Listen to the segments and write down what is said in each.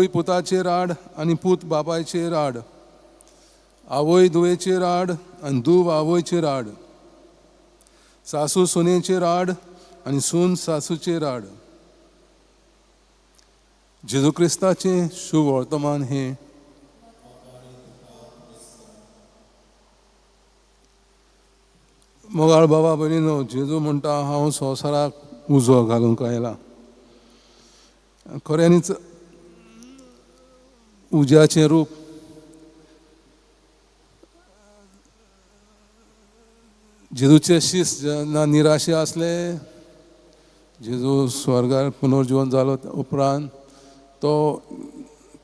पुताचेर आड आनी पूत बापायचेर आड, आवय धुवेचेर आड आनी धूव आवयचेर आड, सासू सुनेचेर आड आनी सून सासूचेर आड. जेजू क्रिस्ताचें शुभ वर्तमान हें. मोगाळ बाबा भयणीनो, जेजू म्हणटा हांव संवसाराक उजो घालूंक आयला. खऱ्यांनीच उज्याचें रूप जेजूचे शीस जेन्ना निराशे आसले, जेजू स्वर्गार पुनर्जीवन जालो उपरांत तो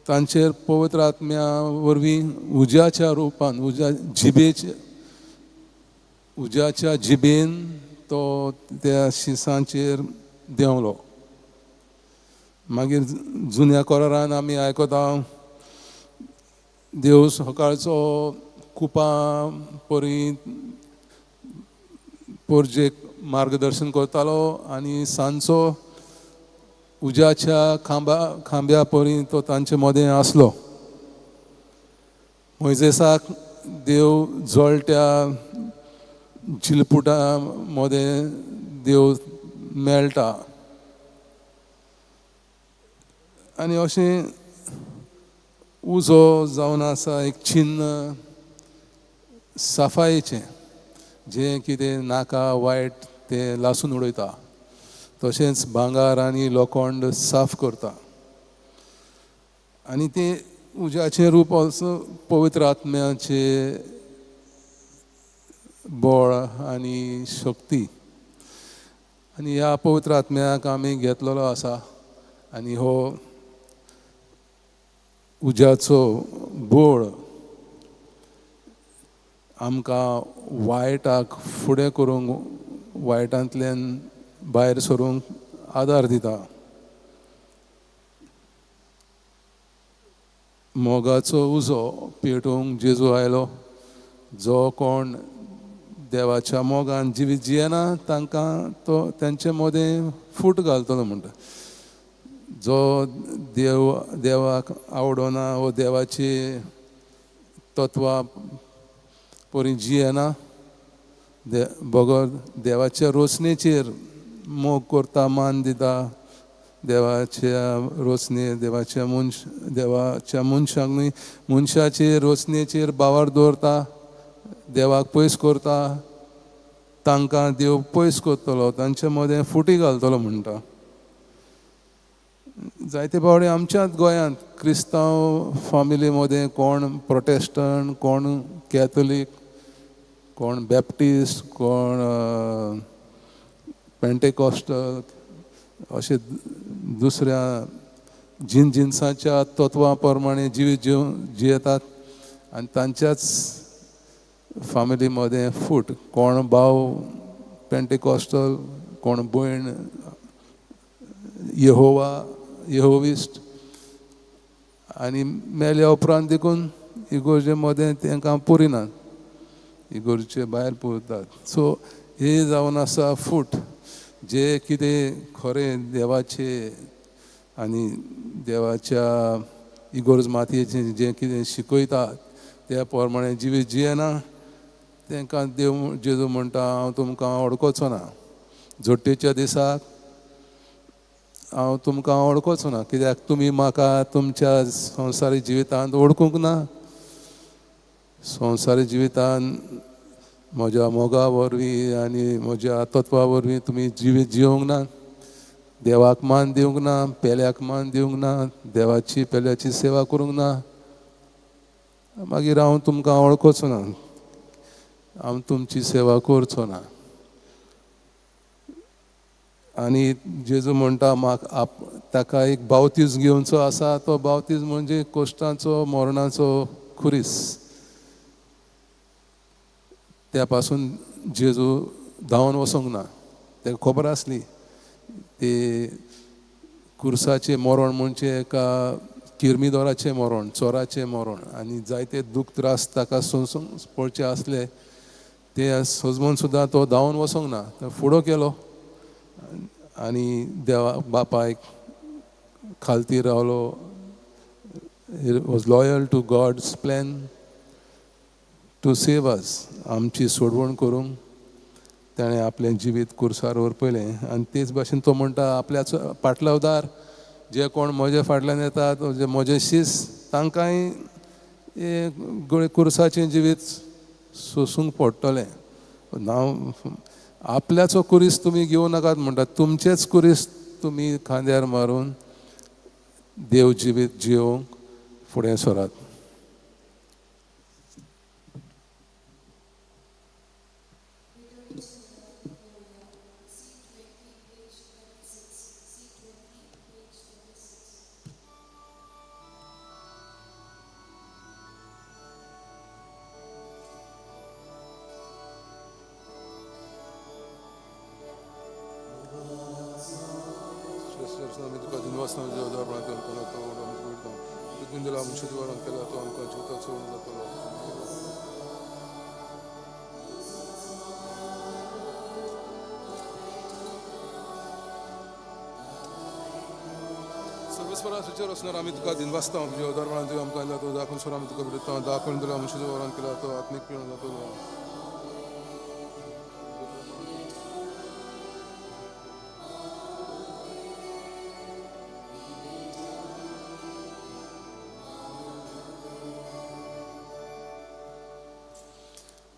तांचेर पवित्र आत्म्या वरवीं उज्याच्या रुपान, उज्या जिबेचे, उज्याच्या जिबेन तो त्या शिसांचेर देंवलो. मागीर जुन्या कोरारान आमी आयकता देव सकाळचो कुपां परी पोरजेक मार्गदर्शन करतालो आनी सांजचो उज्याच्या खांब्या परी तो तांचे मदें आसलो. मोयजेसाक देव जळट्या जिलपुटा मदें देव मेळटा. आनी अशें उजो जावन आसा एक चिन्न सफायेचें, जें कितें नाका वायट तें लासून उडयता, तशेंच भांगार आनी लोखंड साफ करता. आनी तें उज्याचें रूप ऑल्सो पवित्र आत्म्याचें बळ आनी शक्ती. आनी ह्या पवित्र आत्म्याक आमी घेतलेलो आसा आनी हो उज्याचो बोळ आमकां वायटाक फुडें करूंक, वायटांतल्यान भायर सरूंक आदार दिता. मोगाचो उजो पेटोवंक जेजू आयलो. जो कोण देवाच्या मोगान जिवीत जियेना तांकां तो तांचे मदें फूट घालतलो म्हणटा. जो देव देवाक आवडना वो देवाची तत्वां परी जियेना, बगर देवाच्या रोसणेचेर मोग करता, मान दिता, देवाच्या रोसणे, देवाच्या मनश, देवाच्या मनशाक न्हय, मनशाचे रोसणेचेर बावार दवरता, देवाक पयस करता, तांकां देव पयस करतलो, तांचे मदें फुटी घालतलो म्हणटा. जायते फावटी आमच्याच गोंयांत क्रिस्तांव फामिली मदें कोण प्रोटेस्टंट, कोण कॅथोलीक, कोण बॅप्टिस्ट, कोण पेंटेकॉस्टल, अशे दुसऱ्या जिनजिन्साच्या तत्वां प्रमाणे जिवीत जियेतात आनी तांच्याच फामिली मदें फूट, कोण भाव पेंटेकॉस्टल, कोण भयण यहोवा, यहोविस्ट, आनी मेल्या उपरांत देखून इगोर्जे मदें तांकां पुरिनात, इगोर्जे भायर पुरतात. सो हे जावन आसा फूट, जे कितें खरें देवाचे आनी देवाच्या इगोर्ज मातयेचें जें कितें शिकयतात त्या प्रमाणे जिवीत जियेना तांकां देव जेजू म्हणटा हांव तुमकां वळखोचो ना. जोडटेच्या दिसाक हांव तुमकां वळखोचो ना, कित्याक तुमी म्हाका तुमच्या संवसारी जिवितांत वळखूंक ना. संवसारी जिवितांत म्हज्या मोगा वरवीं आनी म्हज्या तत्वा वरवीं तुमी जिवीत जिवंक ना, देवाक मान दिवंक ना, पेल्याक मान दिवंक ना, देवाची पेल्याची सेवा करूंक ना, मागीर हांव तुमकां वळखोचो ना, हांव तुमची सेवा करचो ना. आनी जेजू म्हणटा म्हाका ताका एक बावतीज घेवचो आसा, तो बावतीज म्हणजे कोश्टांचो मरणाचो खुरीस. त्या पासून जेजू धांवन वचोंक ना, ताका खबर आसली ते कुर्साचें मरण म्हणजे एका किर्मिदोराचें मरण, चोराचें मरण, आनी जायते दूख त्रास ताका सोंसूंक पडचे आसले, ते सोजमून सुद्दां तो धांवन वचोंक ना, तो फुडो केलो आनी देवा बापायक खालती रावलो Was loyal to God's plan to save us. आमची सोडवण करूंक ताणें आपलें जिवीत कुर्सार व्हरपयलें. आनी तेच भाशेन तो म्हणटा आपल्याचो पाटलावदार जे कोण म्हजे फाटल्यान येतात, जे म्हजे शीस, तांकांय कुर्साचें जिवीत सोसूंक पडटलें. नांव आपल्याचो कुरीस तुमी घेवं नाकात म्हणटा, तुमचेच कुरीस तुमी खांद्यार मारून देव जिवीत जियोवंक फुडें सरात. आमी तुका दिनवासता तुज्या उदारपणान तुवें आमकां दिला तो दाखोवन सर आमी तुका भेटता दाखोवन दिला मनशाच्या वरान केला तो आत्मीक पिळून जातलो.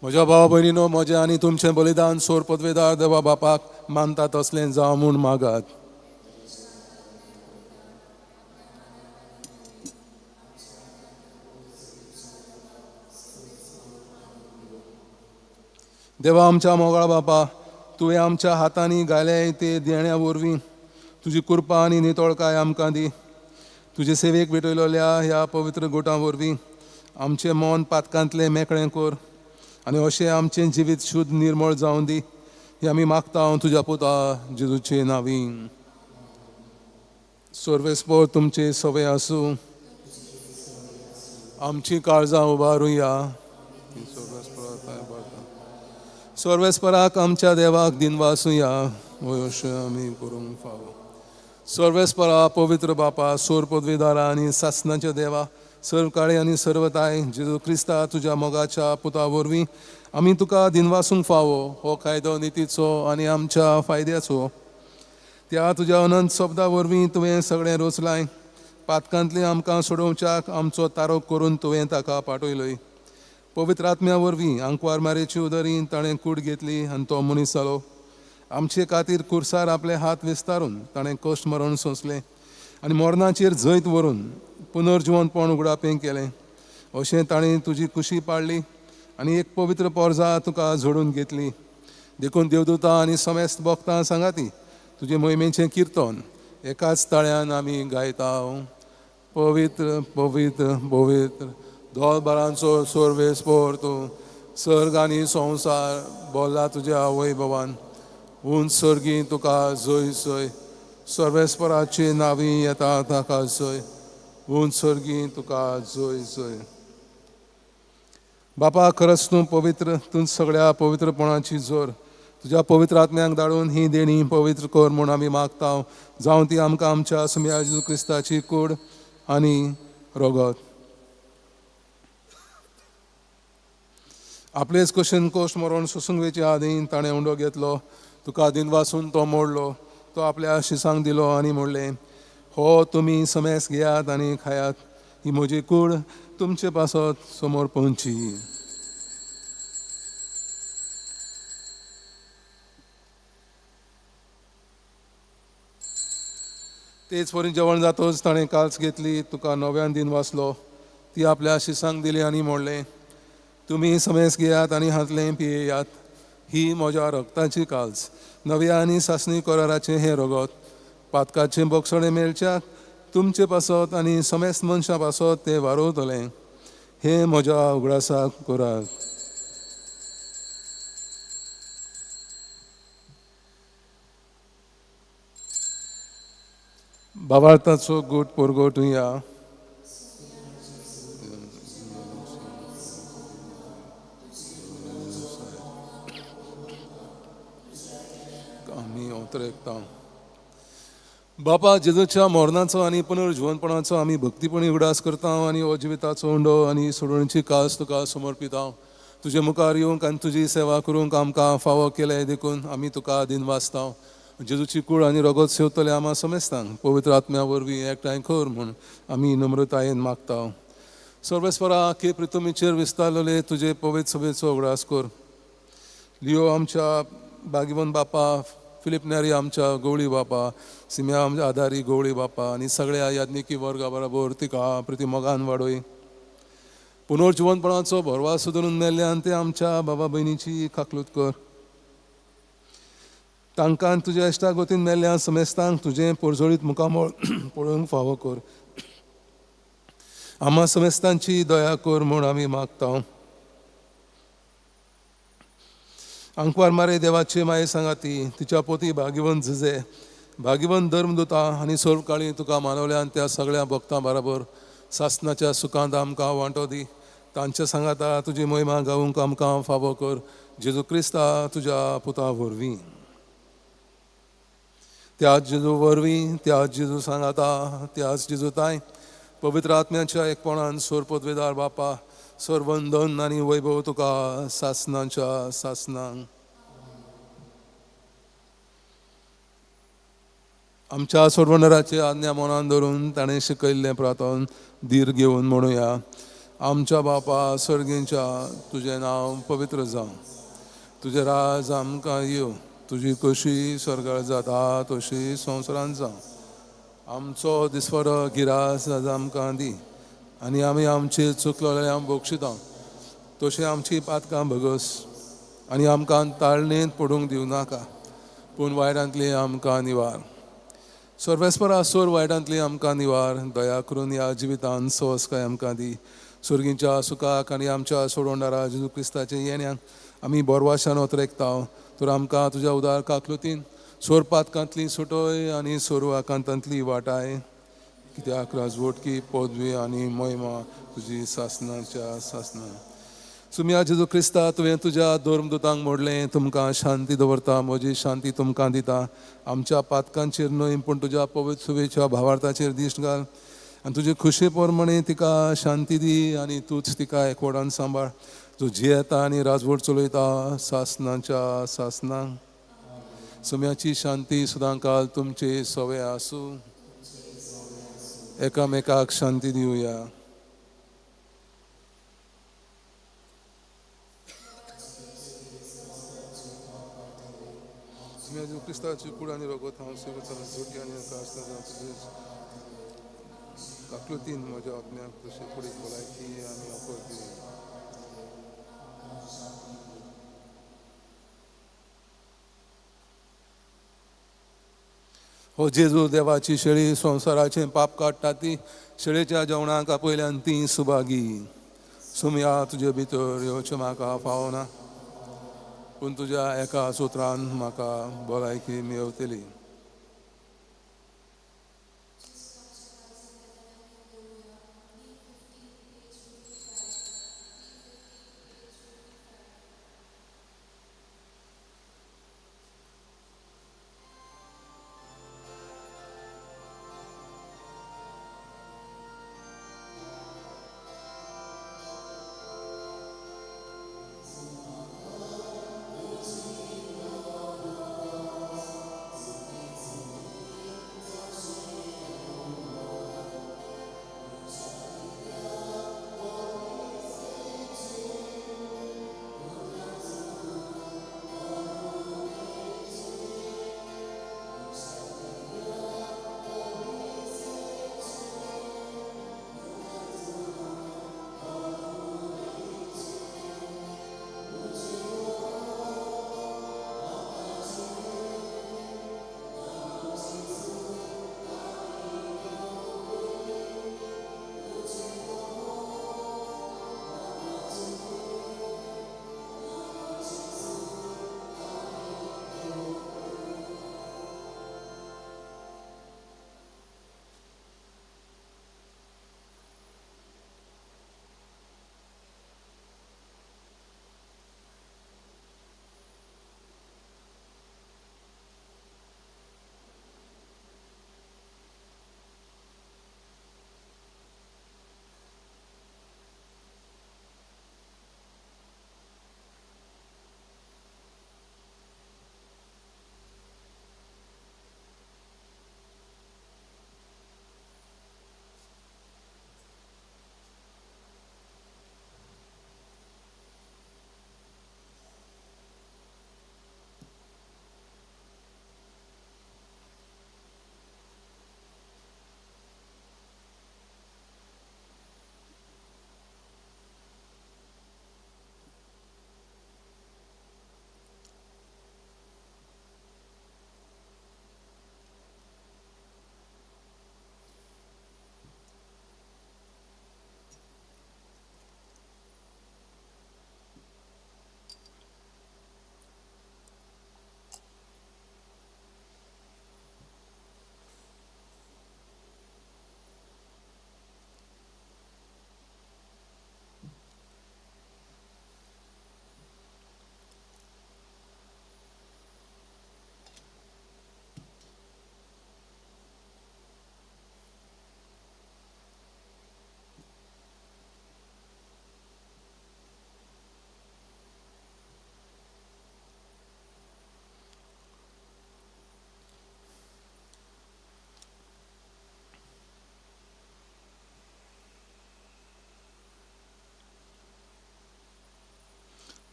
म्हज्या भावा भयणीनो, म्हजें आनी तुमचें बलिदान सोर पदवेदार देवा बापाक मानता तसलें जावं म्हूण मागात. देवा आमच्या मोगाळ बापा, तुवें आमच्या हातांनी घाले ते देण्या वरवीं तुजी कृपा आनी नितळकाय आमकां दी. तुजे सेवेक भेटयलेल्या ह्या पवित्र गोटां वरवीं आमचें मन पातकांतलें मेकळें कर आनी अशें आमचें जिवीत शुद्ध निर्मळ जावन दी. हें आमी मागता तुज्या पुता जेजूचे नांवी. सर्वेस्पर तुमचे सवे आसूं. आमची काळजां उबारुया. सर्वेस्पराक आमच्या देवाक दिनवासुया, अशें आमी करूंक फावो. सर्वेस्परा पवित्र बापा, सोर पदवीदारा आनी सासनाच्या देवा, सर्व काळे आनी सर्वताय जेजू क्रिस्ता तुज्या मोगाच्या पुता वरवीं आमी तुका दिनवासूंक फावो. हो कायदो नितीचो आनी आमच्या फायद्याचो. त्या तुज्या अनंत शब्दा वरवीं तुवें सगळें रोचलाय. पातकांतलें आमकां सोडोवच्याक आमचो तारोक करून तुवें ताका पाठयलोय. पवित्र आत्म्या वरवीं आंकवार मारेची उदरीन ताणें कूड घेतली आनी तो मनीस जालो. आमचे खातीर कुर्सार आपले हात विस्तारून ताणें कश्ट मरण सोंसलें आनी मरणाचेर जैत व्हरून पुनर्जिवनपण उगडापें केलें. अशें ताणें तुजी कुशी पाडली आनी एक पवित्र पोरजा तुका जोडून घेतली. देखून देवदूता आनी समेस्त भक्तां सांगाती तुजे मोहिमेचें किर्तन एकाच ताळ्यान आमी गायता. पवित्र पवित्र पवित्र दोलबारांचो सर्वेस्पर तूं, सर्ग आनी संवसार बोल्ला तुज्या वैभवान. उंच सर्गी तुका जय जय, सर्वेस्पराची नावी येता ताका जय, उंच सर्गी तुका जय जय. बापा, खरंच तूं पवित्र, तूं सगळ्या पवित्रपणाची जोर. तुज्या पवित्र आत्म्यांक धाडून ही देणी पवित्र कर म्हूण आमी मागता. जावं ती आमकां आमच्या सुम्या जेजू क्रिस्ताची कूड आनी रगत. आपलेच कशेन कोश्ट मरण सोसूंक वेचे आदीं ताणें उंडो घेतलो, तुका दिनवासून तो मोडलो, तो आपल्या शिसांक दिलो आनी म्हणलें, हो तुमी समेस घेयात आनी खायात, ही म्हजी कूड तुमचे पासत समोर पोवची. तेच परी जेवण जातच ताणें काल्स घेतली, तुका नव्यान दिन वाचलो, ती आपल्या शिसांक दिली आनी म्हणलें, तुमी समेस घेयात आनी हातलें पियेयात, ही म्हज्या रगताची काल्स, नव्या आनी सासणी कराराचें हें रगत, पातकाचें बोगसणें मेळच्याक तुमचे पासत आनी समेस्त मनशां पासत तें वारोवतलें. हें म्हज्या उगडासाक करात. बाबार्थाचो गूट परगटुया. आमी उतरेकता. बापा जेजूच्या मरणाचो आनी पुनर्जिवनपणाचो आमी भक्तीपणी उगडास करता आनी हो जिविताचो उंडो आनी सोडवणीची कास तुका समर्पिता. तुजे मुखार येवंक आनी तुजी सेवा करूंक आमकां फावो केलें देखून आमी तुका दिनवासता. जेजूची कूड आनी रगत सेवतले आमा समेस्तांक पवित्र आत्म्या वरवीं एकठांय कर म्हूण आमी नम्रतायेन मागता. सर्वेस्परा के प्रितुमीचेर विस्तारलेले तुजे पवित्र सभेचो उगडास कर. लियो आमच्या भाग्यवंत बापा, फिलीप नेरी आमच्या गवळी बापा, सिम्या आमच्या आदारी गवळी बापा आनी सगळ्या याज्ञिकी वर्गा बरोबर तिका प्रतिमोगान वाडय. पुनर्जिवनपणाचो भरवास धरून मेल्ल्यान ते आमच्या बाबा भयणीची काकलूत कर. तांकां तुज्या इश्टागतीन मेल्ल्या समेस्तांक तुजें पोरजोळीत मुखामळ पळोवंक फावो कर. आमा समेस्तांची दया कर म्हूण आमी मागता. आंकवार मारे देवाचे माये सांगाती तिच्या पोती भाग्यवंत झुजे भाग्यवंत धर्मदुता आनी सर्व काळी तुका मानवल्यान त्या सगळ्या भक्तां बराबर सासनाच्या सुखांत आमकां वांटो दी. तांच्या सांगाता तुजी मोहिमा गावूंक आमकां फावो कर. जेजू क्रिस्ता तुज्या पुता वरवीं. त्याच जेजू वरवीं, त्याच जेजू सांगाता, त्याच जेजू ताय पवित्र आत्म्याच्या एकपणान सोरपदवेदार बापा सर्वंदन आनी वैभव तुका सासनाच्या सासनांक. आमच्या सोडवणदाराचे आज्ञा मनान धरून ताणें शिकयल्लें प्रार्थन धीर घेवन म्हणुया. आमच्या बापा सर्गींच्या, तुजें नांव पवित्र जावं, तुजें राज आमकां येवं, तुजी कशी स्वर्गार जाता तशी संवसारांत जावं. आमचो दिसवडो गिरास आज आमकां दी आनी आमी आमचे चुकलोले आमी बक्षिता तशें आमची पातकां भगस आनी आमकां ताळणेंत पडूंक दिवं नाका, पूण वायटांतली आमकां निवार. सर्वेस्परा सोर वायटांतली आमकां निवार. दया करून ह्या जिवितान सवसकाय आमकां दी. सुर्गींच्या सुखाक आनी आमच्या सोडवणदारा जेजू क्रिस्ताचे येण्याक आमी बोरवाशान ओतरेकता. तर आमकां तुज्या उदार काकलुतीन सोर पातकांतली सुटोय आनी सोरू आकांतांतली वाटाय. कित्याक राजवटकी पदवी आनी महिमा तुजी सासनाच्या सासना. सुम्या जेजू क्रिस्ता, तुवें तुज्या धर्मदुतांक मोडलें, तुमकां शांती दवरता, म्हजी शांती तुमकां दिता. आमच्या पातकांचेर न्हय पूण तुज्या पवित्र सुवेच्या भावार्थाचेर दिश्ट घाल आनी तुजे खुशे प्रमाणे तिका शांती दी आनी तूंच तिका एकवटान सांबाळ, जो जियेता आनी राजवट चलयता सासनाच्या सासनांक. सुम्याची शांती सदांकाल तुमचे सवे आसूं. एकामेकाक शांती दिवया. क्रिस्ताची कूड आनी रगत हांव स्विकारता, जोटी आनी काकलुतीन म्हज्या आत्म्याक तशें फुडें भलायकी आनी अपर दी. हो जेजू देवाची शेळी संवसाराचें पाप काडटा ती शेळेच्या जेवणाक आपयल्यान ती सुभागी. सुमया तुजे भितर येवचें म्हाका फावना, पूण तुज्या एका सुत्रान म्हाका भलायकी मेवतली.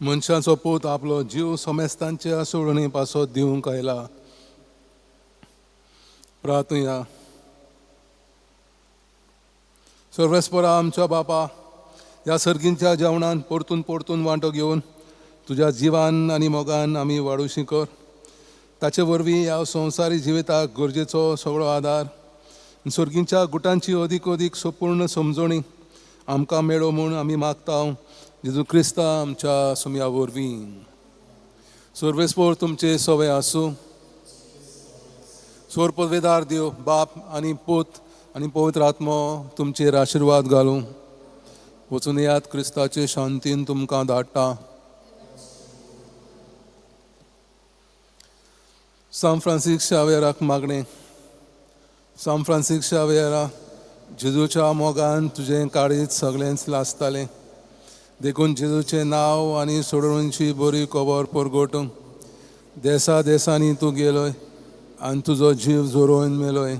मनशाचो पूत आपलो जीव समेस्तांच्या सोडणी पासत दिवंक आयला. प्रार्थुया. सर्वेस्परा आमच्या बापा, ह्या सर्गींच्या जेवणान परतून परतून वांटो घेवन तुज्या जिवान आनी मोगान आमी वाडूशी कर. ताचे वरवीं ह्या संवसारी जिविताक गरजेचो सगळो आदार, सर्गींच्या गुटांची अदीक अदीक संपूर्ण समजणी आमकां मेळो म्हूण आमी मागता, जेजू क्रिस्ता आमच्या सुमया वरवीं. सर्वेस्पोर तुमचे सवे आसूं. सोर पदवेदार देव बाप आनी पूत आनी पवित्र आत्मो तुमचेर आशिर्वाद घालूं. वचून येयात, क्रिस्ताचे शांतीन तुमकां धाडटा. सांत फ्रांसीस शावेराक मागणें. सांत फ्रांसीस शावेरा, जेजूच्या मोगान तुजें काळीज सगळेंच लासतालें, देखून जेजूचें नांव आनी सोडोवणची बरी खबर परगटूंक देसा देसांनी तूं गेलोय आनी तुजो जीव झरोवन मेलोय.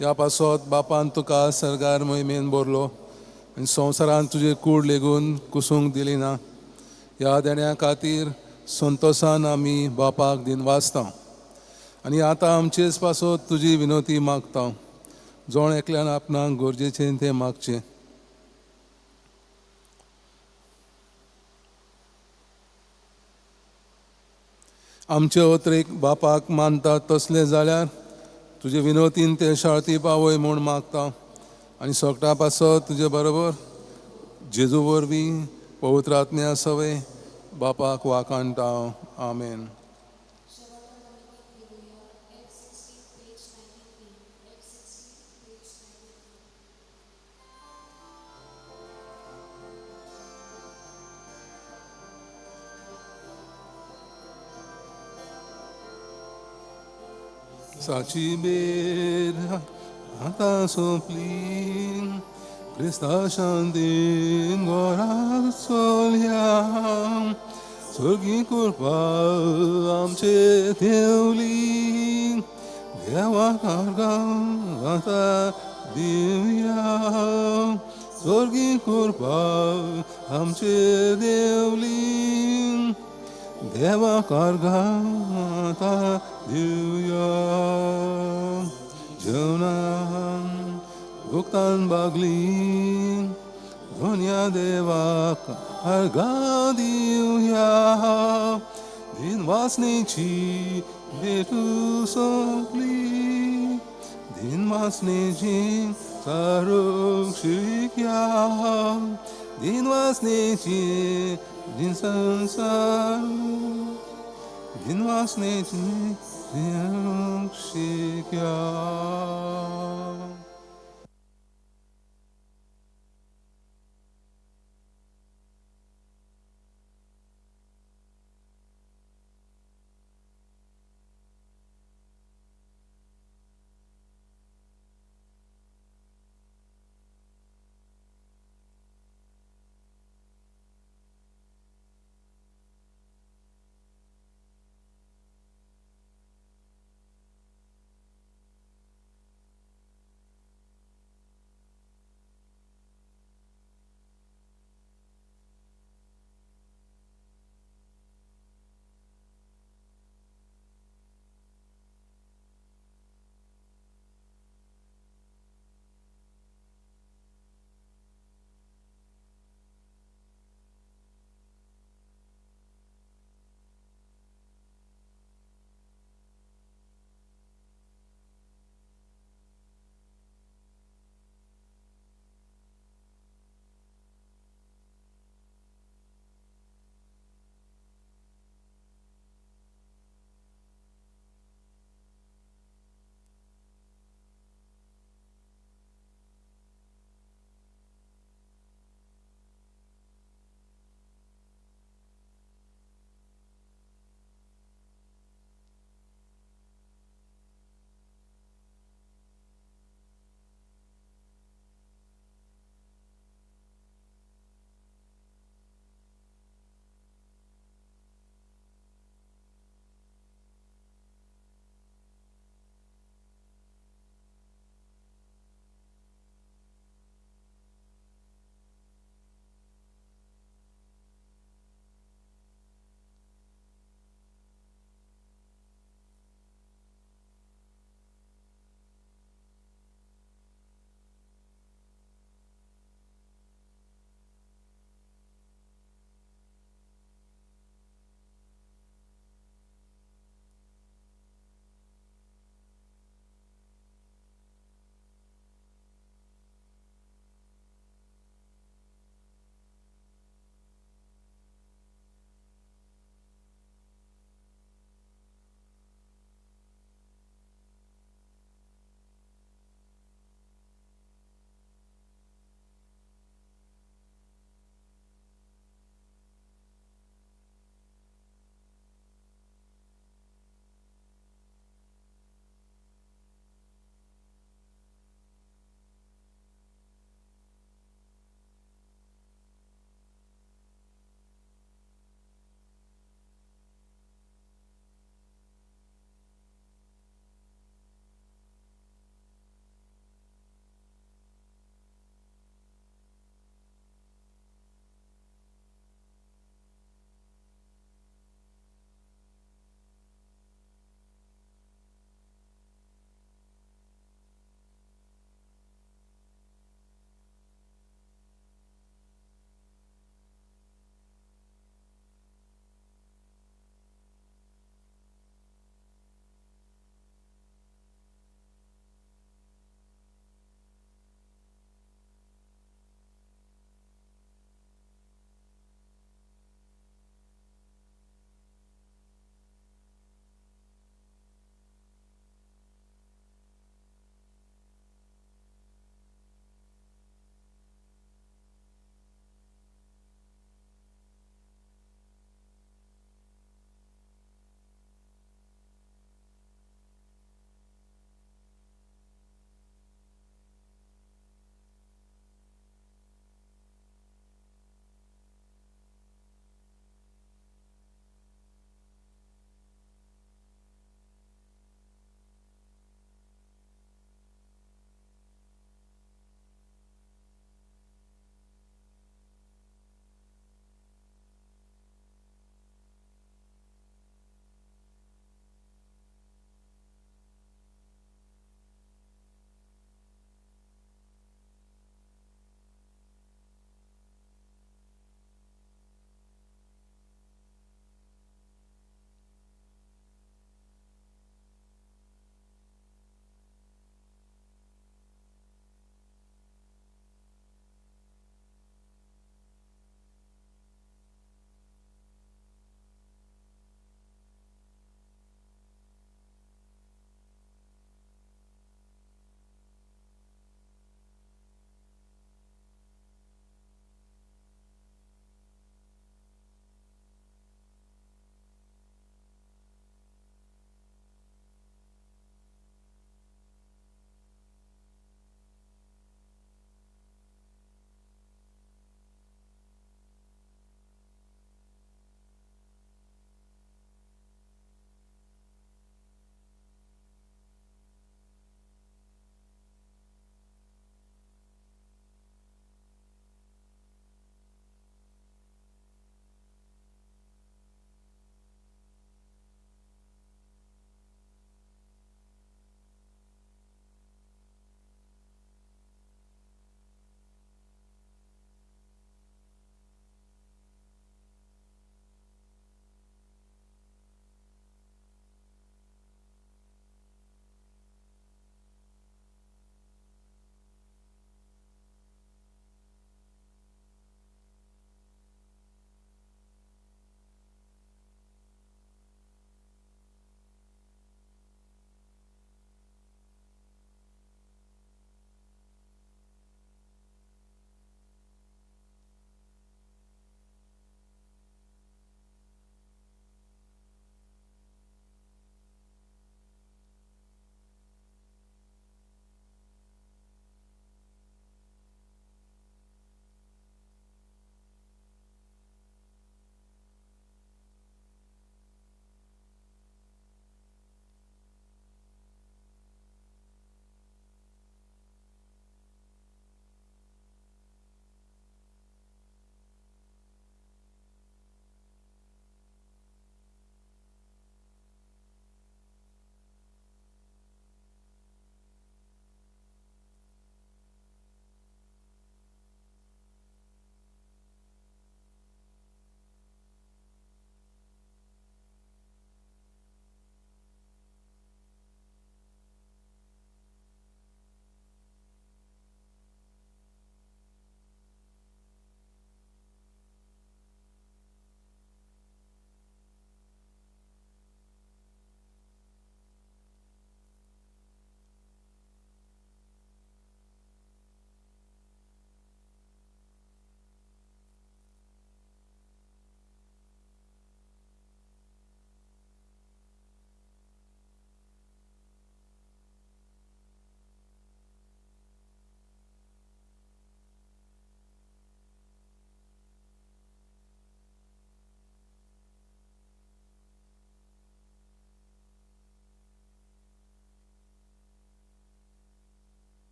ह्या पासत बापान तुका सरकार मोहिमेन भरलो आनी संवसारान तुजे कूड लेगून कुसूंक दिली ना. ह्या देण्या खातीर संतोसान आमी बापाक दिनवासता आनी आतां आमचेच पासत तुजी विनोती मागता. जण एकल्यान आपणाक गरजेचें तें मागचें. आमचे अत्रेक बापाक मानतात तसलें जाल्यार तुजे विनोतीन ते शाळती पावय म्हूण मागता आनी सगळ्या पासत तुजे बरोबर जेजू वरवीं पवित्र आत्म्या सवे बापाक वाखाणटा. आमेन. साची बेर आतां सोंपली, क्रिस्ता शांतीन घरा चलया, सर्गी कृपा आमचे देवली, देवा आतां दिवया, सर्गी कृपा आमचे देवली, देवा आतां दिवया. जेवणान भुगतान बागली, धन्या देवाक अर्घां दिवया, दिनवासनेची भेटू सोंपली, दिनवासनेची सारूक शिकया, दिनवासनेची दिन संसार, दिनवासनेची सारूक शिकया.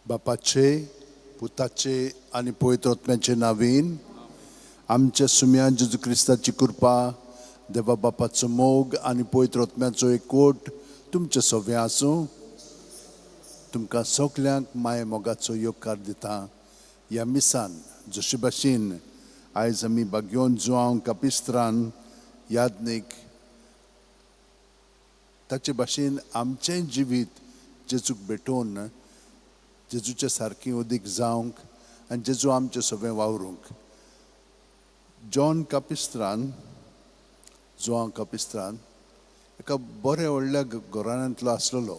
बापाचे, पुताचे आनी पवित्र आत्म्याचे नावीन आमच्या सुम्या जेजू क्रिस्ताची कृपा, देवा बापाचो मोग आनी पवित्र आत्म्याचो एकवट तुमचे सगळें आसूं. तुमकां सगल्यांक माये मोगाचो येवकार दिता ह्या मिसान. जशे भाशेन आयज आमी बागयोन जुआंव कापिस्त्रान यादनीक, ताचे भाशेन आमचें जिवीत जेजूक भेटोवन जेजूचे सारकें अदीक जावंक आनी जेजू आमचें सगळें वावरूंक. जॉन कापिस्त्रान, जुआंव कापिस्त्रान एका बऱ्या व्हडल्या घराण्यांतलो आसलेलो,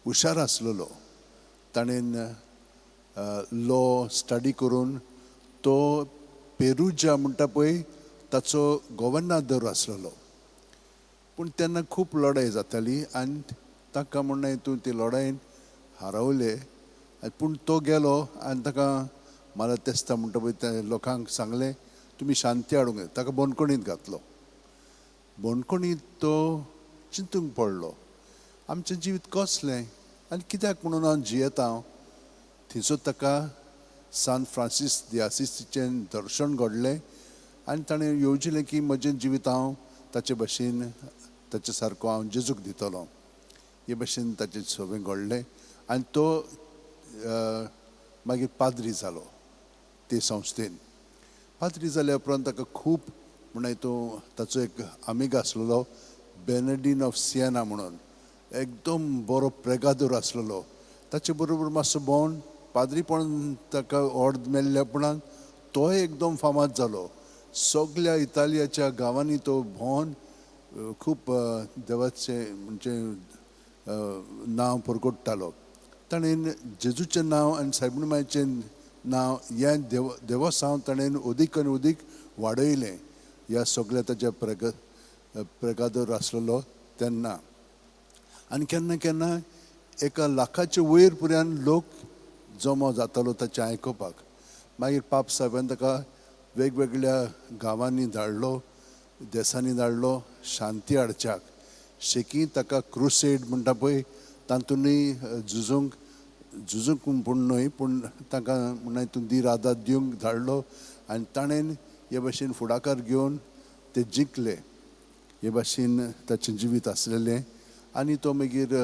हुशार आसलेलो. ताणें लॉ स्टडी करून तो पेरुजा म्हणटा पळय ताचो गोवर्नादर आसलेलो. पूण तेन्ना खूब लडाय जाताली आनी ताका म्हणणें तूं ती लडायेन हारवले. पूण तो गेलो आनी ताका मला तेस्ता म्हणटा पळय त्या लोकांक सांगलें तुमी शांती हाडूंक जाय. ताका बंदखणींत घातलो. बंदखणींत तो चिंतूंक पडलो, आमचें जिवीत कसलें आनी कित्याक म्हणून हांव जियेता. थंयसर ताका सान फ्रांसीस दे आसिसीचें दर्शन घडलें आनी ताणें येवजिलें की म्हजें जिवीत हांव ताचे भशेन, ताचे सारको हांव जेजूक दितलो. हे भशेन ताचें सगळें घडलें आनी तो मागीर पाद्री जालो ते संस्थेन. पाद्री जाल्या उपरांत ताका खूब म्हणल्यार तो ताचो एक आमीग आसलेलो बेनडीन ऑफ सिएना म्हणून, एकदम बरो प्रेगादोर आसलेलो. ताचे बरोबर मातसो भोंवन पाद्रीपण ताका ऑर्द मेल्ल्या उपरांत तोय एकदम फामाद जालो. सगल्या इतालियाच्या गांवांनी तो भोंवन खूब देवाचें म्हणजे नांव परगट्टालो. ताणें जेजूचें नांव आनी सायबीण मायचें नांव हें देवसांव ताणें अदीक आनी अदीक वाडयलें. ह्या सगल्या ताच्या प्रेगादोर आसलेलो तेन्ना. आनी केन्ना केन्ना एका लाखाचे वयर पर्यंत लोक जमो जातालो ताचें आयकुपाक. मागीर पाप साहेबान ताका वेगवेगळ्या गांवांनी धाडलो, देसांनी धाडलो शांती हाडच्याक. शेकी ताका क्रुसेड म्हणटा पळय तातूंतय झुजूंक, झुजूंक पूण न्हय, पूण ताका म्हणटा तूं धीर आदार दिवंक धाडलो आनी ताणें हे भाशेन फुडाकार घेवन ते जिखले. हे भाशेन ताचें जिवीत आसलेलें आनी तो मागीर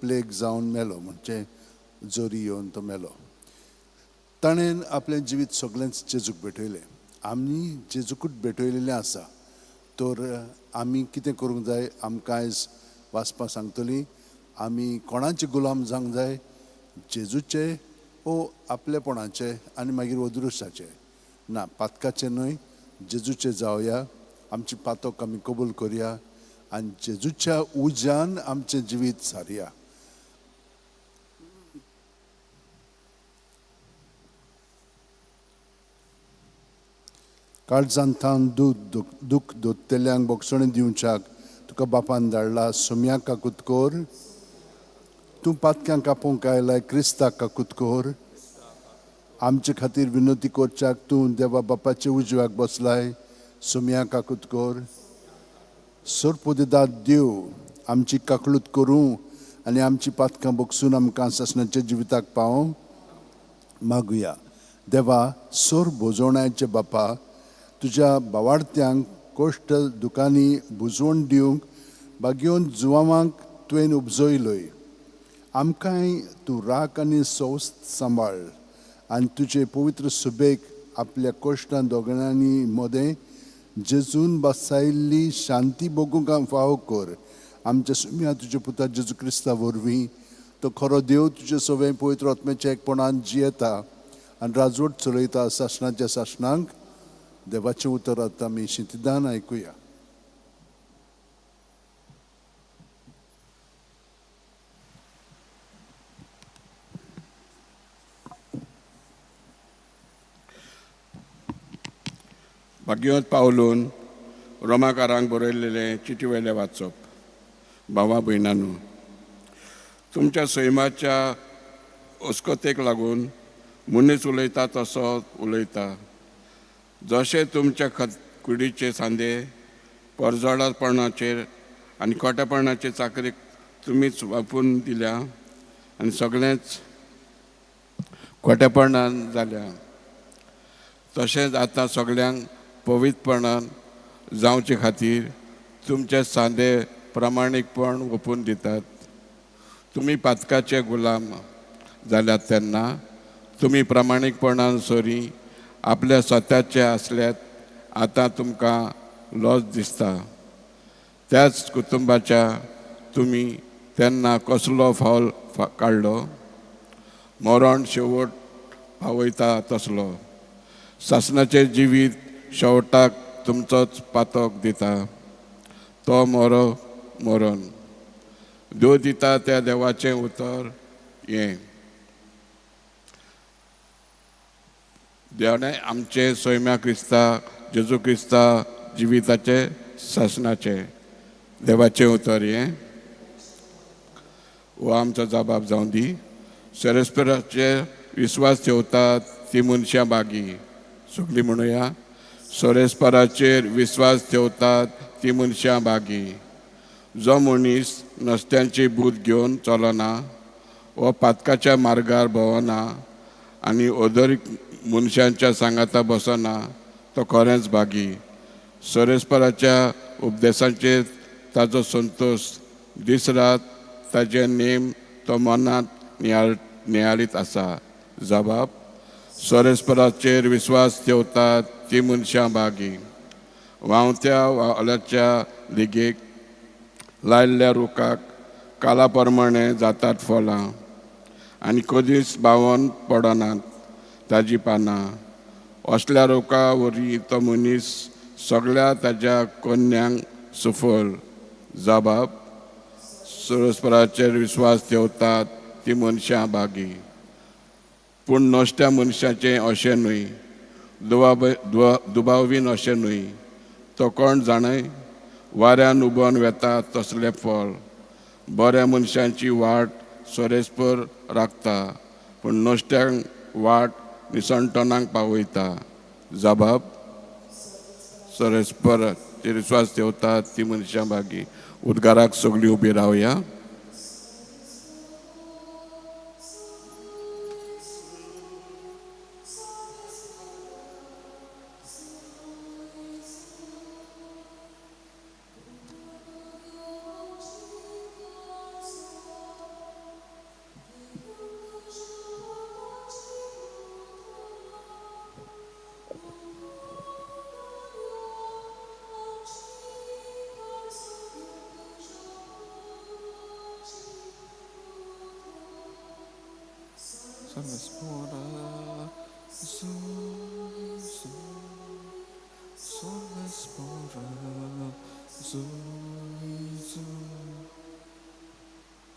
प्लेग जावन मेलो, म्हणजे जोरी येवन तो मेलो. ताणें आपलें जिवीत सगळेंच जेजूक भेटयलें. आमी जेजूकूच भेटयलेलें आसा. तर आमी कितें करूंक जाय, आमकां आयज वाचपाक सांगतली आमी कोणाचे गुलाम जावंक जाय, जेजूचे ओ आपलेपणाचे आनी मागीर अदृश्टाचे ना, पातकाचे न्हय, जेजूचे जावया. आमची पातक आमी कबूल करया आनी जेजूच्या उज्यान आमचें जिवीत सारया. काळजान थावन दूख दोत्तेल्यांक बोगसणें दिवच्याक तुका बापान धाडला. सोम्या काकूत कोर, तूं पातक्यांक कापूंक आयलाय, क्रिस्ताक काकूत कोर. आमचे खातीर विनोती करच्याक तूं देवा बापाचे उजव्याक बसलाय. सोम्या काकूत कोर. सोरपोदिदाद देव आमची काकलूत करूं आनी आमची पातकां बगसून आमकां सासणाच्या जिविताक पावों मागुया. देवा सोर भोजवणाचे बापा, तुज्या बावाडत्यांक कोश्ट दुकांनी बुजवण दिवंक बागयोन जुवांक तुवें उपजयलय. आमकांय तूं राख आनी सौस सांबाळ आनी तुजे पवित्र सुबेक आपल्या कोश्टां दोगांनी मदें जेजून बसायल्ली शांती भोगूंक फावो कर. आमच्या सुम्या तुज्या पुता जेजू क्रिस्ता वरवीं तो खरो देव तुजे सगळें पवित्र आत्म्याच्या एकपणान जियेता आनी राजवट चलयता सासणाच्या सासणांक. देवाचें उतर आतां आमी शिंतिदान आयकुया. भाग्यवंत पावलून रोमाकारांक बरयलेलें चिटी वयलें वाचप. भावा भयणांनो, तुमच्या सैमाच्या अस्कतेक लागून मनीस उलयता तसो उलयता. जशें तुमच्या कुडीचे सांदे परजळपणाचेर आनी खोटेपणाचे चाकरीक तुमीच वापरून दिल्या आनी सगळेंच खोटेपणान जाल्या. तशेंच आतां सगळ्यांक पवित्रपणान जावचे खातीर तुमचे सांदे प्रामाणीकपण ओपून दितात. तुमी पातकाचे गुलाम जाल्यात तेन्ना तुमी प्रामाणीकपणान सरी आपल्या स्वताचे आसल्यात आतां तुमकां लॉस दिसता. त्याच कुटुंबाच्या तुमी तेन्ना कसलो फावल काडलो, मरण शेवट पावयता तसलो. सासणाचें जिवीत शेवटाक तुमचोच पातक दिता, तो मरो मरण. देव दिता त्या देवाचें उतर हें. देवाने आमचे सैम्या क्रिस्ता जेजू क्रिस्ता जिविताचे सासणाचें देवाचें उतर हें. हो आमचो जबाब जावं दी. सरस्पराचेर विस्वास ठेवतात ती मनशां बागी. सगळीं म्हणुया, सोरेस्पराचेर विस्वास ठेवतात ती मनशां बागी. जो मनीस नस्त्यांची बूद घेवन चलना वो पातकाच्या मार्गार भोंवना आनी ओदरीक मनशांच्या सांगाता बसना तो खरेंच भागी. सोरेस्पराच्या उपदेशांचेर ताजो संतोश, दीस रात ताजे नेम तो मनांत नियाळीत आसा. जबाब, सोरेस्पराचेर विस्वास ठेवतात ती मनशां बागी. व्हांवत्या वाल्याच्या लिगेक लायल्ल्या रुखाक काला प्रमाणे जातात फळां आनी कदीच बावन पडनात ताजी पानां. असल्या रुखा वरी तो मनीस सगळ्या ताज्या कन्यांक सुफल. जबाब, सोरेस्पराचेर विस्वास ठेवतात ती मनशां बागी. पूण नश्ट्या मनशाचें अशें न्हय, दुबावीन अशें न्हय. तो कोण जाणय, वाऱ्यान उबोन वेता तसलें फळ. बऱ्या मनशांची वाट सोरेस्पर राखता, पूण नश्ट्यांक वाट निसणटणाक पावयता. जबाब, सोरेस्पराचेर विस्वास ठेवतात ती मनशां बागी. उद्गाराक सगळीं उबी रावया.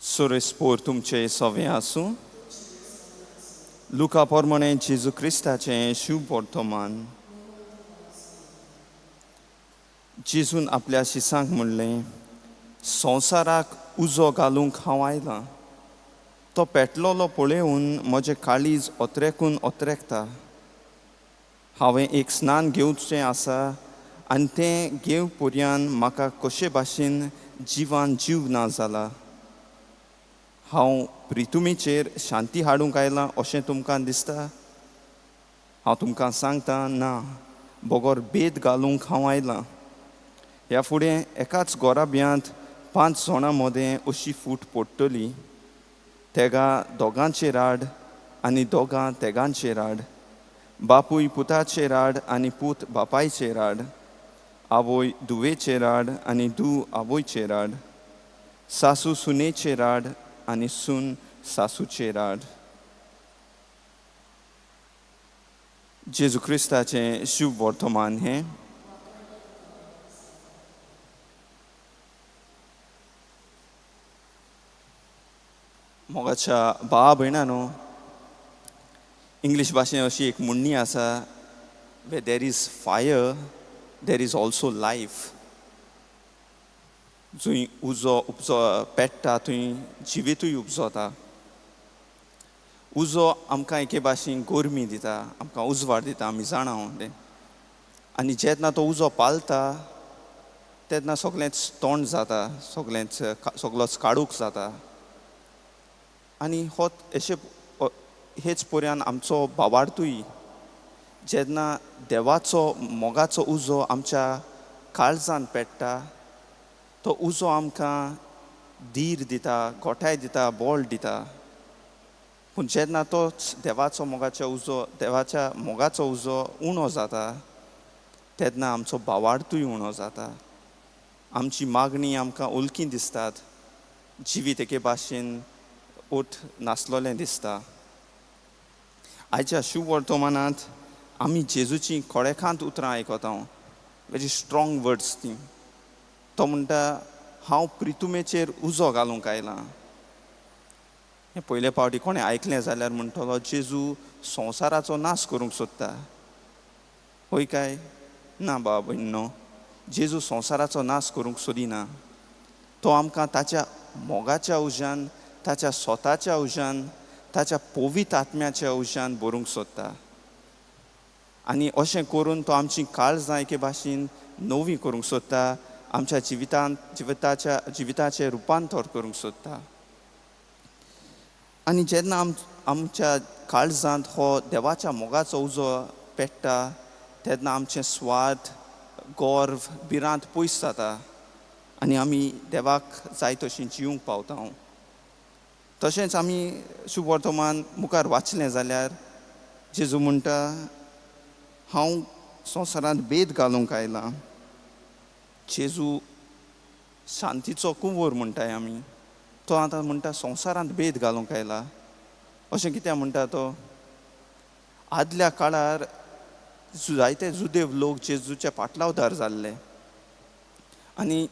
सोरेस्पोर तुमचे सवे आसूं. लुका प्रमाणे जेजू क्रिस्ताचें शुभ वर्तमान. जेजून आपल्या शिसांक म्हणलें, संवसाराक उजो घालूंक हांव आयलां. तो पेटलोलो पळोवन म्हजें काळीज ओत्रेकून ओत्रेकता. हांवें एक स्नान घेवचें आसा आनी तें घेव पर्यान म्हाका कशे भाशेन जिवान जीव ना जाला. हांव प्रितुमीचेर शांती हाडूंक आयलां अशें तुमकां दिसता? हांव तुमकां सांगता, ना, बगर भेद घालूंक हांव आयलां. ह्या फुडें एकाच गोराब्यांत 5 जाणां मदें अशी फूट पडटली. तेगा दोगांचेर आड आनी दोगां तेगांचेर आड, बापूय पुताचेर आड आनी पूत बापायचेर आड, आवय धुवेचेर आड आनी धूव आवयचेर आड, सासू सुनेचेर आड आनी सून सासूचेर आड. जेजू क्रिस्ताचें शुभ वर्तमान हें. मोगाच्या भावा भयणानो, इंग्लीश भाशेन अशी एक म्हणणी आसा, where there is fire there is also life. जंय उजो उपजो पेट्टा थंय जिवितूय उपजता. उजो आमकां एके भाशेन गरमी दिता, आमकां उजवाड दिता, आमी जाणा तें. आनी जेन्ना तो उजो पालता तेन्ना सगळेंच तोंड जाता, सगळेंच सगळोच काडूक जाता. आनी हो अशे हेच पर्यान आमचो भावार्थूय जेन्ना देवाचो मोगाचो उजो आमच्या काळजान पेट्टा तो उजो आमकां धीर दिता, गोठाय दिता, बळ दिता. पूण जेन्ना तोच देवाचो मोगाचो उजो देवाच्या मोगाचो उजो उणो जाता तेन्ना आमचो भावार्थूय उणो जाता. आमची मागणी आमकां उलकी दिसतात, जिवीत एके भाशेन ओठ नासलोलें दिसता. आयच्या शुभवर्तमानांत आमी जेजूची खोडेखांत उतरां आयकता, व्हेरी स्ट्रॉंग वर्ड्स ती. तो म्हणटा हांव प्रितुमेचेर उजो घालूंक आयलां. हें पयले पावटी कोणें आयकलें जाल्यार म्हणटलो जेजू संवसाराचो नाश करूंक सोदता. हय काय ना बाबा भयणीनो, जेजू संवसाराचो नाश करूंक सोदिना. तो आमकां ताच्या मोगाच्या उज्यान, ताच्या स्वताच्या उज्यान, ताच्या पवित्र आत्म्याच्या उज्यान भरूंक सोदता. आनी अशें करून तो आमची काळजां एके भाशेन नवी करूंक सोदता, आमच्या जिवितांत जिविताचें रुपांतर करूंक सोदता. आनी जेन्ना आमच्या काळजांत हो देवाच्या मोगाचो उजो पेट्टा तेन्ना आमचें स्वार्थ, गर्व, भिरांत पयस जाता आनी आमी देवाक जाय तशी जिवंक पावता. तशेंच आमी शुभवर्तमान मुखार वाचलें जाल्यार जेजू म्हणटा हांव संवसारांत भेद घालूंक आयलां. जेजू शांतीचो कुंवर म्हणटाय आमी, तो आतां म्हणटा संवसारांत भेद घालूंक आयला. अशें कित्याक म्हणटा तो? आदल्या काळार जायते जुदेव लोक जेजूचे पाटलावदार जाल्ले आनी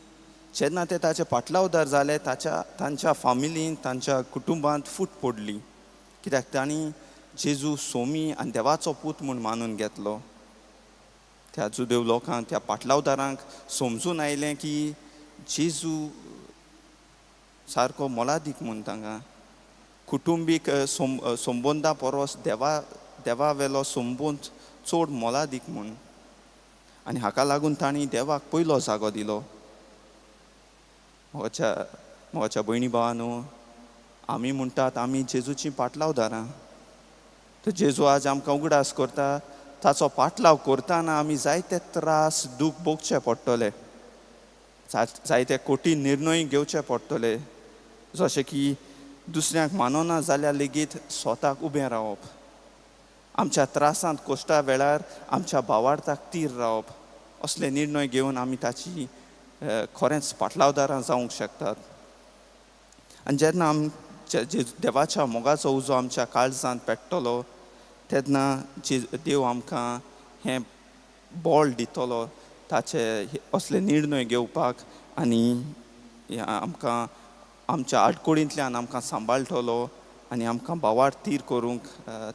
जेन्ना ते ताचे पाटलावदार जाले तांच्या फामिलीन, तांच्या कुटुंबांत फूट पडली, कित्याक तांणी जेजू सोमी आनी देवाचो पूत म्हूण मानून घेतलो. त्या जुदेव लोकांक, त्या पाटलावदारांक समजून आयलें की जेजू सारको मोलादीक म्हूण. तांकां कुटुंबीक संबंदा परस देवा वेलो संबंद चड मोलादीक म्हूण. आनी हाका लागून तांणी देवाक पयलो जागो दिलो. म्हज्या भयणी भावानो, आमी म्हणटात आमी जेजूची पाटलावदारां, तर जेजू आज आमकां उगडास करता ताचो पाटलाव करतना आमी जायते त्रास, दूख भोगचे पडटले, जायते कठीण निर्णय घेवचे पडटले, जशें की दुसऱ्यांक मानना जाल्यार लेगीत स्वताक उबें रावप, आमच्या त्रासांत कश्टा वेळार आमच्या भावार्थाक तीर रावप, असले निर्णय घेवन आमी ताची खरेंच पाटलावदारां जावंक शकतात. आनी जेन्ना देवाच्या मोगाचो उजो आमच्या काळजांत पेट्टलो तेन्ना देव आमकां हें बळ दितलो ताचे असले निर्णय घेवपाक आनी आमकां आमच्या आडकुळींतल्यान आमकां सांबाळटलो आनी आमकां भावार्थ तीर करूंक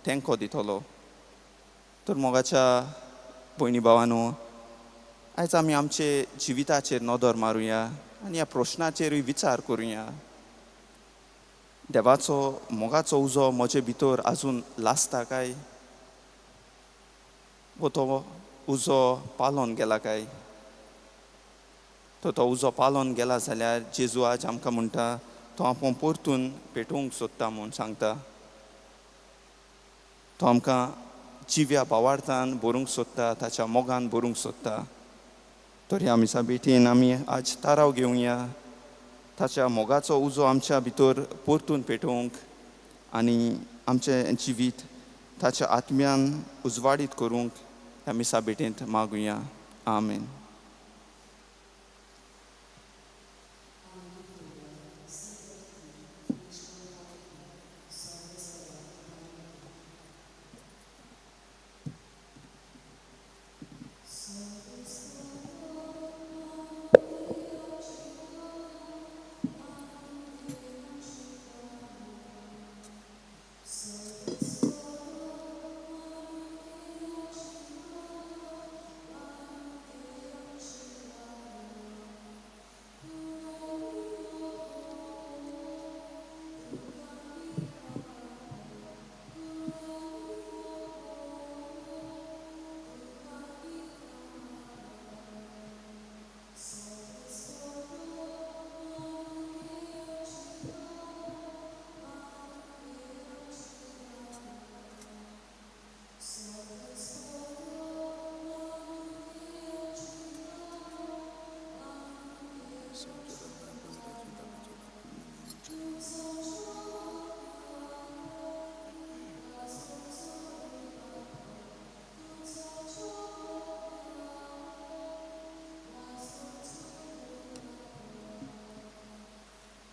तेंको दितलो. तर मोगाच्या भयणी भावानो, आयज आमी आमचे जिविताचेर नदर मारुया आनी ह्या प्रश्नाचेरूय विचार करुया. देवाचो मोगाचो उजो म्हजे भितर आजून लासता काय, वो तो उजो पालोन गेला काय? तो उजो पालोन गेला जाल्यार जेजू आज आमकां म्हणटा तो आपूण परतून पेटोवंक सोदता म्हूण सांगता. तो आमकां जिव्या भावार्थान भरूंक सोदता, ताच्या मोगान भरूंक सोदता. तर ह्या मिसा भेटीन आमी आज ताराव घेवया ताच्या मोगाचो उजो आमच्या भितर परतून पेटोवंक आनी आमचें जिवीत ताच्या आत्म्यान उजवाडीत करूंक ह्या मिसा भेटेंत मागुया. आमेन.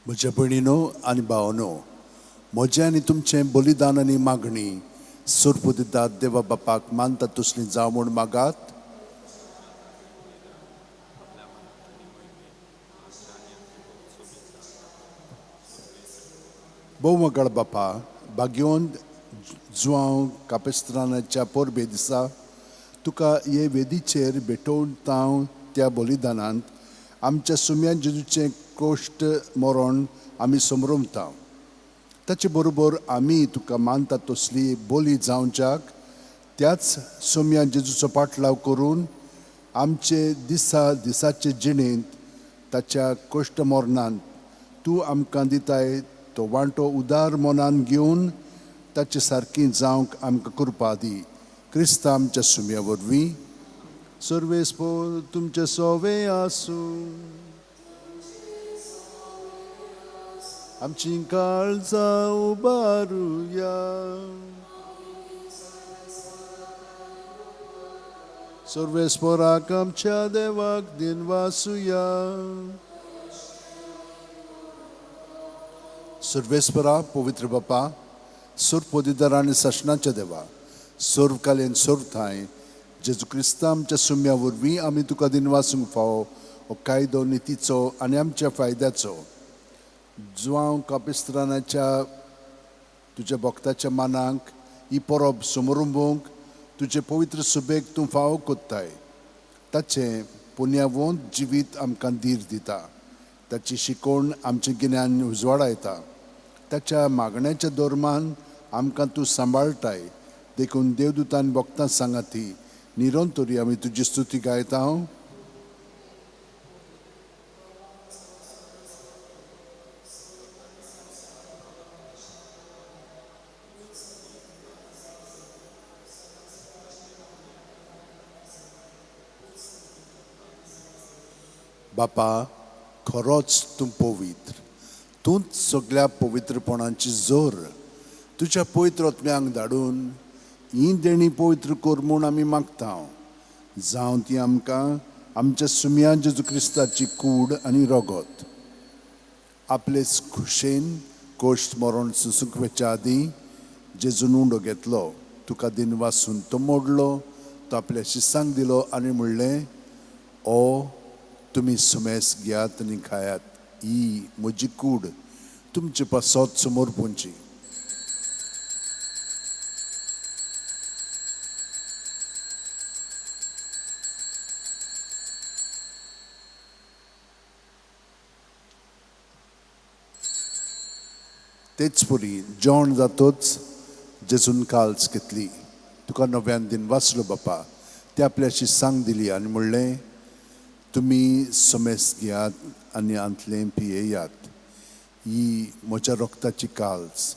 म्हज्या भयणीनो आनी भावनो, म्हजें आनी तुमचें बलिदान आनी मागणी सोर्प दितात देवा बापाक मानता तसली जावं म्हूण मागात. भोवमगळ बापा, भाग्योन जुआंव कापेस्त्रानाच्या परबे दिसा तुका हे वेदीचेर भेटोवन तांव त्या बलिदानांत आमच्या सुम्या जेजूचें कोश्ट मरण आमी समरमता. ताचे बरोबर आमी तुका मानता तसली बोली जावच्याक त्याच सोम्या जेजूचो पाटलाव करून आमचे दिसा दिसाचे जिणेंत ताच्या कश्ट मरणांत तूं आमकां दिताय तो वांटो उदार मनान घेवन ताचे सारकी जावंक आमकां कृपा दी. क्रिस्ता आमच्या सुम्या वरवीं. सर्वेस्पोर तुमचे सोवे आसूं. आमची काळजां उबारुया. सर्वेस्पोराक आमच्या देवाक दिनवासुया. सर्वेस्परा पवित्र बापा, सर्व आनी सासणाच्या देवा, सर्वकालीन सर्व ठांय जेजू क्रिस्ता आमच्या सुम्या वरवीं आमी तुका दिनवासूंक फावो हो कायदो नितीचो आनी आमच्या फायद्याचो. जुआंव कापिस्त्रानाच्या तुज्या भक्ताच्या मानाक ही परब समरुंबूंक तुजे पवित्र सुबेक तूं फावो कोत्ताय. ताचें पुण्यावंत जिवीत आमकां धीर दिता. ताची शिकवण आमचें गिन्यान उजवाडायता. ताच्या मागण्याच्या धर्मान आमकां तूं सांबाळटाय. देखून देवदूतान भक्तां सांगाती निरंतरी आमी तुजी स्तुती गायता. बापा, खरोच तूं पवित्र, तूंच सगळ्या पवित्रपणाची जोर. तुज्या पवित्र आत्म्यांक धाडून ही देणी पवित्र कर म्हूण आमी मागता. जावं ती आमकां आमच्या सुम्या जेजू क्रिस्ताची कूड आनी रगत. आपलेच खुशेन कोश्ट मरण सुसूंक वचच्या आदीं जेजून उंडो घेतलो, तुका दिनवासून तो मोडलो, तो आपल्या शिसांक दिलो आनी म्हणलें, ओ तुमी सुमेस घेयात आनी खायात, ही म्हजी कूड तुमचे पासत समोर पुंची. तेच परी जेवण जातोच जेजून काल्स घेतली, तुका नव्यान दिन वाचलो बापा, ते आपल्या शिसांक दिली आनी म्हणलें, तुमी समेस घेयात आनी आंतलें पियेयात, ही म्हज्या रक्ताची काल्स,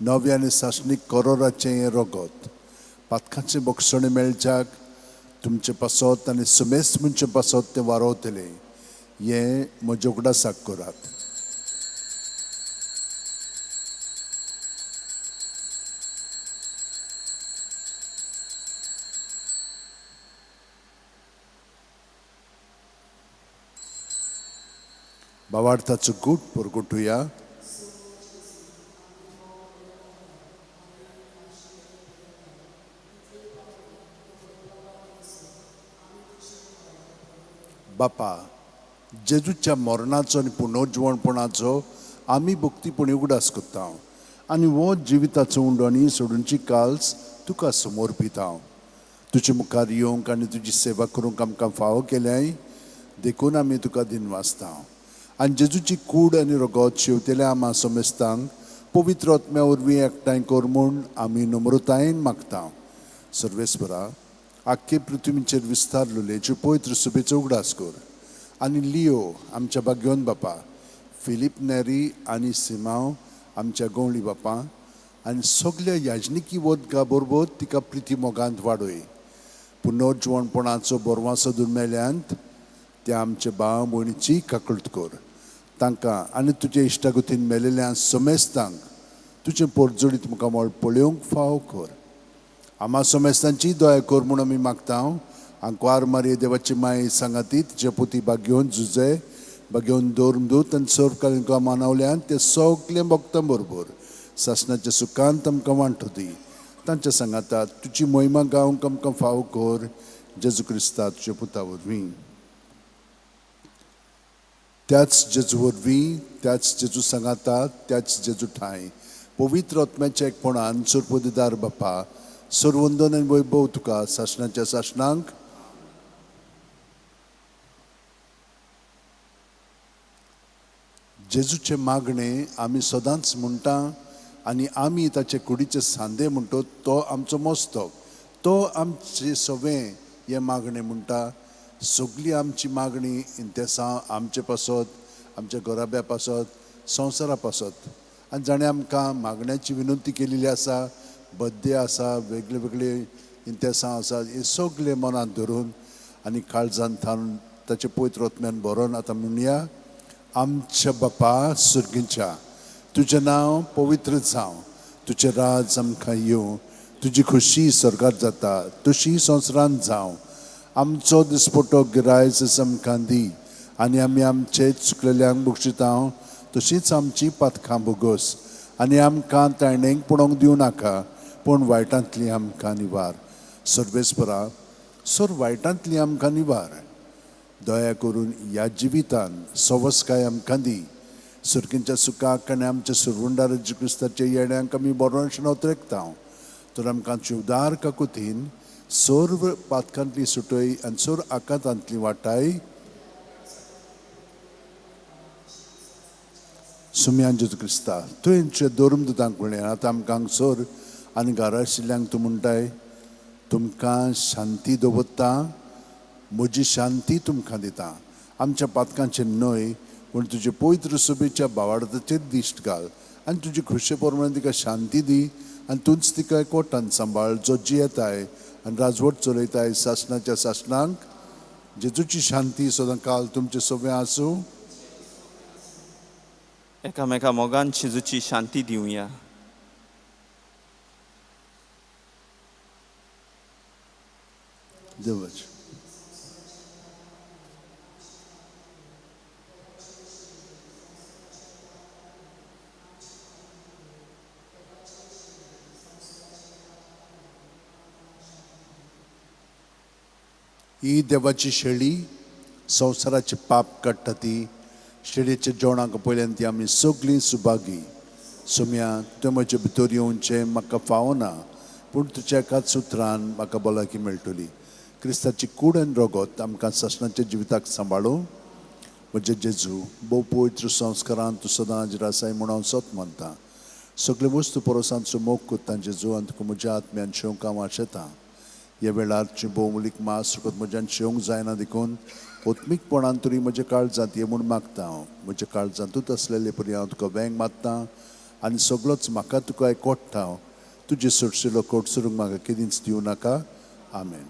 नव्या आनी सासणीक करोराचें हें रगत, पातकाचें बक्षणें मेळच्याक तुमचें पासत आनी समेस म्हणचे पासत तें वारोवतलें, हें म्हज्या उगडासाक करात. भावार्थाचो गूट परगटुया. बापा, जेजूच्या मरणाचो आनी पुनर्जिवणपणाचो आमी भक्तीपणी उगडास करता आनी हो जिविताचो उंडो आनी सोडूनची काल्स तुका समर्पिता. तुजे मुखार येवंक आनी तुजी सेवा करूंक आमकां फावो केल्याय देखून आमी तुका दिनवासता. आनी जेजूची कूड आनी रगत शेवतेल्या आमा समेस्तांक पवित्र आत्म्या वरवीं एकठांय कर म्हूण आमी नम्रतायेन मागता. सर्वेस्परा, आख्खे पृथ्वीचेर विस्तारलेले पवित्र सुबेचो उगडास कर आनी लियो आमच्या भाग्योन बापा, फिलीप नेरी आनी सिमांव आमच्या गवळी बापा आनी सगल्या याजनिकी वदका बरोबर तिका प्रिती मोगांत वाडय. पुनर्जिवणपणाचो बोरवासो दुर्मेल्यांत त्या आमच्या भाव भयणीची काकळत कर. तांकां आनी तुजे इश्टागतीन मेलेल्या समेस्तांक तुजें पोरजोडीत मुखामळ पळोवंक फावो कर. आमा समेस्तांची दया कर म्हूण आमी मागता. आंकवार मारये देवाची माय सांगाती तिचे पुती भाग्योवन जुजे बगेवन धर्मदूत आनी सर्व मानवल्यान ते सगळे भक्तां बरोबर सासणाच्या सुखांत आमकां वांटो दी. तांच्या सांगाता तुजी मोहिमा गावंक आमकां फावो कर, जेजू क्रिस्ता तुज्या पुता वरवीं. त्याच जेजू वरवीं, त्याच जेजू सांगाता, त्याच जेजू ठांय पवित्र आत्म्याच्या एकपणान सर्वदिदार बापा सर्वंदन आनी वैभव तुका सासणाच्या सासणांक. जेजूचे मागणे आमी सदांच म्हणटा आनी आमी ताचे कुडीचे सांदे म्हणटो तो आमचो मस्तक, तो आमचे सवें हें मागणें म्हणटा. सगळी आमची मागणी इंतेसांव आमचे पासत, आमच्या घराब्या पासत, संवसारा पासत आनी जाणें आमकां मागण्याची विनंती केलेली आसा, बड्डे आसा, वेगळे वेगळे इंतेसांव आसा, हे सगळे मनांत धरून आनी काळजान थारून ताचे पवित्र आत्म्यान भरोन आतां म्हणया. आमच्या बापा सुर्गीच्या, तुजें नांव पवित्र जावं, तुजें राज आमकां येवं, तुजी खुशी स्वर्गात जाता तशी संवसारांत जावं. आमचो दिसपटो गिरायस आमकां दी आनी आमी आमचे चुकलेल्यांक बक्षिता तशीच आमची पातकां भोगोस आनी आमकां ताणेंक पळोवंक दिवं नाका, पूण वायटांतली आमकां निवार. सर्वेस्परा, सर वायटांतली आमकां निवार. दया करून ह्या जिवितान सवस्काय आमकां दी. सुर्कींच्या सुखाक आनी आमच्या सुरवंडार क्रिस्ताच्या येण्यांक आमी बरोवण उतरेकता तर आमकां उदार काकुतीन सर्व पातकांतली सुटय आनी सर्व आकांतांतली वाटाय. सुम्यान जेजू क्रिस्ता, तुवें धर्मदूतांक म्हणलें आतां आमकां हांगसर आनी घरा आशिल्ल्यांक तूं म्हणटाय, तुमकां शांती दवरता, म्हजी शांती तुमकां दिता. आमच्या पातकांचेर न्हय पूण तुजे पवित्र सभेच्या बावार्थाचेर दिश्ट घाल आनी तुजी खुशे प्रमाणे तिका शांती दी आनी तूंच तिका कोटान सांबाळ, जो जियेताय आनी राजवट चलयताय सासणाच्या सासणांक. जेजूची शांती सदां काल तुमचें सगळें आसूं. एकामेका मोगान जेजूची शांती दिवया. देवाची ही देवाची शेळी संवसाराचे पाप काडटा ती शेळयेच्या जेवणाक पयल्यान ती आमी सगळीं सुभागी. सोम्या, तुवें म्हजे भितर येवचें म्हाका फावना, पूण तुज्या एकाच उतरान म्हाका भलायकी मेळटली. क्रिस्ताची कूड आनी रगत आमकां सासणाच्या जिविताक सांबाळूं. म्हजे जेजू, भोव पवित्र संस्कारान तूं सदां हाजीर आसाय म्हूण हांव सत मानतां. सगळे वस्तू परसांचो मोग कोत्ता जेजू आनी तुका म्हज्या आत्म्यान शेवंक हांव आशेतां. ह्या वेळार तुजें भोवमुलीक मास फकत म्हज्यान शेवंक जायना देखून ओत्मीकपणान तरी म्हज्या काळजांत ये म्हूण मागता हांव. म्हज्या काळजांतूच आसलेले परी हांव तुका वेंग मारता आनी सगळोच म्हाका तुका एकवटा हांव. तुजे सोडशिल्लो कोटसरूंक म्हाका केदींच दिवं नाका. आमेन.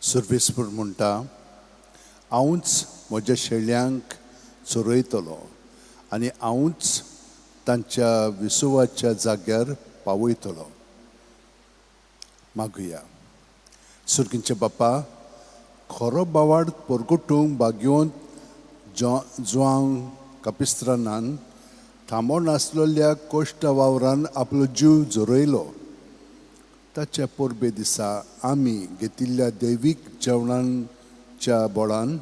सर्वेस्पर म्हणटा, हांवूच म्हज्या शेळ्यांक चरयतलो आनी हांवूच तांच्या विसवाच्या जाग्यार पावयतलो. मागुया. सुर्गींचे बापा, खरो बावाड परगटूंक भाग्योंत जुआंव कापिस्त्रानान थांबो नासलेल्या कोश्ट वावरान आपलो जीव झरयलो. ताच्या परबे दिसा आमी घेतिल्ल्या दैवीक जेवणाच्या बोळान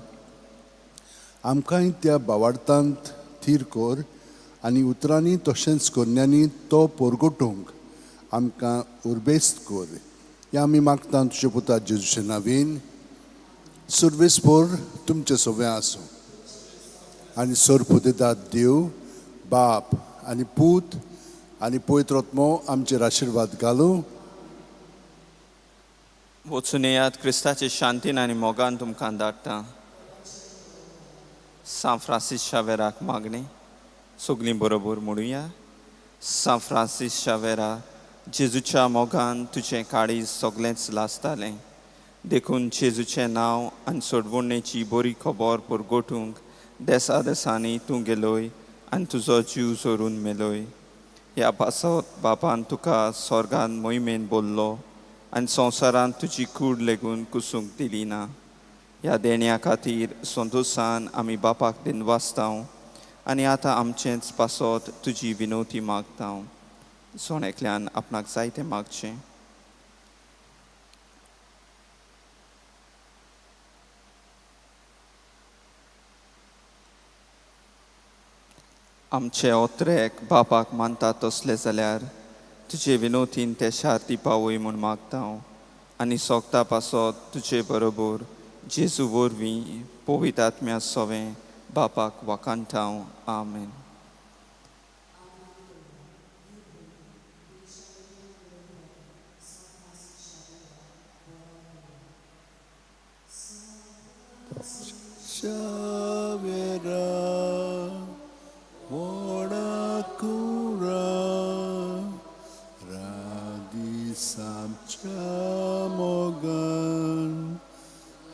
आमकांय त्या बावाडतांत थीर कर आनी उतरांनी तशेंच करण्यांनी तो परगटूंक आमकां उर्बेस्त कर. ह्या आमी मागता तुज्या पुता जेजूचे नावीन. सर्वेस्पर तुमचें सगळें आसूं आनी सरपुदेदाद देव बाप आनी पूत आनी पवित्र आत्मो आमचेर आशिर्वाद घालूं. वचून येयात, क्रिस्ताचे शांतीन आनी मोगान तुमकां धाडटा. सांत फ्रांसीस शावेराक मागणें. सगळीं बरोबर म्हणुया. सांत फ्रांसीस शावेरा, जेजूच्या मोगान तुजें काळीज सगळेंच लासतालें, देखून जेजूचें नांव आनी सोडवणेची बरी खबर परगटूंक देसा देसांनी तूं गेलोय आनी तुजो जीव जोरून मेलोय. ह्या पासत बापान तुका स्वर्गान मोहिमेन बोल्लो आनी संवसारांत तुजी कूड लेगून कुसूंक दिली ना. ह्या देण्या खातीर संतोशान आमी बापाक दिनवासतांव आनी आतां आमचेंच पासत तुजी विनवती मागतांव. जण एकल्यान आपणाक जाय तें मागचें. आमचे ओत्रेक बापाक मानता तसले जाल्यार तुजे विनोतीन ते शार्ती पावय म्हूण मागता आनी सोगता पासत तुजे बरोबर जेजू वरवीं पवित्र आत्म्या सोवें बापाक वाखाणटा. आमेन. Shavera Morakura Radisam Chamogan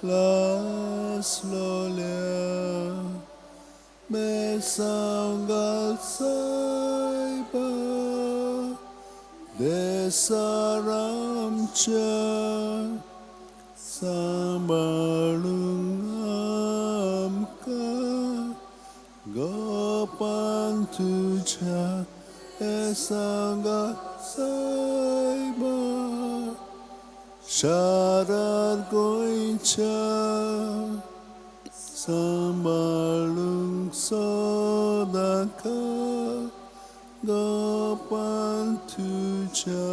Laslolea Mesangal Saiba Desaramcha Sambalungamka Gopan tuja esanga saiba Sharar goincha Sambalung sodaka Gopan tuja.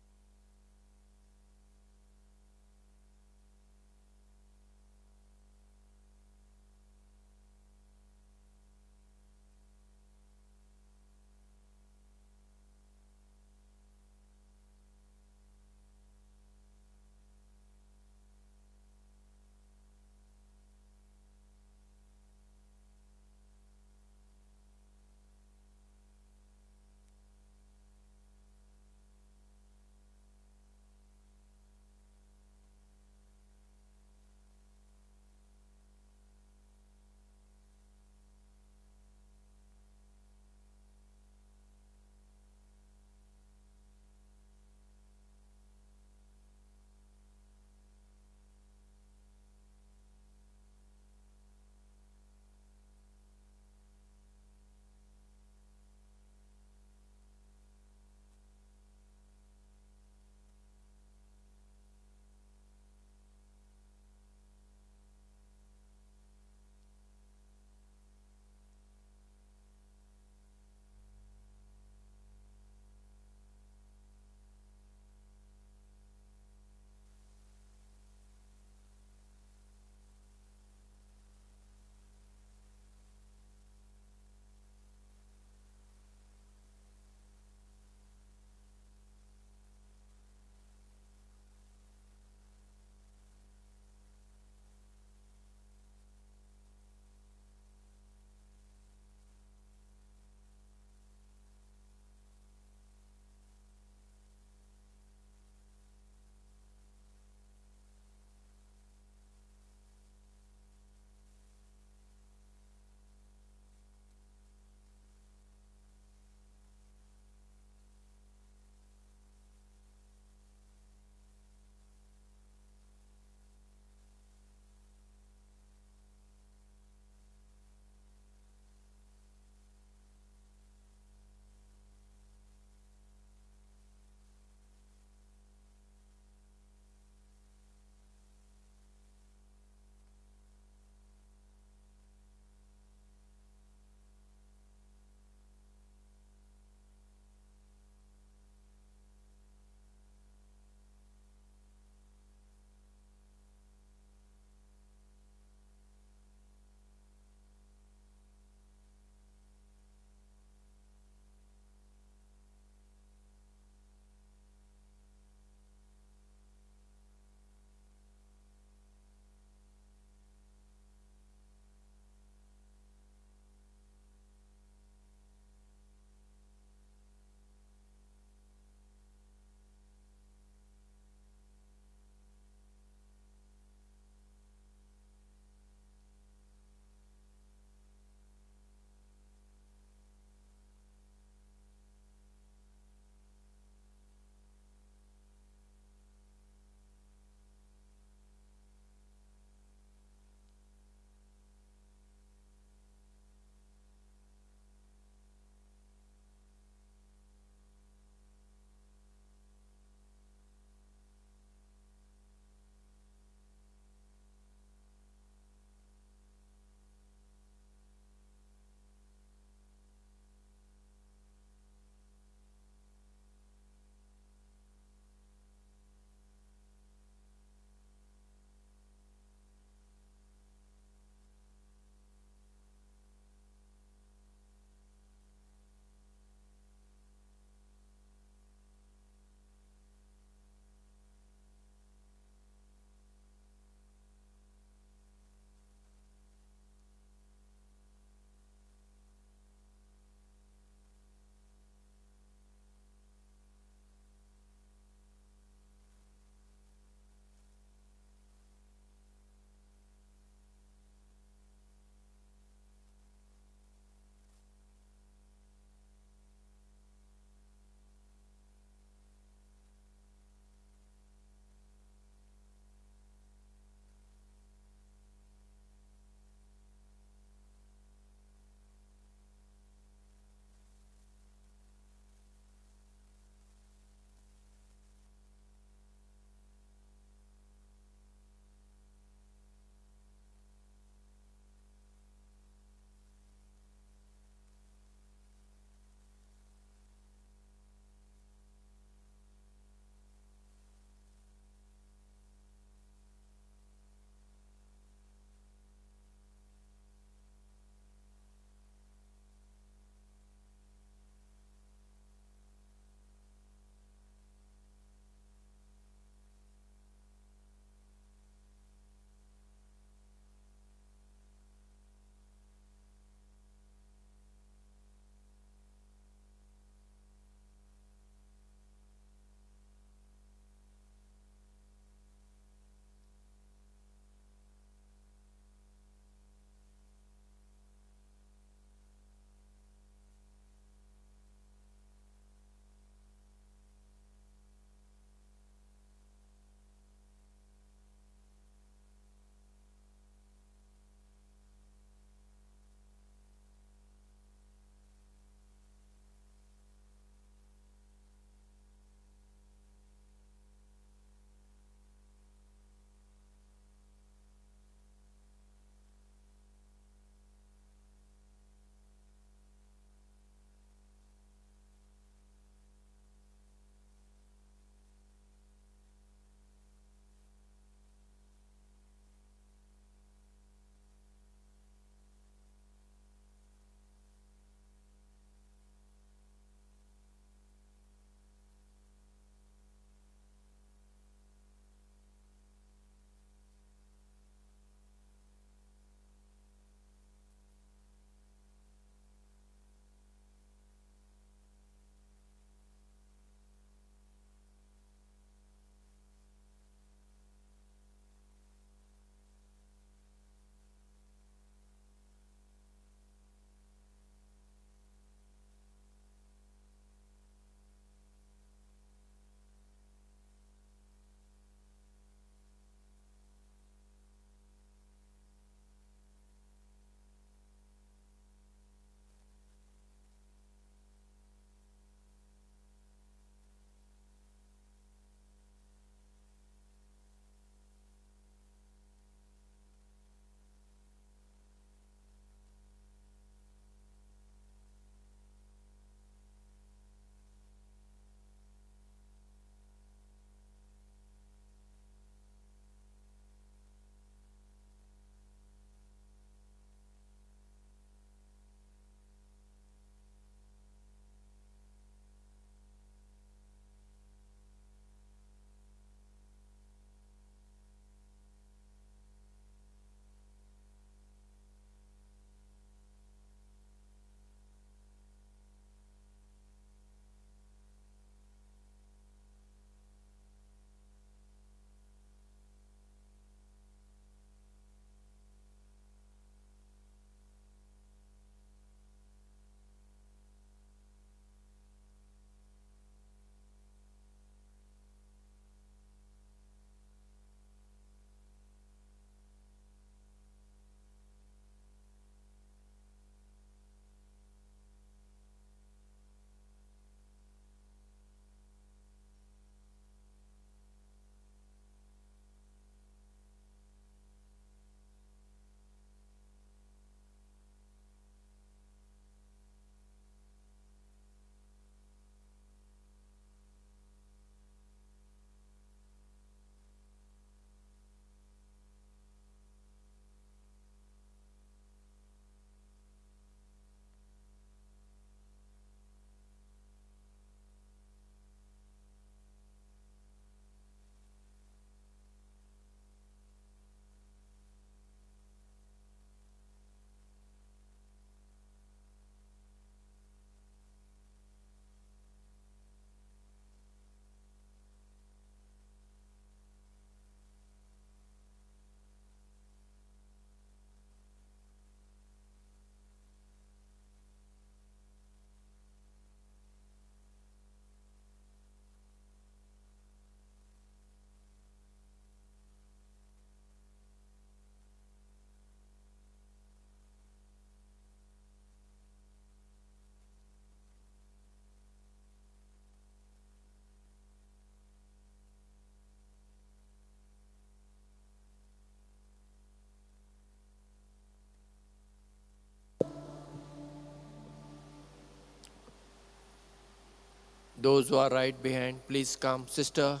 Those who are right behind, please come. Sister,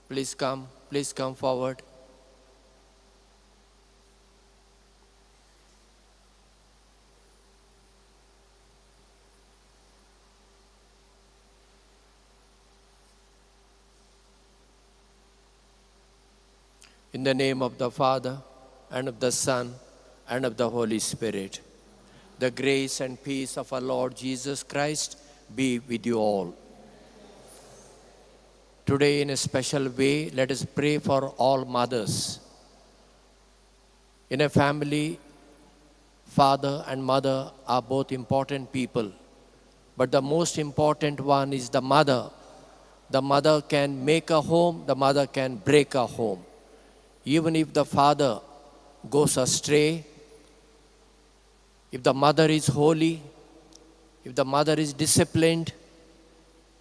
please come. Please come forward. In the name of the Father, and of the Son, and of the Holy Spirit, the grace and peace of our Lord Jesus Christ be with you all. Today, in a special way, let us pray for all mothers. In a family, father and mother are both important people, but the most important one is the mother. The mother can make a home, the mother can break a home. Even if the father goes astray, if the mother is holy, if the mother is disciplined,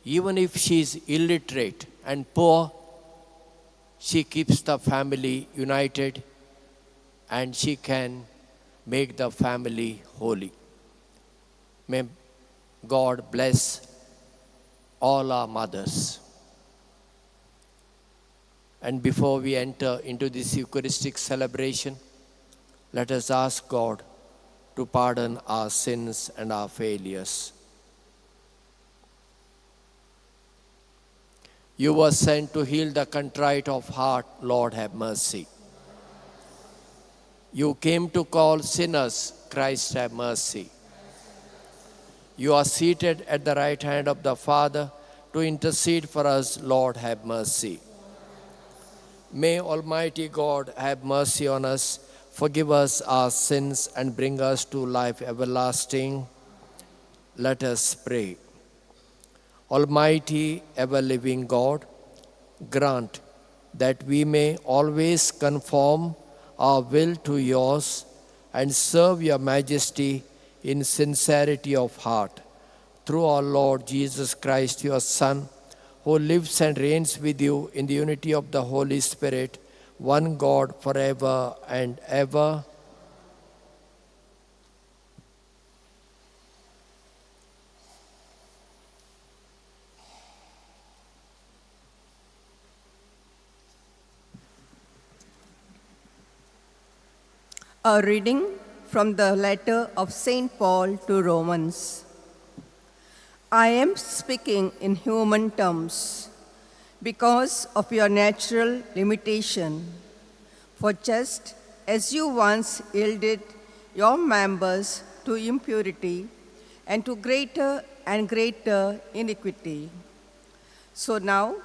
even if she is illiterate and poor, she keeps the family united and she can make the family holy. May God bless all our mothers. And before we enter into this Eucharistic celebration, let us ask God to pardon our sins and our failures. You were sent to heal the contrite of heart, Lord, have mercy. You came to call sinners, Christ, have mercy. You are seated at the right hand of the Father to intercede for us, Lord, have mercy. May Almighty God have mercy on us, forgive us our sins, and bring us to life everlasting. Let us pray. Almighty, ever-living God, grant that we may always conform our will to yours and serve your majesty in sincerity of heart. Through our Lord Jesus Christ, your Son, who lives and reigns with you in the unity of the Holy Spirit, one God, forever and ever. A reading from the letter of St. Paul to Romans. I am speaking in human terms because of your natural limitation. For just as you once yielded your members to impurity and to greater and greater iniquity, so now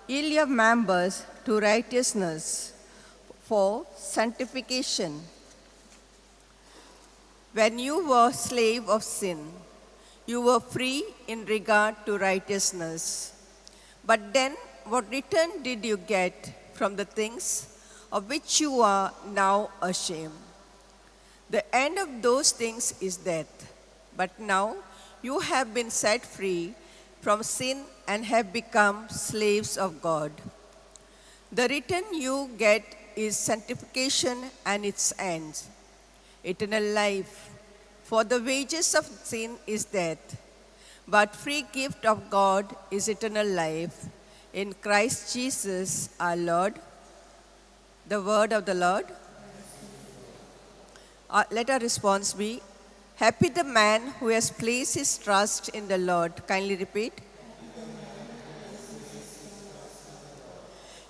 yield your members to righteousness for sanctification. When you were slave of sin, you were free in regard to righteousness. But then, what return did you get from the things of which you are now ashamed? The end of those things is death. But now you have been set free from sin and have become slaves of God. The return you get is sanctification and its end, eternal life. For the wages of sin is death, but free gift of God is eternal life in Christ Jesus our Lord. The word of the Lord. Let our response be, happy the man who has placed his trust in the Lord. Kindly repeat.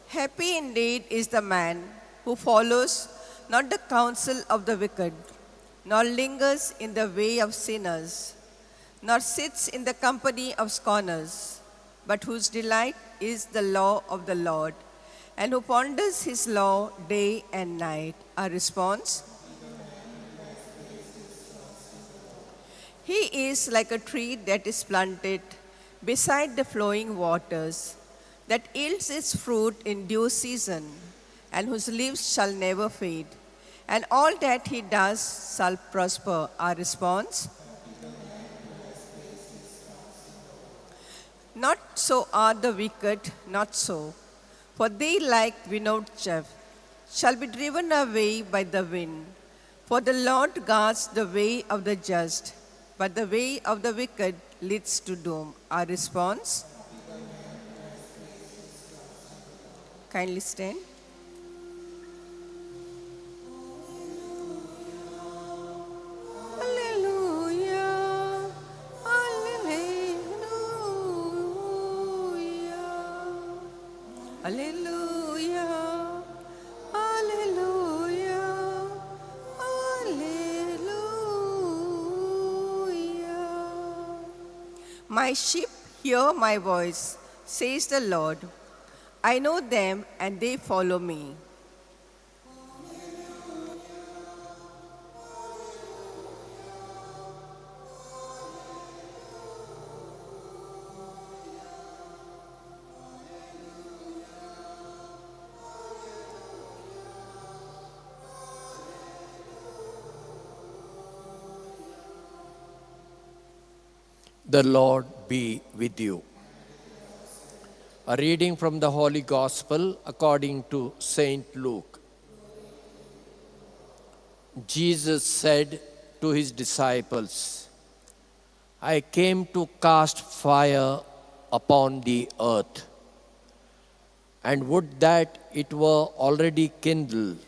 Happy indeed is the man who follows not the counsel of the wicked, nor lingers in the way of sinners, nor sits in the company of scorners, but whose delight is the law of the Lord, and who ponders his law day and night. Our response? He is like a tree that is planted beside the flowing waters, that yields its fruit in due season, and whose leaves shall never fade. And all that he does shall prosper. Our response? Not so are the wicked, not so. For they, like winnowed chaff, shall be driven away by the wind. For the Lord guards the way of the just, but the way of the wicked leads to doom. Our response? Kindly stand. Alleluia, alleluia, alleluia, alleluia, alleluia. My sheep hear my voice, says the Lord. I know them and they follow me. The Lord be with you. A reading from the Holy Gospel according to Saint Luke. Jesus said to his disciples, I came to cast fire upon the earth, and would that it were already kindled.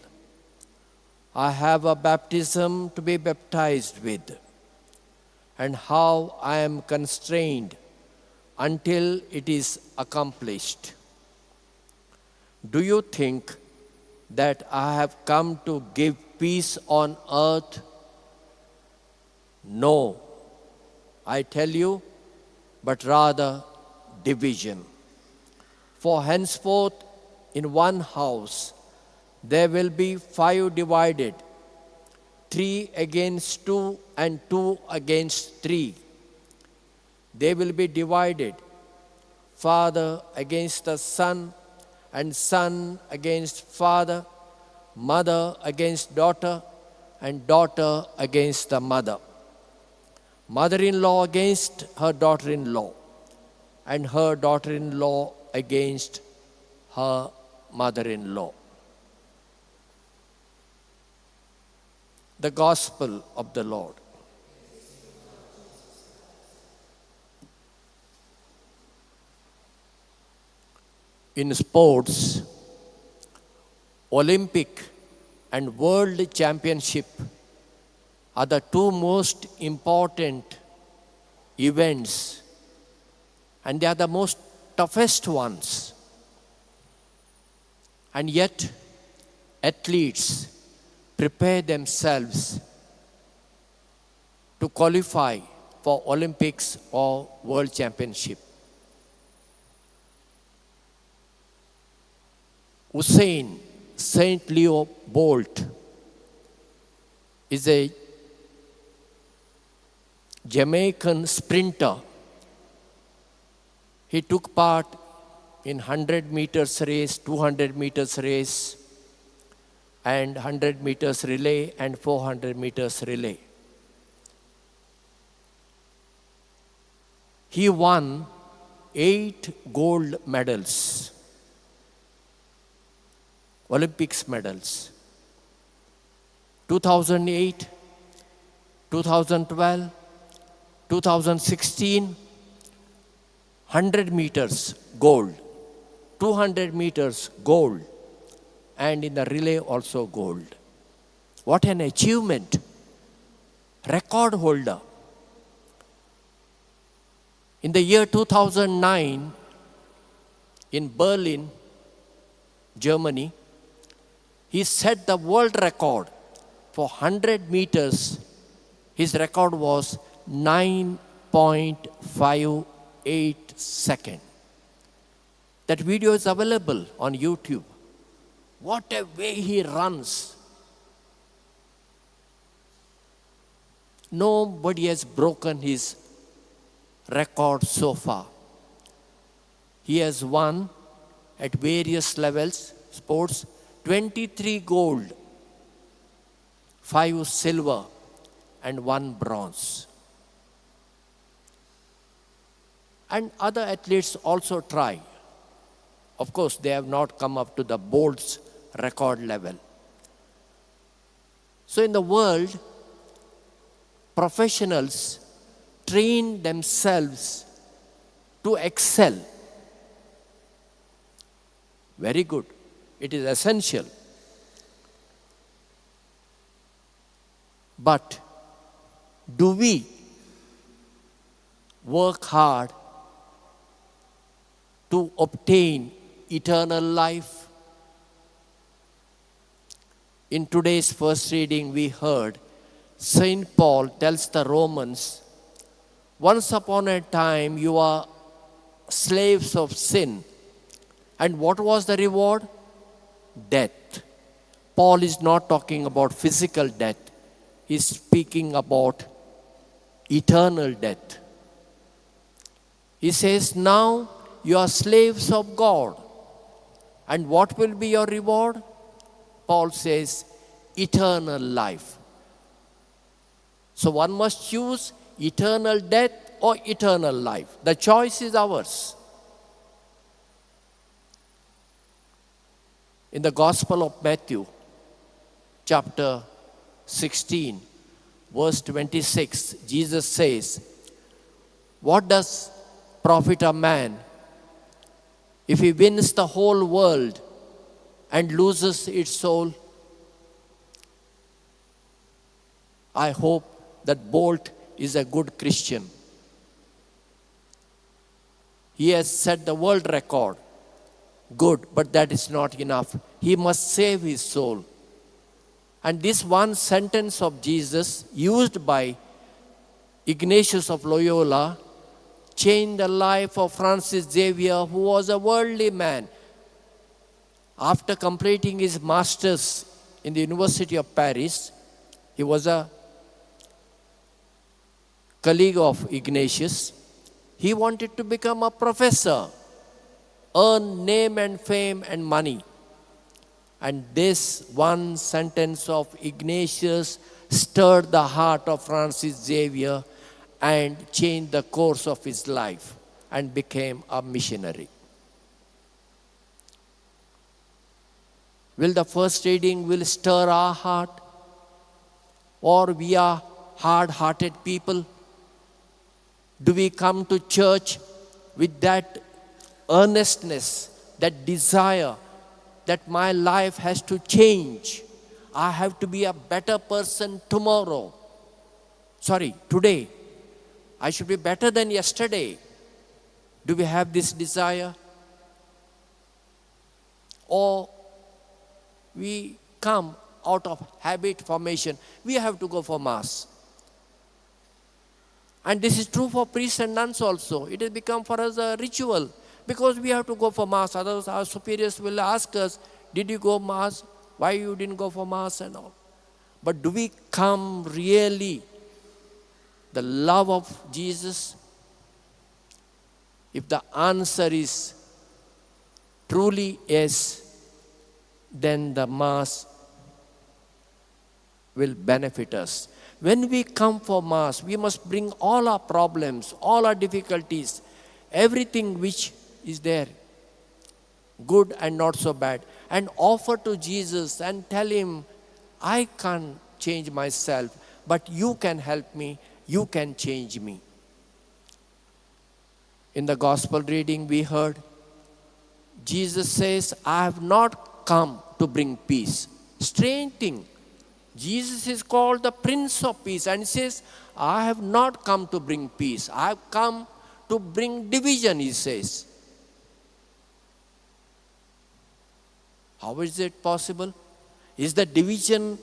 I have a baptism to be baptized with, and how I am constrained until it is accomplished. Do you think that I have come to give peace on earth? No, I tell you, but rather division. For henceforth in one house there will be 5 divided, 3 against 2 and 2 against 3. They will be divided, father against the son, and son against father, mother against daughter, and daughter against the mother, mother-in-law against her daughter-in-law, and her daughter-in-law against her mother-in-law. The Gospel of the Lord. In sports, Olympic and World Championship are the two most important events, and they are the most toughest ones. And yet, athletes prepare themselves to qualify for Olympics or World Championship. Usain St. Leo Bolt is a Jamaican sprinter. He took part in 100 meters race, 200 meters race, and 100 meters relay and 400 meters relay. He won 8 gold medals, Olympics medals. 2008, 2012, 2016, 100 meters gold, 200 meters gold, and in the relay also gold. What an achievement! Record holder. In the year 2009, in Berlin, Germany, he set the world record for 100 meters. His record was 9.58 seconds. That video is available on YouTube. What a way he runs. Nobody has broken his record so far. He has won at various levels, sports, 23 gold, 5 silver, and 1 bronze. And other athletes also try. Of course, they have not come up to the Bolt's record level. So in the world, professionals train themselves to excel. Very good. It is essential. But do we work hard to obtain eternal life? In today's first reading, we heard St. Paul tells the Romans, once upon a time you are slaves of sin. And what was the reward? Death. Paul is not talking about physical death. He's speaking about eternal death. He says, now you are slaves of God. And what will be your reward? Paul says, eternal life. So one must choose eternal death or eternal life. The choice is ours. In the Gospel of Matthew, chapter 16, verse 26, Jesus says, what does profit a man if he wins the whole world and loses its soul? I hope that Bolt is a good Christian. He has set the world record. Good, but that is not enough. He must save his soul. And this one sentence of Jesus, used by Ignatius of Loyola, changed the life of Francis Xavier, who was a worldly man. After completing his master's in the University of Paris, he was a colleague of Ignatius. He wanted to become a professor, earn name and fame and money. And this one sentence of Ignatius stirred the heart of Francis Xavier and changed the course of his life and became a missionary. Will the first reading will stir our heart? Or we are hard-hearted people? Do we come to church with that earnestness, that desire that my life has to change? I have to be a better person tomorrow. Sorry, today. I should be better than yesterday. Do we have this desire? Or we come out of habit formation. We have to go for Mass. And this is true for priests and nuns also. It has become for us a ritual because we have to go for Mass. Otherwise, our superiors will ask us, did you go Mass? Why you didn't go for Mass and all? But do we come really the love of Jesus? If the answer is truly yes, then the Mass will benefit us. When we come for Mass, we must bring all our problems, all our difficulties, everything which is there, good and not so bad, and offer to Jesus and tell him, I can't change myself, but you can help me, you can change me. In the gospel reading we heard, Jesus says, I have not come to bring peace. Strange thing. Jesus is called the Prince of Peace and he says, I have not come to bring peace. I have come to bring division, he says. How is it possible? Is the division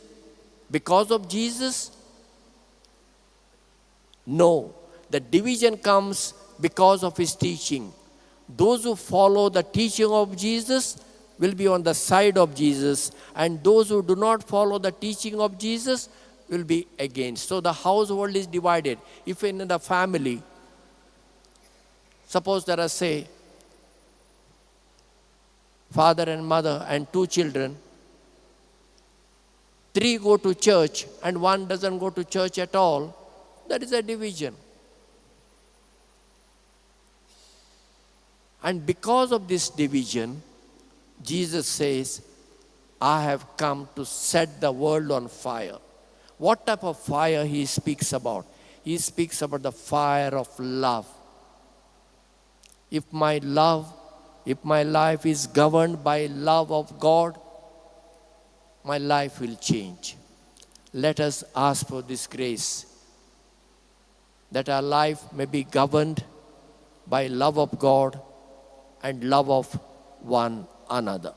because of Jesus? No. The division comes because of his teaching. Those who follow the teaching of Jesus will be on the side of Jesus, and those who do not follow the teaching of Jesus will be against. So the household is divided. If in the family, suppose there are, say, father and mother and two children, three go to church and one doesn't go to church at all, that is a division. And because of this division, Jesus says, I have come to set the world on fire. What type of fire he speaks about? He speaks about the fire of love. If my love, if my life is governed by love of God, my life will change. Let us ask for this grace, that our life may be governed by love of God and love of one another.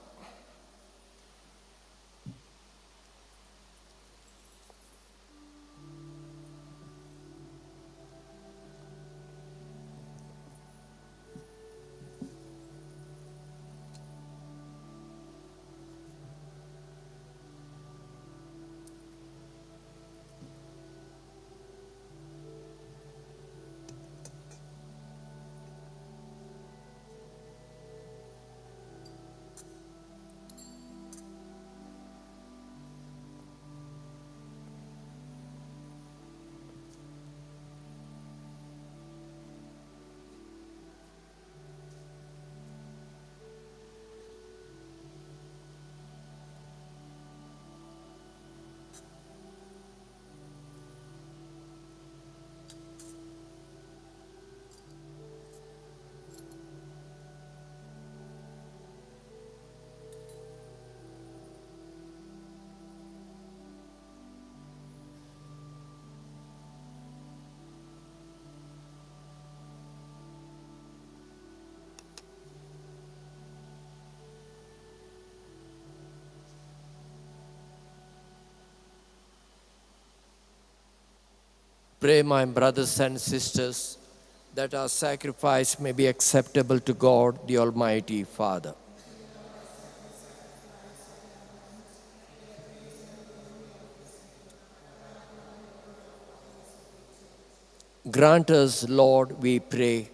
Pray, my brothers and sisters, that our sacrifice may be acceptable to God, the Almighty Father. Grant us, Lord, we pray,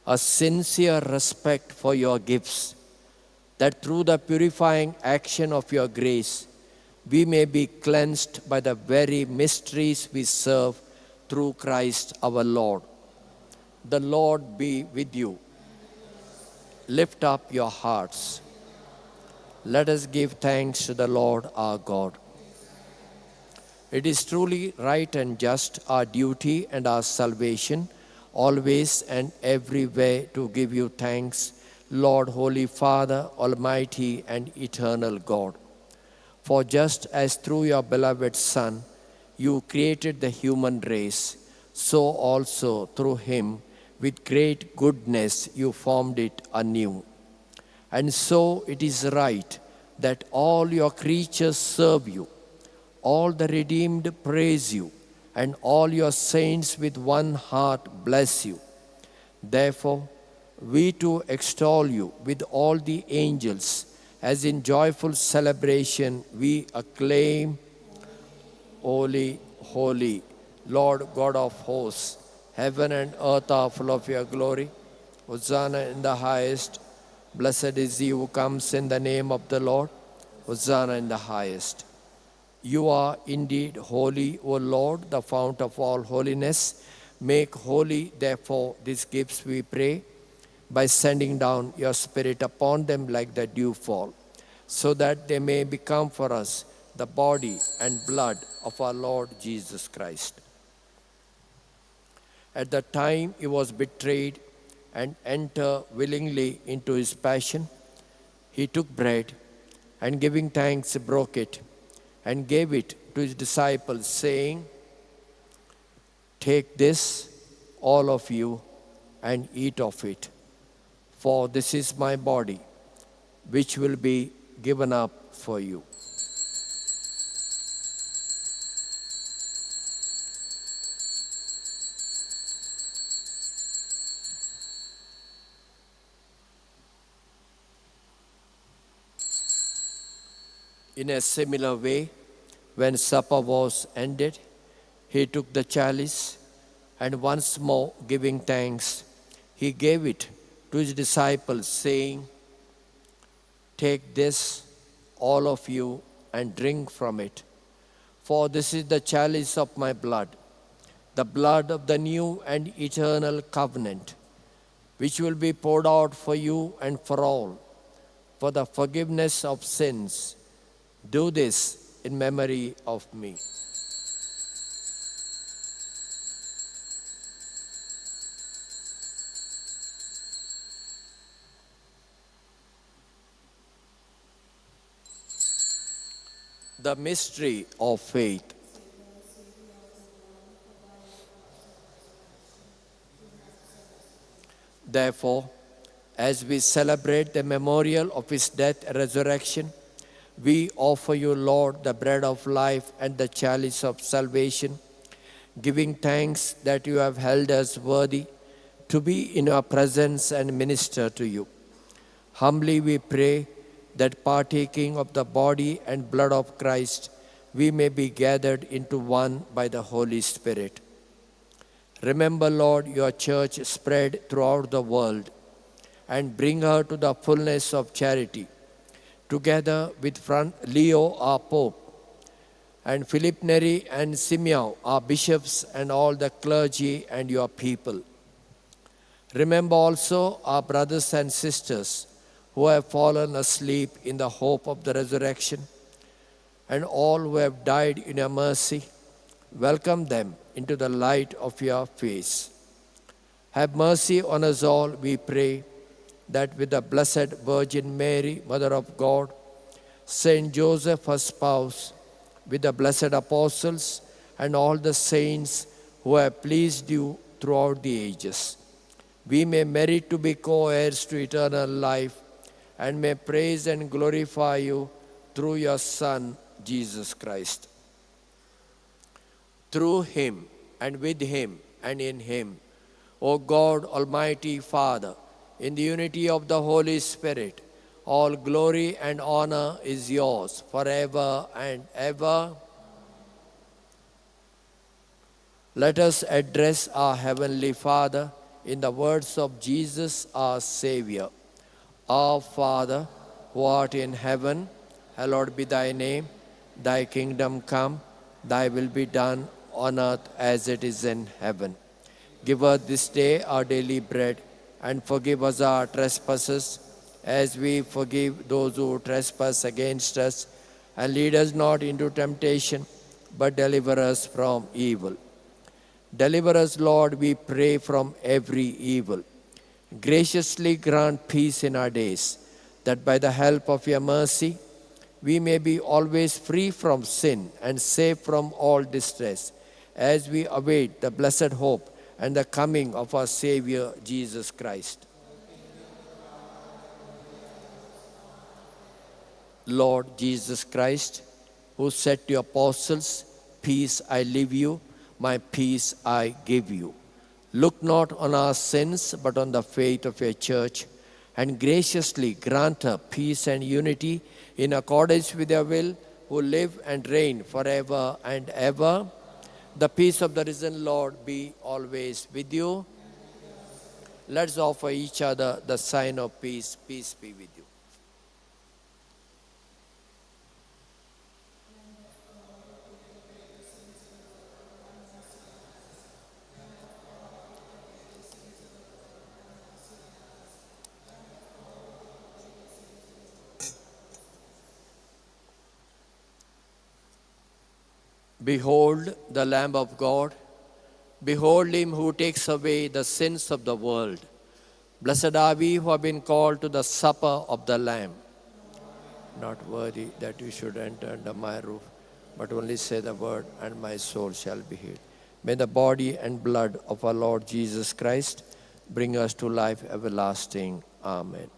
a sincere respect for your gifts, that through the purifying action of your grace, we may be cleansed by the very mysteries we serve through Christ our Lord. The Lord be with you. Lift up your hearts. Let us give thanks to the Lord our God. It is truly right and just, our duty and our salvation, always and everywhere to give you thanks, Lord, Holy Father, Almighty and eternal God. For just as through your beloved Son you created the human race, so also through him with great goodness you formed it anew. And so it is right that all your creatures serve you, all the redeemed praise you, and all your saints with one heart bless you. Therefore, we too extol you with all the angels, as in joyful celebration we acclaim, Holy, holy, Lord God of hosts, heaven and earth are full of your glory. Hosanna in the highest. Blessed is he who comes in the name of the Lord. Hosanna in the highest. You are indeed holy, O Lord, the fount of all holiness. Make holy, therefore, these gifts, we pray, by sending down your Spirit upon them like the dewfall, so that they may become for us the body and blood of our Lord Jesus Christ. At the time he was betrayed and entered willingly into his passion, he took bread and, giving thanks, broke it and gave it to his disciples, saying, "Take this, all of you, and eat of it, for this is my body, which will be given up for you." In a similar way, when supper was ended, he took the chalice, and once more giving thanks, he gave it to his disciples, saying, "Take this, all of you, and drink from it, for this is the chalice of my blood, the blood of the new and eternal covenant, which will be poured out for you and for all, for the forgiveness of sins. Do this in memory of me." The mystery of faith. Therefore, as we celebrate the memorial of his death and resurrection, we offer you, Lord, the bread of life and the chalice of salvation, giving thanks that you have held us worthy to be in your presence and minister to you. Humbly we pray that partaking of the body and blood of Christ, we may be gathered into one by the Holy Spirit. Remember, Lord, your church spread throughout the world and bring her to the fullness of charity, together with Leo, our Pope, and Philip Neri and Simeon, our bishops, and all the clergy and your people. Remember also our brothers and sisters who have fallen asleep in the hope of the resurrection, and all who have died in your mercy. Welcome them into the light of your face. Have mercy on us all, we pray, that with the Blessed Virgin Mary, Mother of God, Saint Joseph, her spouse, with the blessed apostles and all the saints who have pleased you throughout the ages, we may merit to be co-heirs to eternal life and may praise and glorify you through your Son, Jesus Christ. Through him, and with him, and in him, O God, Almighty Father, in the unity of the Holy Spirit, all glory and honor is yours forever and ever. Let us address our Heavenly Father in the words of Jesus, our Savior. Our Father, who art in heaven, hallowed be thy name. Thy kingdom come, thy will be done on earth as it is in heaven. Give us this day our daily bread, and forgive us our trespasses, as we forgive those who trespass against us. And lead us not into temptation, but deliver us from evil. Deliver us, Lord, we pray, from every evil. Graciously grant peace in our days, that by the help of your mercy, we may be always free from sin and safe from all distress, as we await the blessed hope and the coming of our Savior, Jesus Christ. Lord Jesus Christ, who said to your apostles, "Peace I leave you, my peace I give you. Look not on our sins, but on the faith of your church, and graciously grant her peace and unity in accordance with your will, who live and reign forever and ever. The peace of the risen Lord be always with you. Let's offer each other the sign of peace. Peace be with you. Behold the Lamb of God. Behold him who takes away the sins of the world. Blessed are we who have been called to the supper of the Lamb. Not worthy that you should enter under my roof, but only say the word, and my soul shall be healed. May the body and blood of our Lord Jesus Christ bring us to life everlasting. Amen.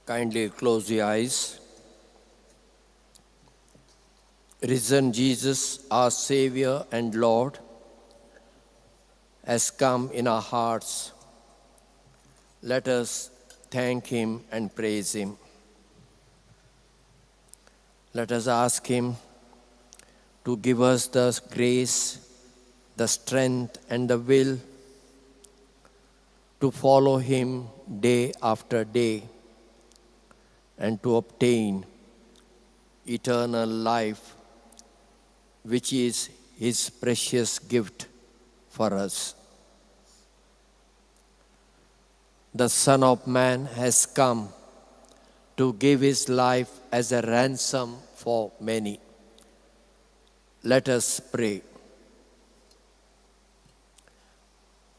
Kindly close your eyes. Risen Jesus, our Savior and Lord, has come in our hearts. Let us thank Him and praise Him. Let us ask Him to give us the grace, the strength, and the will to follow Him day after day and to obtain eternal life, which is His precious gift for us. The Son of Man has come to give His life as a ransom for many. Let us pray.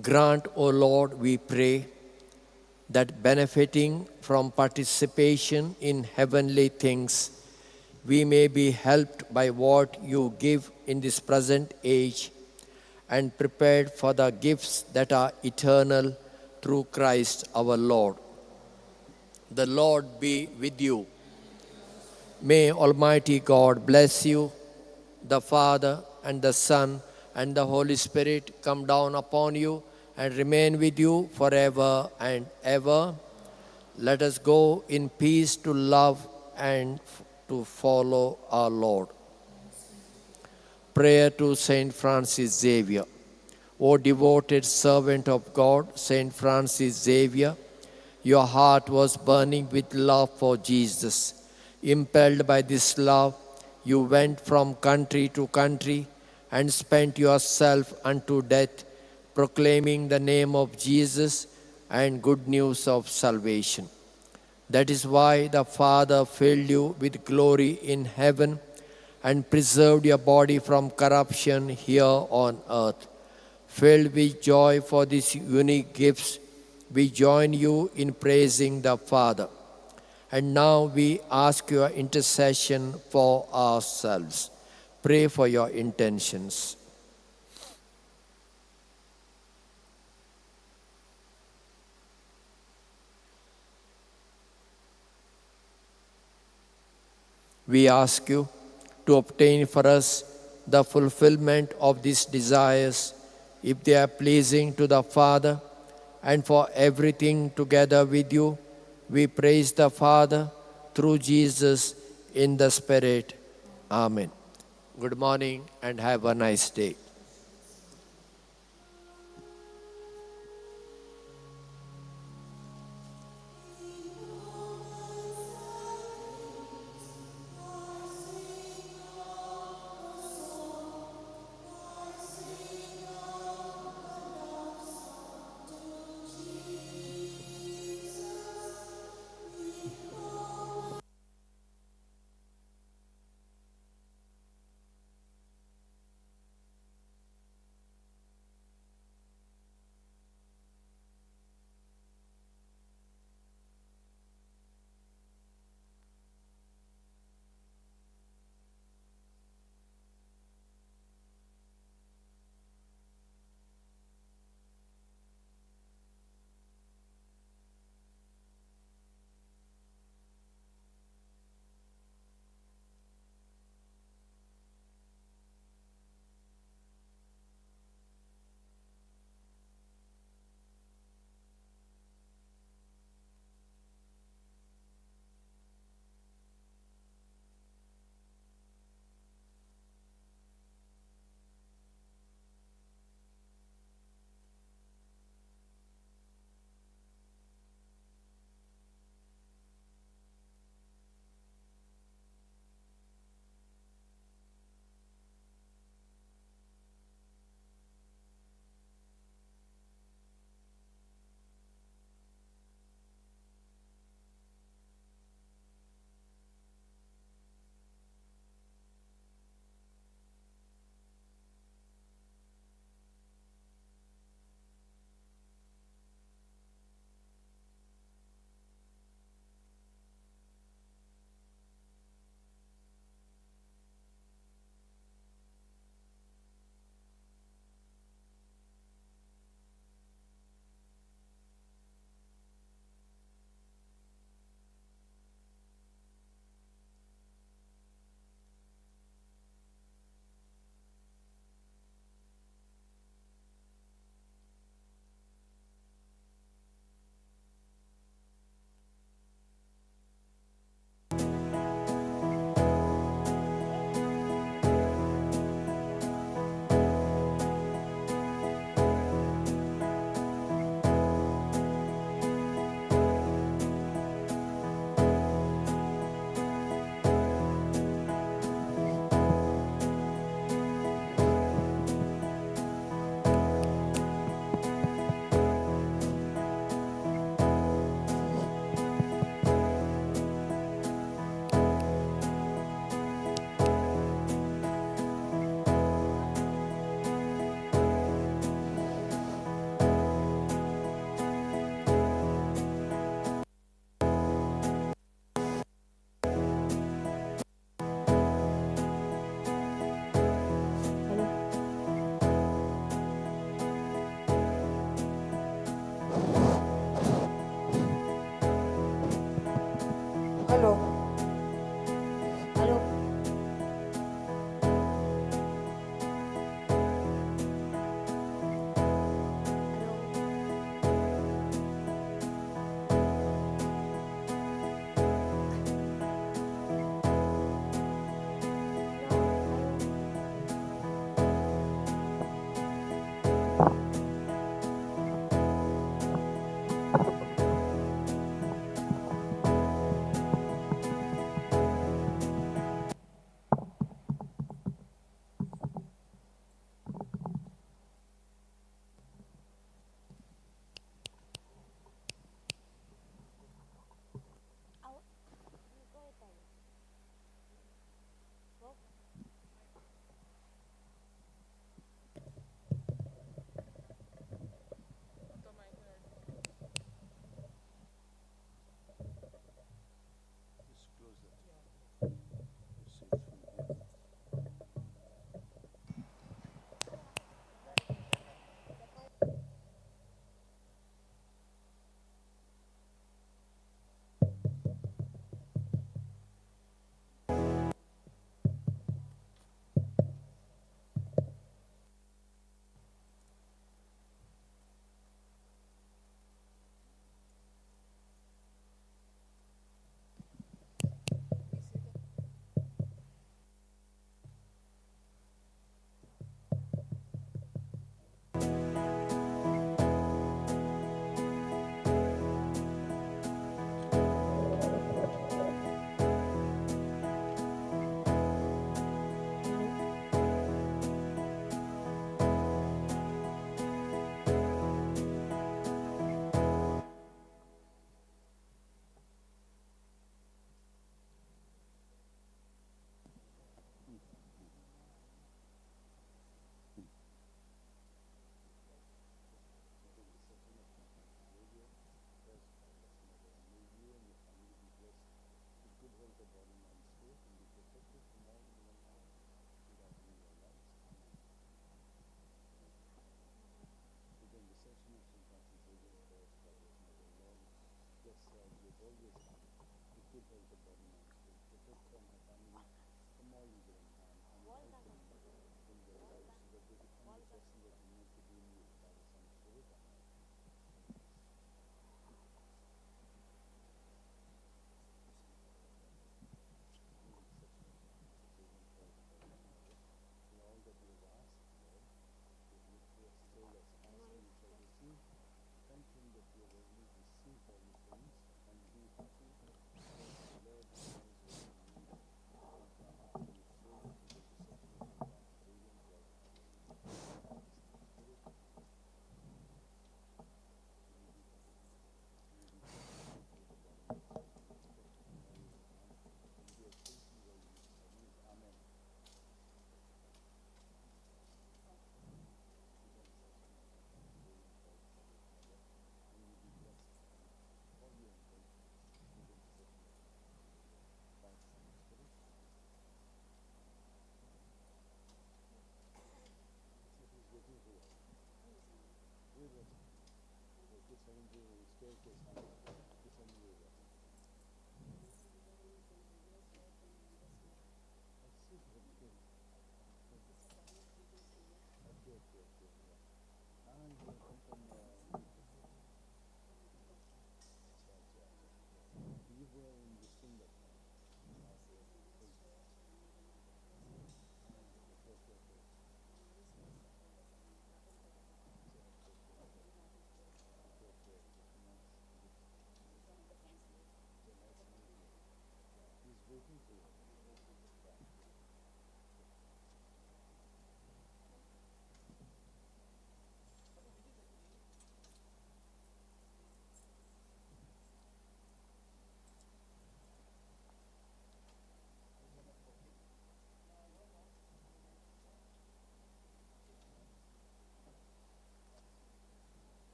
Grant, O Lord, we pray, that benefiting from participation in heavenly things, we may be helped by what you give in this present age and prepared for the gifts that are eternal through Christ our Lord. The Lord be with you. May Almighty God bless you, the Father and the Son and the Holy Spirit come down upon you and remain with you forever and ever. Let us go in peace to love and to follow our Lord. Prayer to Saint Francis Xavier. O devoted servant of God, Saint Francis Xavier, your heart was burning with love for Jesus. Impelled by this love, you went from country to country and spent yourself unto death, proclaiming the name of Jesus and good news of salvation. That is why the Father filled you with glory in heaven and preserved your body from corruption here on earth. Filled with joy for these unique gifts, we join you in praising the Father. And now we ask your intercession for ourselves. Pray for your intentions. We ask you to obtain for us the fulfillment of these desires, if they are pleasing to the Father, and for everything together with you, we praise the Father through Jesus in the Spirit. Amen. Good morning and have a nice day.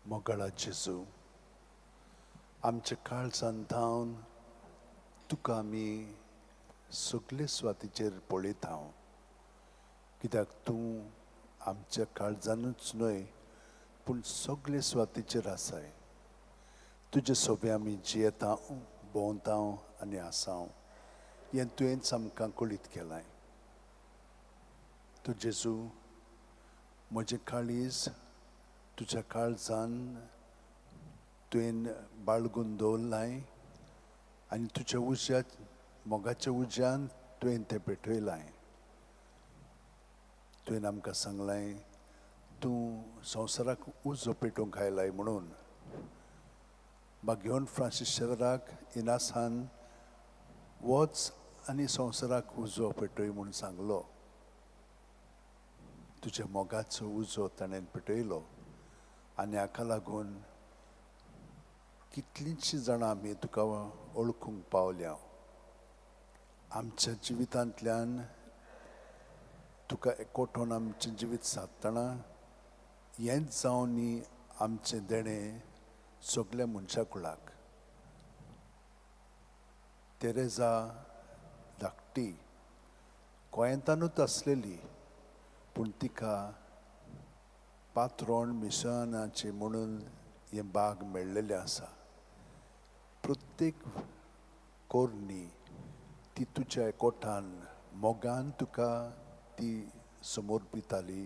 मोगाळा जेजू, आमच्या काळजान धावन तुका आमी सगळे सुवातीचेर पळयता, कित्याक तूं आमच्या काळजानूच न्हय पूण सगळे सुवातीचेर आसाय. तुजे सोबे आमी जियेता, भोंवता आनी आसाव हें तुवेंच आमकां कळीत केलां. तूं जेजू म्हजें काळीज तुज्या काळजान तुवें बाळगून दवरलाय आनी तुज्या उज्या मोगाच्या उज्यान तुवें तें पेटयलाय. तुवें आमकां सांगलाय तूं संवसाराक उजो पेटोवंक आयलाय म्हणून. बागेवन फ्रांसीस शेवराक इनासान वच आनी संवसाराक उजो पेटय म्हूण सांगलो. तुज्या मोगाचो उजो ताणें पेटयलो आनी हाका लागून कितलींशीं जाणां आमी तुका वळखूंक पावल्या. आमच्या जिवितांतल्यान तुका एकवटोन आमचें जिवीत सादतना हेंच जावन न्ही आमचें देणें सगल्या मनशा कुळाक. तेरेजा धाकटी गोंयांतानूच आसलेली, पूण तिका पात्रोण मिशनाचें म्हणून हें बाग मेळ्ळेलें आसा. प्रत्येक कोरणी ती तुज्या एकवटान मोगान तुका ती समर्पिताली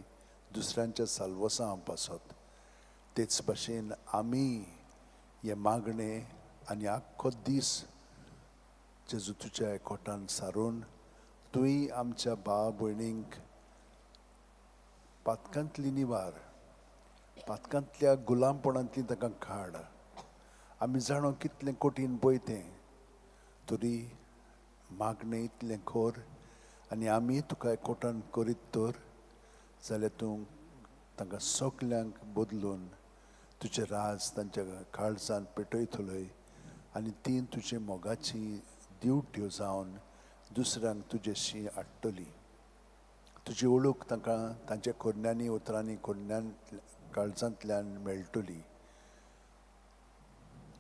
दुसऱ्यांच्या साल्वसां पासत. तेच भाशेन आमी हें मागणें आनी आख्खो दीस जेजू तुज्या एकवटान सारून तुवें आमच्या भाव भयणींक पातकांतली निवार, पातकांतल्या गुलामपणांतली ताका काड. आमी जाणो कितलें कठीण पळय तें, तरी मागणें इतलें खोर आनी आमी तुका एकवटान करीत तर जाल्यार तूं तांकां सगल्यांक बदलून तुजें राज तांच्या काळजान पेटयतलोय आनी ती तुजे मोगाची दिवट्यो जावन दुसऱ्यांक तुजेशी हाडटली. तुजी ओळख तांकां तांच्या कोरण्यांनी उतरांनी कोरण्यान काळजांतल्यान मेळटली.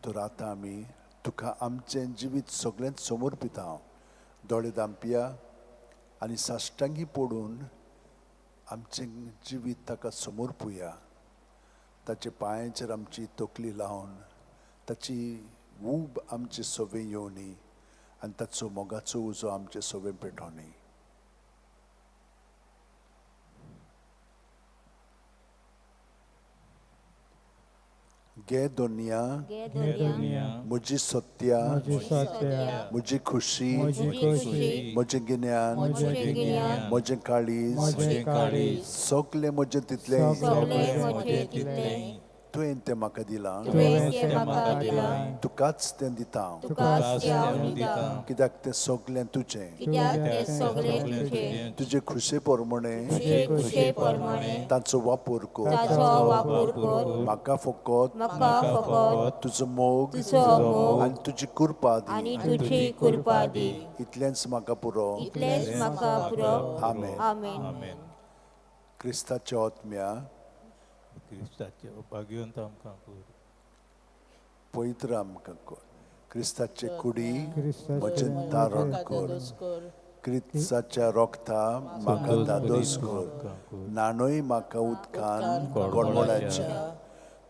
तर आतां आमी तुका आमचें जिवीत सगळेंच समर्पिता. दोळे दांपया आनी साश्टांगी पडून आमचें जिवीत ताका समर्पुया. ताच्या पांयांचेर आमची तकली लावन ताची ऊब आमचे सवे येवनी आनी ताचो मोगाचो उजो आमचे सवे पेटोवनी. गे दुनिया म्हजी सत्या, म्हजी खुशी, म्हजें गिन्यान, म्हजें काळीज, सगलें म्हजें तितलें तुवें तें म्हाका दिलां, तुकाच तें दिता, कित्याक तें सगलें तुजें. तुजे खुशे प्रमाणे ताचो वापर कर, म्हाका फकत तुजो मोग आनी तुजी कृपा दी, इतलेंच म्हाका पुरो. आमेन. क्रिस्ताच्या आत्म्या पवित्र आमकां कर, क्रिस्ताचे कुडी म्हजें तारण कर, क्रिस्ताच्या रोगता म्हाका दादोस कर, नाणूय म्हाका उदकान गोडमोडाचें,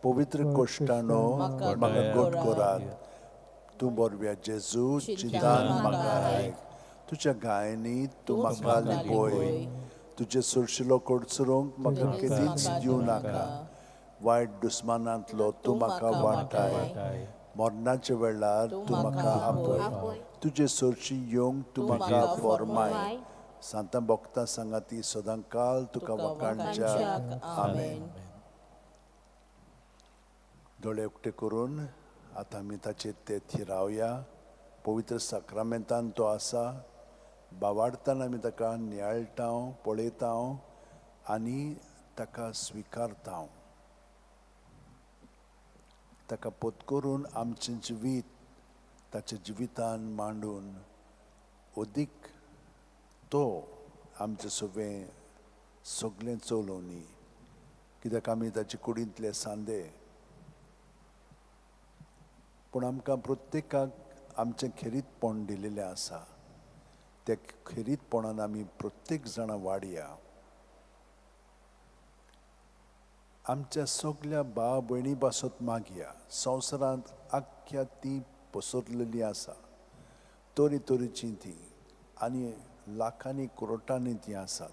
पवित्र कोश्टानो म्हाका गोट करात. तूं बरव्या जेजू चिंतान म्हाका आयक, तुज्या गायनी तूं म्हाका लिपय, तुजे सुरशिलो कडसरूंक म्हाका केदींच दिवं नाका, वायट दुस्मानांतलो तूं म्हाका वाटाय, मरणाच्या वेळार तूं म्हाका आपय, तुजे सरशी येवंक तूं म्हाका फॉर्माय. सांतां भक्तां सांगाती सदां काल तुका वखाणच्या. आमेन. दोळे उक्ते करून आतां आमी ताचेर ते थिरावया. पवित्र साक्रामेंतान तो आसा. बावाडतान आमी ताका नियाळटा, पळयता आनी ताका स्विकारता. ताका पोत करून आमचें जिवीत ताच्या जिवितान मांडून अदीक तो आमचें सगळें सगळें चलोवनी, कित्याक आमी ताचे कुडींतले सांदे. पूण आमकां प्रत्येकाक आमचें खेरीतपण दिलेलें आसा. त्या खेरीतपणान आमी प्रत्येक जाणां वाडया. आमच्या सगल्या भाव भयणी पासत मागया. संवसारांत आख्ख्या ती पसरलेली आसा, तरी तरेची ती आनी लाखांनी करोटांनी ती आसात.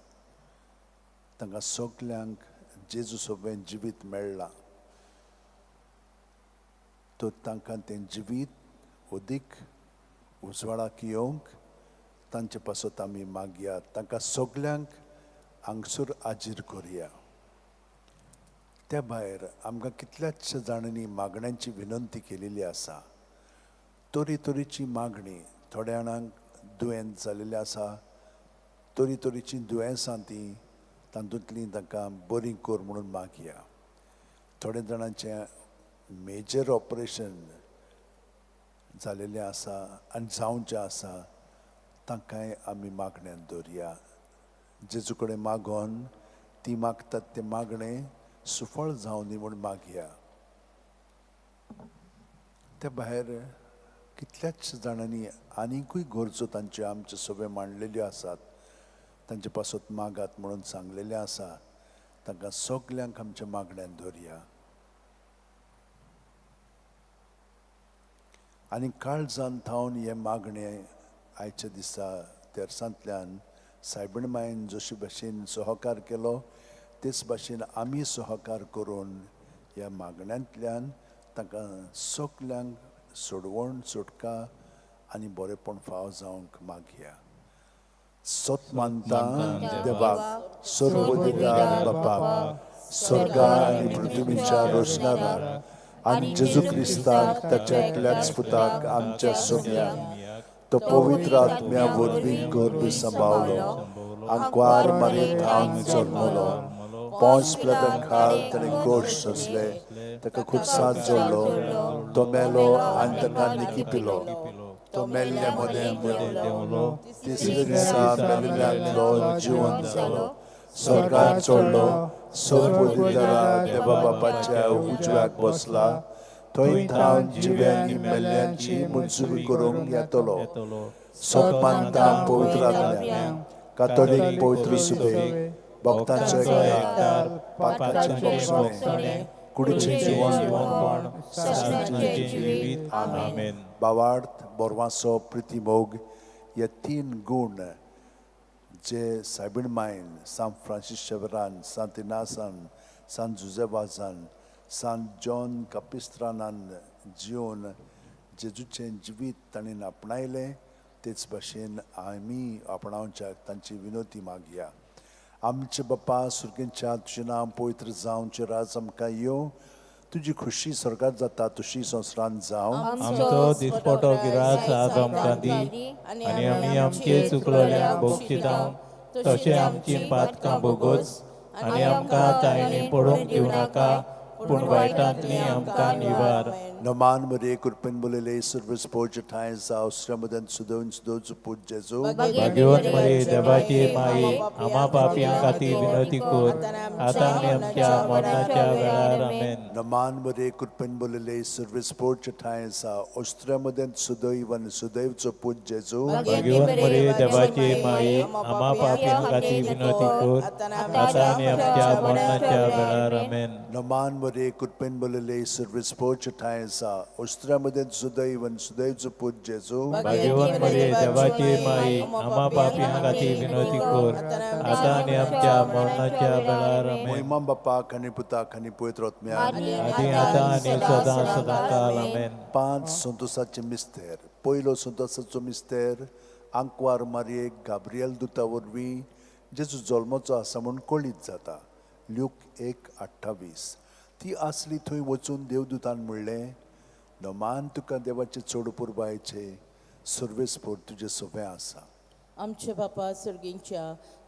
तांकां सगल्यांक जेजू सोबें जिवीत मेळ्ळां, तर तांकां तें जिवीत अदीक उजवाडाक येवंक तांचे पासत आमी मागया. तांकां सगल्यांक हांगसर हाजीर करया. त्या भायर आमकां कितल्याच जाणांनी मागण्यांची विनंती केलेली आसा. तरी तरेची मागणी, थोड्या जाणांक दुयेंत जालेलें आसा, तरी तरेचीं दुयेंसां तीं तातूंतलीं तांकां बरीं कर म्हणून मागया. थोड्या जाणांचें मेजर ऑपरेशन जालेलें आसा आनी जावचें आसा, तांकांय आमी मागण्यांत दवरया. जेजू कडेन मागोन ती मागतात तें मागणें सुफळ जावं दी म्हूण मागया. त्या भायर कितल्याच जाणांनी आनिकूय गरजो तांच्यो आमच्यो सगळ्यो मांडलेल्यो आसात, तांचे पासत मागात म्हणून सांगलेलें आसा. तांकां सगल्यांक आमच्या मागण्यान धरया आनी काळजान थावन हें मागणें आयच्या दिसा तेर्सांतल्यान सायबीण मायन जशे भाशेन सहकार केलो तेच भाशेन आमी सहकार करून ह्या मागण्यांतल्यान तांकां सगल्यांक सोडवण सुटका आनी बरेंपण फाव जावंक मागया. सत मानता देवाक, सर्वधिकार बापाक, स्वर्गा आनी पृथ्वीच्या रोशणाराक आनी जेजू क्रिस्ताक ताच्या एकल्याच पुताक आमच्या सोम्याक, तो पवित्र आत्म्या वरवीं गर्भ सांबावलो, आंकवार मारये थावन जल्मलो, पोंस प्लॅटन खाल ताणें गोश सोंसले, ताका खुर्सांत जोडलो, तो मेलो आनी ताका निकी पिलो, तो मेल्ल्या मदें देंवलो, तिसरे दिसा मेल्ल्यांतलो जिवंत जालो, स्वर्गार चडलो, सर्वधिकारा देवा बापाच्या उजव्याक बसला, थंय थावन जिव्यांनी मेल्ल्यांची मुंसुबी करूंक येतलो. सत मानता पवित्र आत्म्याक, कातोलीक पवित्र सुबेक, भक्तांचो एकचार, पापाचें भोगसणें, कुडीचें जिवनपण, सासणाचें जिवीत. आमेन. भावार्थ, बोरवासो, प्रिती, मोग हे तीन गूण जे सायबीण मायन, सांत फ्रांसीस शेवरान, सांत इनासान, सांत जुजेवाजान, सांत जॉन कापिस्त्रानान जिवन जेजूचें जिवीत ताणें आपणायलें तेच भाशेन आमी आपणावच्याक तांची विनोती मागया. आमचे बापा सुर्गेंच्या, तुजें नांव पवित्र जावं, राज आमकां येवं, तुजी खुशी स्वर्गात जाता तशी संवसारांत जावं. आमचो दिसपटो गिरास आज आमकां दी आनी आमी आमचे चुकलोल्यांक बक्षिता तशें आमची पातकां भोगोस आनी आमकां तायणी पडूंक दिवं नाका, पूण वायटांतली आमकां निवार. नमान मरे कृपेन बोलले सर्वस पोज ठाय जाव श्रमदन सुदोन सुदोच पूज जेजू. भाग्यवंत मरे देवाची माई, आमा पापयां खातीर विनंती कर, आतां आनी आमच्या मरणाच्या वेळार. आमेन. नमान मरे कृपेन बोलले सर्वस पोज ठाय जाव ओस्त्रमदन सुदैवन सुदैवचो पूज जेजू. भाग्यवंत मरे देवाची माई, आमा पापयां खातीर विनंती कर, आतां आनी आमच्या मरणाच्या वेळार. आमेन. नमान मरे कृपेन बोलले सर्वस पोज ठाय ओस्त्रामदेन सुदैवन सुदैवचो पूज जेजू. भाग्यवंत मरे देवाची माई, आमा पापयां खातीर विनंती कर, आतां आनी आमच्या मरणाच्या वेळार. आमेन. महिमा बापाक आनी पुताक आनी पवित्र आत्म्याक, आदी आतां आनी सदां सदां काल. आमेन. पांच संतोसाचे मिस्तेर. पयलो संतोसाचो मिस्तेर आंकवार मारयेक गाब्रियल दुता वरवीं जेजू जल्माचो आसा म्हूण कळीत जाता. ल्यूक 1:28. ती आसली थंय वचून देवदूतान म्हणलें, नमान तुका देवाचे चड पुरबायचे, सर्वेस्पोर तुजें सोबें आसा. आमचे बापा सर्गींच्या,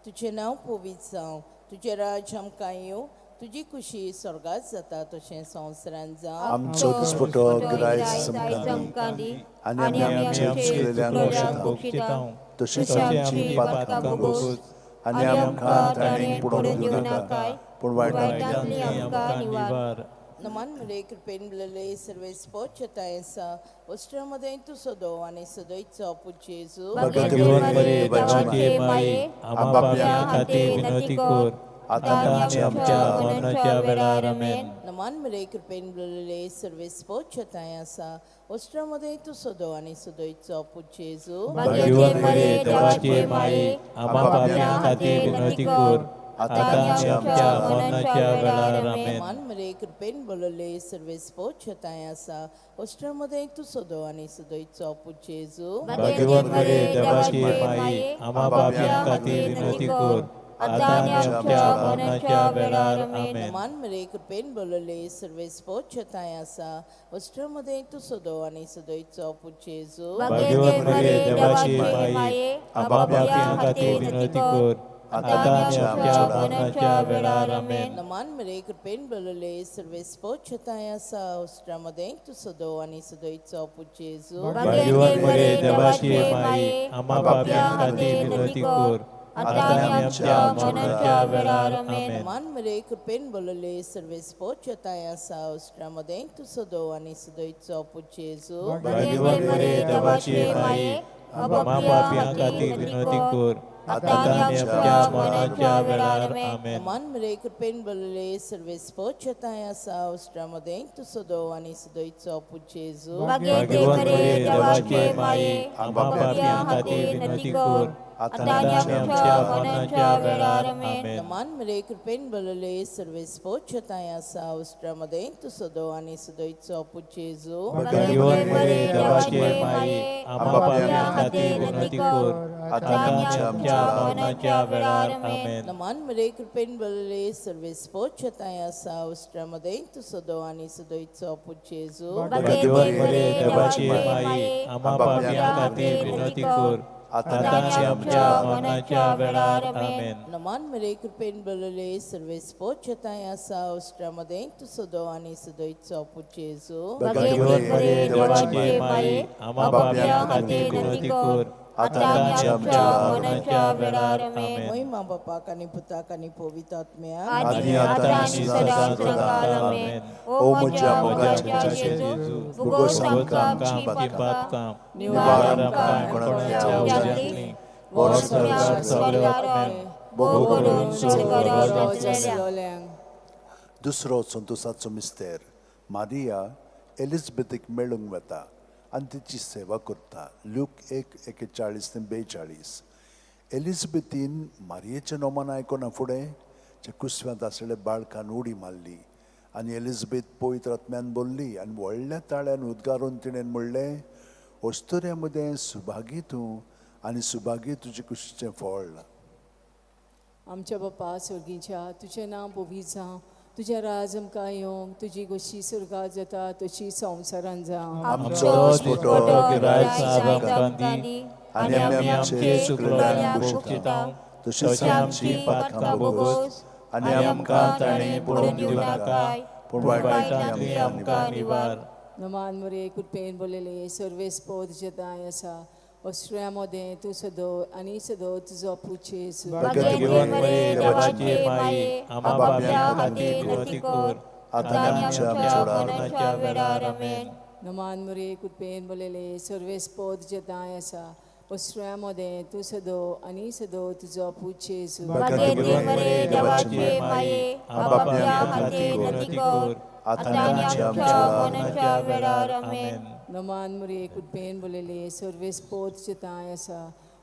तुजें नांव पवित्र जावं, तुजें राज्य आमकां येवं, तुजी खुशी स्वर्गात जाता तशें संवसारांत जावं. आमचो दिसपटो गिरायस आमकां दी आनी आमी आमचे चुकलेल्यांक बक्षिता तशीच आमची पातकां भोगोस आनी आमकां ताणें पडोवंक दिवं नाका, पूण वायटांतली आमकां निवार. नमान मरे कृपेन बोलले सर्वेस पोचताय आसा, ओस्ट्रामदें तूं सदो आनी सदयचो पूत जेजू. भाग्यवंत मरे देवाची माई, आमा पापयां खातीर विनंती कर, आतां आनी आमच्या मरणाच्या वेळार. आमेन. नमान मरे कृपेन बोलले सर्वेस पोचताय आसा, ओस्ट्रामदें तूं सदो आनी सदयचो पूत जेजू. भाग्यवंत मरे देवाची माई, आमा पापयां खातीर विनंती कर, आतां आनी आमच्या मरणाच्या वेळार. आमेन. नमान मरे कृपेन बोलले सर्वेस पोचताय आसा, ओस्ट्रामदें तूं सदो आनी सदयचो पूत जेजू. भाग्यवंत मरे देवाची माई, आमा पापयां खातीर विनंती कर, आतां आनी आमच्या मरणाच्या वेळार. आमेन. नमान मरे कृपेन बोलले सर्वेस पोचताय आसा, ओस्ट्रामदें तूं सदो आनी सदयचो पूत जेजू. भाग्यवंत मरे देवाची माई, आमा पापयां खातीर विनंती कर, आतां आनी आमच्या मरणाच्या वेळार. आमेन. नमान मरे कृपेन बोलले सर्वेस पोचताय आसा, ओस्ट्रामदें तूं सदो आनी सदयचो पूत जेजू. भाग्यवंत मरे देवाची माई, आमा पापयां खातीर विनंती कर, आतां आनी आमच्या मरणाच्या वेळार. आमेन. मान मरे कृपेन बोलले सर्वेस्पोर ताय आसा उस्ट्रा मदें तूं सदो आनी सदोयचो पूत जेजू. भाग्यवंत मरिये देवाची माई, आम्हा पापयां खातीर विनवती कर, आतां आनी आमच्या मरणाच्या वेळार. आमेन. मान मरे कृपेन बोलले सर्वेस्पोर ताय आसा उस्ट्रा मदें तूं सदो आनी सदोयचो पूत जेजू. भाग्यवंत मरिये देवाची माई, आम्हा पापयां खातीर विनवती कर, आतां आनी आमच्या मरणाच्या वेळार. आमेन. मान मरे कृपेन बोलले सर्वेस्पोर ताय आसा उस्ट्रा मदें तूं सदो आनी सदोयचो पूत जेजू. भाग्यवंत मरिये देवाची माई, आम्हा पापयां खातीर विनवती कर, आतां आनी आमच्या मरणाच्या वेळार. आमेन. मान मरे कृपेन बोलले सर्वेस्पोर ताय आसा उस्ट्रा मदें तूं सदो आनी सदोयचो पूत जेजू. भाग्यवंत मरिये देवाची माई, आम्हा पापयां खातीर विनवती कर, आतां आनी आमच्या मरणाच्या वेळार. आमेन. मान मरे कृपेन बोलले सर्वेस्पोर ताय आसा उस्ट्रा मदें तूं सदो आनी सदोयचो पूत जेजू. भाग्यवंत मरिये देवाची माई, आम्हा पापयां खातीर विनवती कर, आतां आनी आमच्या मरणाच्या वेळार. आमेन. मोहिमा बापाक आनी पुताक आनी पवित्र आत्म्याक, आनी आतां आनी सदां सदां. आमेन. ओ म्हज्या मोगाच्या जेजू, भोगोस आमकां आमचीं पातकां, निवार आमकां कोणाच्या उज्यांतली, व्हर स्वर्गार सगळे आत्म्यांक, भोव करून स्वर्गार वचलेल्यांक. दुसरो संतोसाचो मिस्तेर. मारिया एलिजबेथीक मेळूंक वता आनी तिची सेवा करता. लूक 1:41 ते 42. एलिजबेथीन मारियेचें नोमान आयकना फुडें जे कुसव्यांत आसलेल्या बाळकान उडी मारली आनी एलिजबेथ पवित्र आत्म्यान बोल्ली आनी व्हडल्या ताळ्यान उद्गारून तिणें म्हणलें, अस्तुऱ्या मदें सुभागी तूं आनी सुभागी तुजे कुशीचें फळ. आमच्या बापा स्वर्गीच्या, तुजें नांव पवित्र जावं, तुजें राज आमकां येवंक, तुजी गोशी स्वर्गात जाता तशी संवसारान जावं. आमचो दिसपटो गिरायक आमकां दी आनी आमी आमचे चुकलेल्यांक भोगशितांव तशें आमची पातकां भोगोस आनी आमकां ताणें पडून दिवं नाका, पूण वायटांतली आमकां निवार. नमान मरिये कृपेन बोलले सर्वेस्पोर तुजें दाय आसा, अस्त्र्या मदें तूं सदो आनी सदो तुजो पूत जेजू. भाग्यवंत मरिये देवाची माई, आम्हा पापयां खातीर विनवती कर, आतां आनी आमच्या मरणाच्या वेळार. आमेन. नमान मरिये कृपेन बोलले सर्वेस्पोर तुजें दाय आसा, अस्त्र्या मदें तूं सदो आनी सदो तुजो पूत जेजू. भाग्यवंत मरिये देवाची माई, आम्हा पापयां खातीर विनवती कर, आतां आनी आमच्या मरणाच्या वेळार. आमेन. नमान मरिये कृपेन बोलले सर्वेस्पोर तुजें दाय आसा,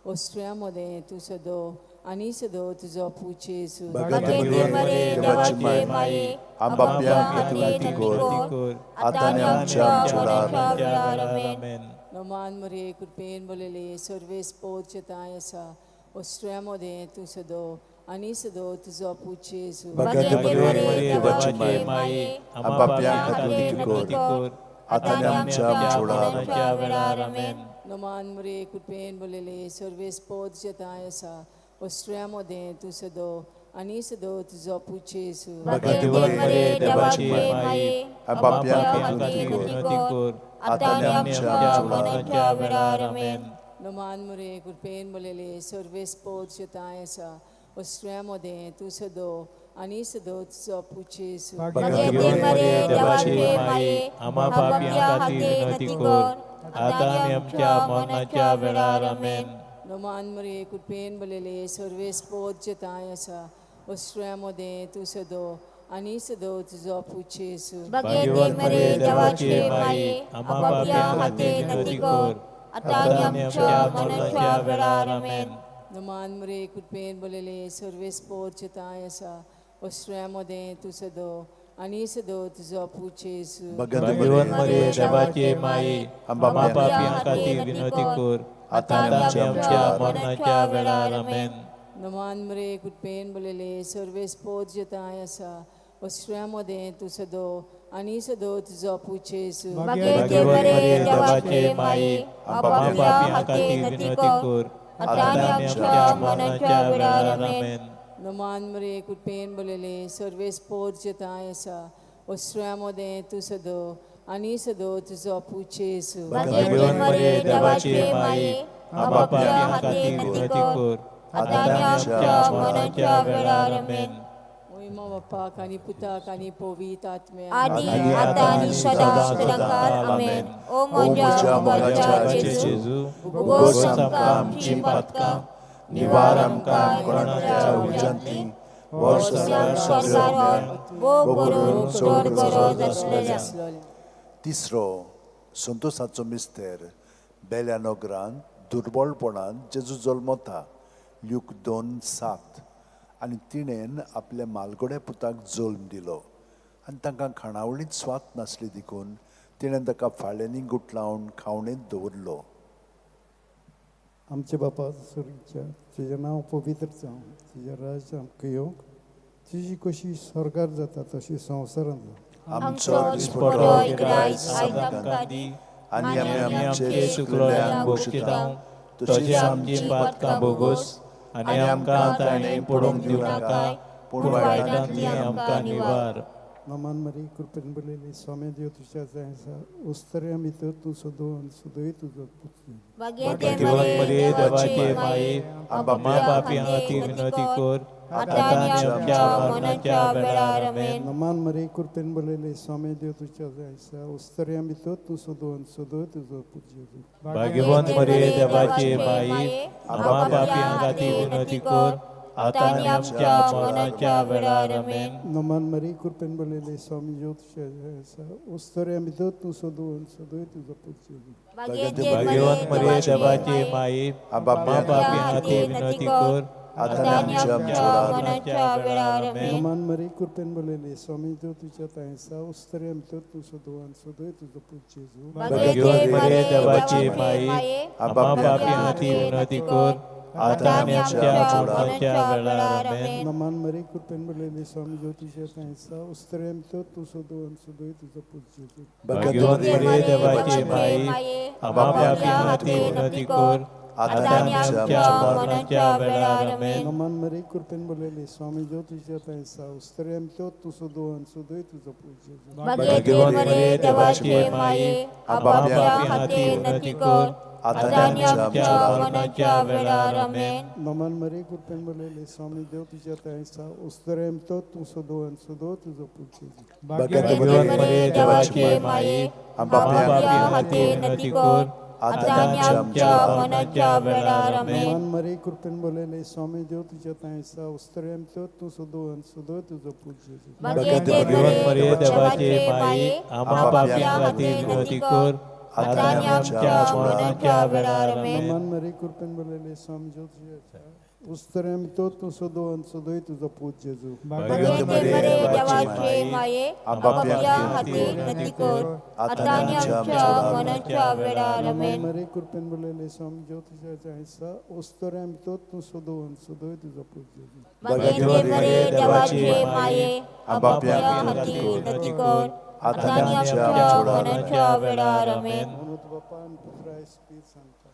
अस्त्र्या मदें तूं सदो आनी सदो तुजो पूत जेजू. भाग्यवंत मरिये देवाची माई, आमच्या पापयां खातीर विनवती कर, आतां आनी आमच्या मरणाच्या वेळार. आमेन. नमान मरिये कृपेन बोलले सर्वेस्पोर तुजें दाय आसा, अस्त्र्या मदें तूं सदो आनी सदो तुजो पूत जेजू. भाग्यवंत मरिये देवाची माई, आमच्या पापयां खातीर विनवती कर, आतां आनी आमच्या मरणाच्या वेळार. आमेन. नमान मरिये कृपेन बोलले सर्वेस्पोर तुजें दाय आसा, अस्त्र्या मदें तूं सदो आनी सदो तुजो पूत जेजू. भाग्यवंत मरिये देवाची माई, आम्हा पापयां खातीर विनवती कर, आतां आनी आमच्या मरणाच्या वेळार. आमेन. नमान मरिये कृपेन बोलले सर्वेस्पोर तुजें दाय आसा, अस्त्र्या मदें तूं सदो आनी सदो तुजो पूत जेजू. भाग्यवंत मरिये देवाची माई, आम्हा पापयां खातीर विनवती कर, आतां आनी आमच्या मरणाच्या वेळार. आमेन. नमान मरिये कृपेन बोलले सर्वेस्पोर तुजें दाय आसा, अस्त्र्या मदें तूं सदो आनी सदो तुजो पूत जेजू. भाग्यवंत मरिये देवाची माई, आम्हा पापयां खातीर विनवती कर, आतां आनी आमच्या मरणाच्या वेळार. आमेन. नमान मरिये कृपेन बोलले सर्वेस्पोर तुजें दाय आसा, अस्त्र्या मदें तूं सदो आनी सदो तुजो पूत जेजू. भाग्यवंत मरिये देवाची माई, आम्हा पापयां खातीर विनवती कर, आतां आनी आमच्या मरणाच्या वेळार. आमेन. नमान मरिये कृपेन बोलले सर्वेस्पोर तुजें दाय आसा, अस्त्र्या मदें तूं सदो आनी सदो तुजो पूत जेजू. भाग्यवंत मरिये देवाची माई, आम्हा पापयां खातीर विनवती कर, आतां आनी आमच्या मरणाच्या वेळार. आमेन. नमान मरिये कृपेन बोलले सर्वेस्पोर तुजें दाय आसा, अस्त्र्या मदें तूं सदो आनी सदो तुजो पूत जेजू. भाग्यवंत मरिये देवाची माई, आम्हा पापयां खातीर विनवती कर, आतां आनी आमच्या मरणाच्या वेळार आमेन. मोहिमा बापाक आनी पुताक आनी पवित्र आत्म्याक, आदी आतां आनी सदां सदांकाळ आमेन. ओ म्हज्या मोगाच्या जेजू, भोगोस आमकां आमचीं पातकां, निवार आमकां कोणाच्या उज्यांतली, स्वर्गार भोग करून चड गरज आसलेल्या. तिसरो संतोसाचो मिस्तेर. बेल्या नगरान दुर्बळपणान जेजू जल्मता, ल्यूक 2:7. आनी तिणेन आपल्या मालगोड्या पुताक जल्म दिलो आनी तांकां खाणावळींत स्वात नासली देखून तिणें ताका फाळ्यांनी गुटलावन खावणेंत दवरलो. आमचे बापा स्वर्गीच्या, तुजें नांव पवित्र जावं, तुजें राज्य आमकां येवंक, तुजी कशी स्वर्गार जाता तशी संवसारांत जावं. आमचो दिसपटो गिरायस आयज आमकां दी आनी आमी आमचे चुकलोल्यांक भोगशिता तशें आमची पातकां भोगोस आनी आमकां ताणें पडूंक दिवं नाका, पूण वायटांतली आमकां निवार. नमन मरी, कृपेन भरलेली, स्वामी देव तुज्या जाय आसा, उस्तऱ्या भितर तूं सदो आनी सदोय तुजो पूत. भाग्यवंत मरिये देवाचे माये, आम्हा पापयां खातीर विनंती कर, आतां आनी आमच्या मरणाच्या वेळार आमेन. नमन मरी, कृपेन भरलेली, स्वामी देव तुज्या जाय आसा, उस्तऱ्या भितर तूं सदो आनी सदोय तुजो पूत जेजू. भाग्यवंत मरिये देवाचे माये, आम्हा पापयां खातीर विनंती कर, आतां आनी आमच्या मरणाच्या वेळार आमेन. नमन मरी, कृपेन भरलेली, स्वामी देव तुज्या जाय आसा, उस्तऱ्या भितर तूं सदो आनी सदोय तुजो पूत जेजू. भाग्यवंत मरिये देवाचे माये, आम्हा पापयां खातीर विनंती कर, आतां आनी आमच्या मरणाच्या वेळार आमेन. नमन मरी, कृपेन भरलेली, स्वामी देव तुज्या तांय आसा, उस्तऱ्या भितर तूं सदो आनी सदोय तुजो पूत जेजू. भाग्यवंत मरिये देवाचे माये, आम्हा पापयां खातीर विनंती कर, आतां आनी आमच्या मरणाच्या वेळार आमेन. नमन मरी, कृपेन भरलेली, स्वामी देव तुज्या तांय आसा, उस्तऱ्या भितर तूं सदो आनी सदोय तुजो पूत जेजू. भाग्यवंत मरिये देवाचे माये, आम्हा पापयां खातीर विनंती कर, आतां आनी आमच्या मरणाच्या वेळार आमेन. नमन मरी, कृपेन भरलेली, स्वामी देव तुज्या तांय आसा, उस्तऱ्या भितर तूं सदो आनी सदोय तुजो पूत जेजू. भाग्यवंत मरिये देवाचे माये, आम्हा पापयां खातीर विनंती कर, आतां आनी आमच्या मरणाच्या वेळार आमेन. नमन मरी, कृपेन भरलेली, स्वामी देव तुज्या तांय आसा, उस्तऱ्या भितर तूं सदो आनी सदो तुजो पूत जेजू. भाग्यवंत मरिये देवाचे माये, आम्हा पापयां खातीर विनंती कर, आतां आनी आमच्या मरणाच्या वेळार आमेन. नमन मरी, कृपेन भरलेली, स्वामी देव तुज्या तांय आसा, उस्तऱ्या भितर तूं सदो आनी सदो तुजो पूत जेजू. भाग्यवंत मरिये देवाचे माये, आम्हा पापयां खातीर विनंती कर, आतां आनी आमच्या मरणाच्या वेळार आमेन. नमन मरी, कृपेन भरलेली, स्वामी देव तुज्या आसा, उस्तऱ्या भितर तूं सदो आनी सदोय तुजो पूत जेजू. भाग्यवंत मरिये देवाचे माये, आम्हा पापयां खातीर विनंती कर, आतां आनी आमच्या मरणाच्या वेळार आमेन. नमन मरी, कृपेन भरलेली, स्वामी देव तुज्या जाय आसा, उस्तऱ्या भितर तूं सदो आनी सदोय तुजो पूत जेजू. भाग्यवंत मरिये देवाचे माये, आम्हा पापयां खातीर विनंती कर, आतां आनी आमच्या मरणाच्या वेळार आमेन.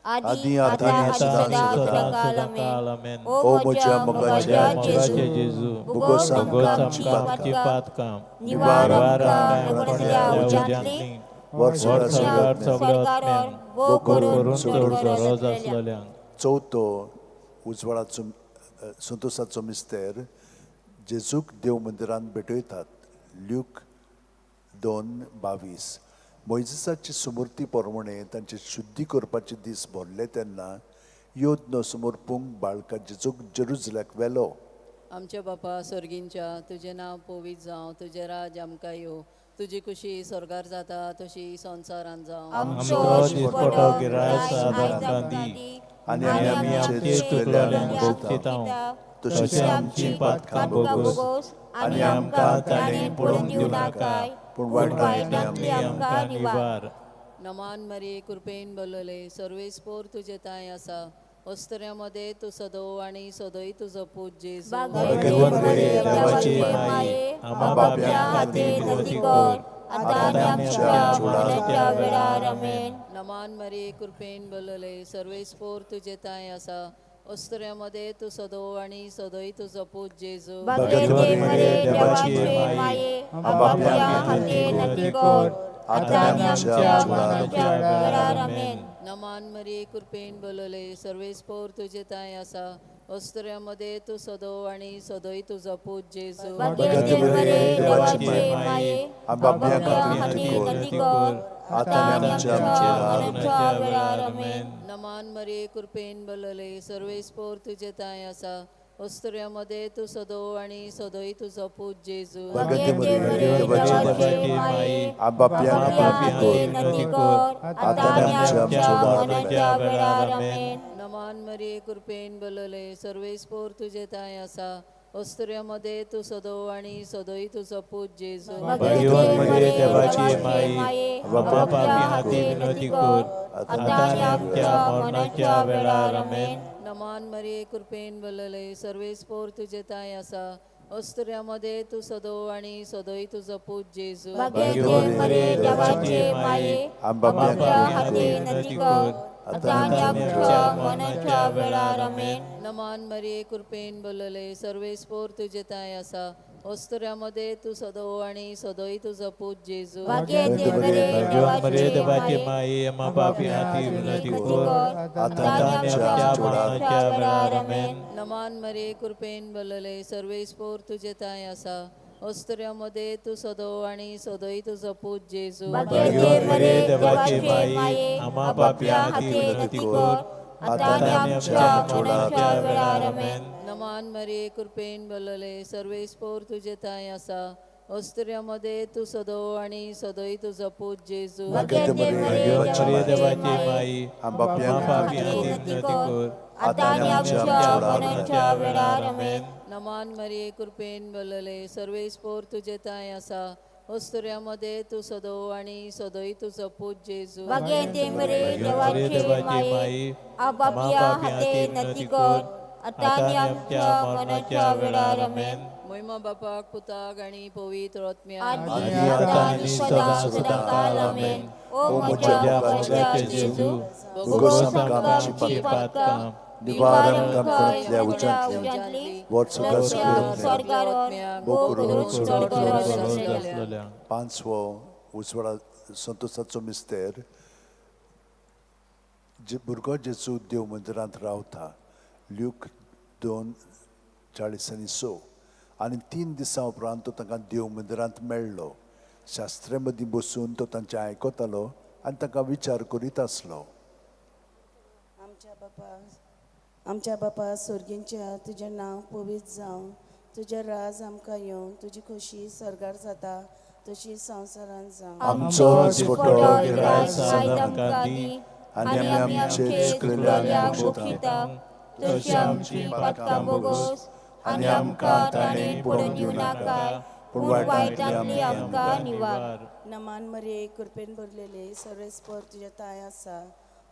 आदी आतां आनी सदां सदांकाळ आमेन. ओ म्हज्या मोगाच्या जेजू, भोगोस आमकां आमचीं पातकां, निवार आमकां कोणाच्या उज्यांतली, वर्सभर सगळ्या भोग करून चड गरज आसलेल्यांक. चवथो उजवाडाचो संतोसाचो मिस्तेर. जेजूक देव मंदिरांत भेटयतात, ल्यूक 2:22. मोयजेसाची सुमूर्ती प्रमाणे तांचे शुद्धी करपाचे दीस भरले तेन्ना योद्न समर्पूंक बाळका जेजूक जेरुजल्याक व्हेलो. आमच्या बापा स्वर्गींच्या, तुजें नांव पवित्र जावं, तुजें राज आमकां येवं, तुजी खुशी स्वर्गार जाता तशी संवसारांत जावं. आमचो दिसपटो गिरायस आयज आमकां दी आनी आमी आमचे चुकलोल्यांक भोगशिता तशें आमची पातकां भोगोस आनी आमकां ताणें पडूंक दिवं नाका, पूण वायटांतली आमकां निवार. नमान मरिये, कृपेन भरलेले, सर्वेस्पोर तुजे तांय आसा, अस्तुऱ्यां मदें तूं सदो आनी सदोय तुजो पूत जेजू. भाग्यवंत मरिये देवाची माये, आम्हा पापयां खातीर विनंती कर, आतां आनी आमच्या मरणाच्या वेळार आमेन. नमान मरिये, कृपेन भरलेले, सर्वेस्पोर तुजे तांय आसा, अस्तुऱ्यां मदें तूं सदो आनी सदोय तुजो पूत जेजू. भाग्यवंत मरिये देवाची माये, आम्हा पापयां खातीर विनंती कर, आतां आनी आमच्या मरणाच्या वेळार आमेन. नमान मरिये, कृपेन भरलेले, सर्वेस्पोर तुजे तांय आसा, अस्तुऱ्यामध्ये तूं सदो आनी सदोय तुजो पूत जेजू. भाग्यवती मरिये देवाचे माये, आमच्या खातीर विनंती कर, आतां आनी आमच्या मरणाच्या वेळार. आमेन. नमान मरिये, कृपेन भरलेले, सर्वेस्पोर तुजे ताय आसा. अस्तुऱ्यामध्ये तूं सदो आनी सदोय तुजो पूत जेजू. भाग्यवती मरिये देवाचे माये, आमच्या खातीर विनंती कर, आतां आनी आमच्या मरणाच्या वेळार. आमेन. नमान मरिये, कृपेन भरलेले, सर्वेस्पोर तुजे ताय आसा. अस्तुऱ्यामध्ये तूं सदो आनी सदोय तुजो पूत जेजू. भाग्यवती मरिये देवाची माई, आमच्या पापी खातीर विनंती कर, आतां आनी आमच्या मरणाच्या वेळार. आमेन. नमान मरिये, कृपेन भरलेले, सर्वेस्पोर तुजे ताय आसा. अस्तुऱ्यामध्ये तूं सदो आनी सदोय तुजो पूत जेजू. भाग्यवती मरिये देवाचे माये, आमच्या खातीर विनंती कर, आतां आनी आमच्या मरणाच्या वेळार. आमेन. नमान मरिये, कृपेन भरलेले, सर्वेस्पोर तुजे ताय आसा. अस्तुऱ्यामध्ये तूं सदो आनी सदोय तुजो पूत जेजू. भाग्यवती मरिये मरिये देवाची माई, आमच्या पापी खातीर विनंती कर, आतां आनी आमच्या मरणाच्या वेळार. आमेन. नमान मरिये, कृपेन भरलेले, सर्वेस्पोर तुजे ताय आसा. अस्तुऱ्यामध्ये तूं सदो आनी सदोय तुजो पूत जेजू. भाग्यवती मरिये देवाची माई, आमच्या खातीर विनंती कर, आतां आनी आमच्या मरणाच्या वेळार. आमेन. नमान मरिये, कृपेन भरलेले, सर्वेस्पोर तुजे ताय आसा. अस्तुऱ्यामध्ये तूं सदो आनी सदोय तुजो पूत जेजू. भाग्यवती मरिये देवाची माई, आमच्या पापी खातीर विनंती कर, आतां आनी आमच्या मरणाच्या वेळार. आमेन. नमान मरिये, कृपेन भरलेले, सर्वेस्पोर तुजे ताय आसा. अस्तुऱ्यामध्ये तूं सदो आनी सदोय तुजो पूत जेजू. भाग्यवती मरिये देवाची माई, आमच्या खातीर विनंती कर, आतां आनी आमच्या मरणाच्या वेळार. आमेन. मोहिमा बापाक, पुताक आनी पवित्र आत्म्याक. आदी आतां आनी सदां सदां काल. आमेन. ओ म्हज्या मोगाच्या जेजू, भोगोस आमकां आमची पातकां, निवार आमकां कणतल्या उज्यांतली, वच स्वर्गार बोकरो पांचवो उजवाडा संतोषाचो मिस्तेर. भुरगो जेजू देव मंदिरांत रावता. ल्यूक 2:46. आनी 3 दिसां उपरांत तो तांकां देव मंदिरांत मेळ्ळो. शास्त्रे मदीं बसून तो तांचें आयकतालो आनी तांकां विचार करीत आसलो. आमच्या बापा स्वर्गींच्या, तुजें नांव पवित्र जावं, तुजें राज आमकां येवं, तुजी खोशी स्वर्गार जाता तशी संवसारांत जावं. आमचो दिसपट्टो ग्रास आमकां दी, आनी आमी आमचे चुकलेल्यांक भोगशिता तशी आमची पातकां भोगोस, आनी आमकां ताणें पडून दिवं नाका, पूण वायटांतली आमकां निवार. नमान मरिये, कृपेन भरलेले, सर्वेस्पोर तुज्या ताय आसा.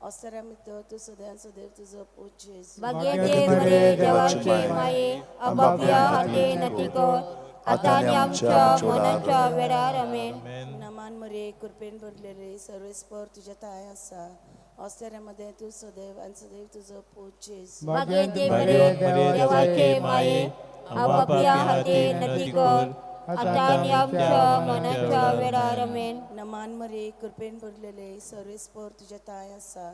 अस्तुऱ्यां भितर तूं सदां सदैव तुजो पूत जेजू. भाग्यवती मरिये देवाचे माये, आमच्या खातीर विनंती कर, आतां आनी आमच्या मरणाच्या वेळार. आमेन. नमान मरिये, कृपेन भरलेले, सर्वेस्पोर तुज्या ताय आसा. अस्तुऱ्यां मदें तूं सदैव आनी सदैव तुजो पूत जेजू. भाग्यवती मरिये देवाचे माये, आमच्या खातीर विनंती कर, आतां आनी आमच्या मरणाच्या वेळार. आमेन. नमान मरिये, कृपेन भरलेले, सर्वेस्पोर तुज्या ताय आसा.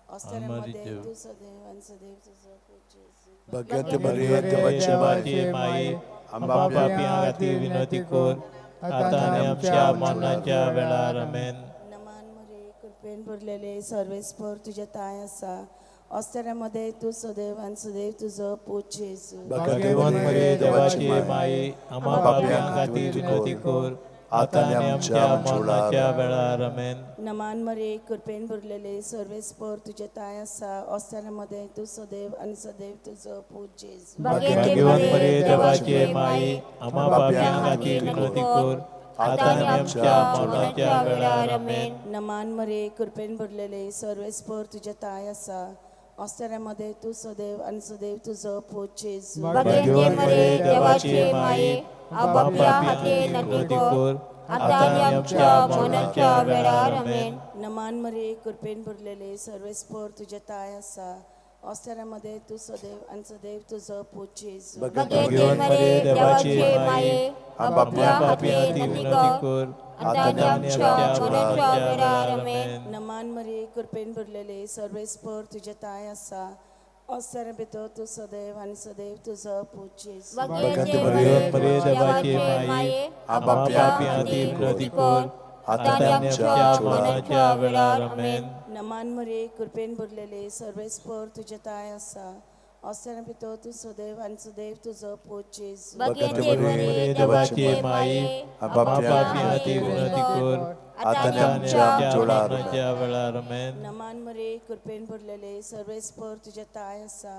अस्तुऱ्यां मदें तूं सदैव आनी सदैव तुजो पूत जेजू. भाग्यवती मरिये देवाची माई, आमच्या पापी खातीर विनंती कर, आतां आनी आमच्या मरणाच्या वेळार. आमेन. नमान मरिये, कृपेन भरलेले, सर्वेस्पोर तुज्या ताय आसा. अस्तुऱ्यां मदें तूं सदैव आनी सदैव तुजो पूत जेजू. भाग्यवती मरिये देवाची माई, आमच्या पापयां खातीर विनंती कर, आतां आनी आमच्या मरणाच्या वेळार. आमेन. नमान मरिये, कृपेन भरलेले, सर्वेस्पोर तुज्या ताय आसा. अस्तुऱ्यां मदें तूं सदैव आनी सदैव तुजो पूत जेजू. भाग्यवती मरिये देवाची माई, आमच्या पापयां खातीर विनंती कर, आतां आनी आमच्या मरणाच्या वेळार. आमेन. नमान मरिये, कृपेन भरलेले, सर्वेस्पोर तुज्या ताय आसा. अस्तुऱ्यां मदें तूं सदैव आनी सदैव तुजो पूत जेजू. भाग्यवती मरिये देवाचे माये, आमच्या खातीर विनंती कर, आतां आनी आमच्या मरणाच्या वेळार. आमेन. नमान मरिये, कृपेन भरलेले, सर्वेस्पोर तुज्या ताय आसा. अस्तुऱ्यां मदें तूं सदैव आनी सदैव तुजो पूत जेजू. भाग्यवती मरिये देवाचे माये, आमच्या खातीर विनंती कर, आतां आनी आमच्या मरणाच्या वेळार. आमेन. नमान मरिये, कृपेन भरलेले, सर्वेस्पोर तुज्या ताय आसा. ओस्तारा भितर तूं सदैव आनी सदैव तुजो पूत जेजू. भाग्यवंत मरिये देवाचे माये, आमा पापयां खातीर विनवती कर, आतां आनी आमच्या मरणाच्या वेळार. आमेन. नमान मरिये, कृपेन भरलेले, सर्वेस्पर तुजे ताय आसा. ओस्तारा भितर तूं सदैव आनी सदैव तुजो पूत जेजू. भाग्यवंत मरिये देवाचे माये, आमा पापयां खातीर विनवती कर, आतां आनी आमच्या मरणाच्या वेळार. आमेन. नमान मरिये, कृपेन भरलेले, सर्वेस्पर तुजे ताय आसा.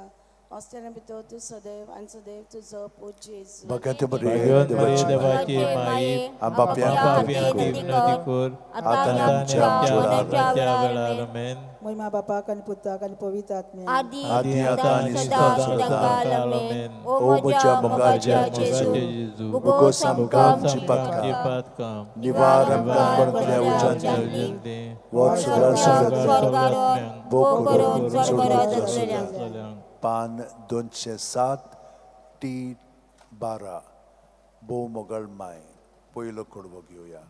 ओस्तारा भितर तूं सदैव आनी सदैव तुजो पूत जेजू. भाग्यवंत मरिये देवाचे माये, आमा पापयां खातीर विनवती कर, आतां आनी आतां आनी आमच्या आमच्या मरणाच्या वेळार. आमेन. महिमा बापाक आनी पुताक आनी पवित्र आत्म्याक. आदी आदी आतां आनी सदां सदां सदां काल. आमेन. ओ ओ म्हज्या म्हज्या मोगाच्या मोगाच्या जेजू, जेजू, भोगोस भोगोस आमकां आमकां आमची आमची पातकां, पातकां, निवार आमकां कोणांतल्या उज्यांतली, वर स्वर्गार सगळ्या भोग भोग करून करून स्वर्गार स्वर्गार जातल्यांक. पान 207 टी 12 भोव मोगल माय पयलो कडवो घेवया.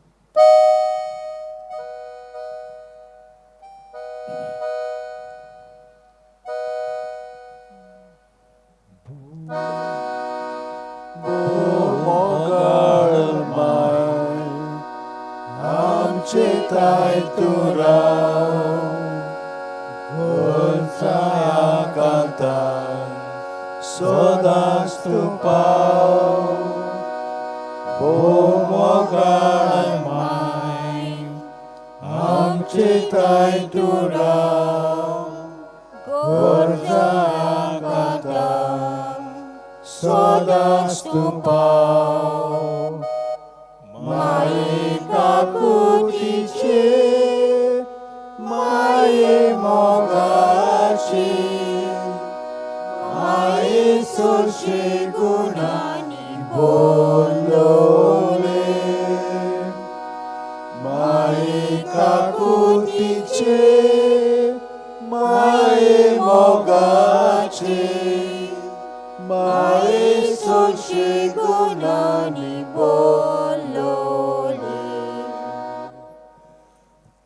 मोगल माय आमचे ताय तूं राव, घोरचाया कांतान सदांच तूं पाव. भोव मोगाळ माय आमचे ताय तूं राव, घोरचाया कांतान सदांच तूं पाव. माये काकुतीचे, माये मोगाचे, माये सोशे गुणांनी बोलले. माये काकुतीचे, माये मोगाचे, माये सोशे गुणांनी बोलले.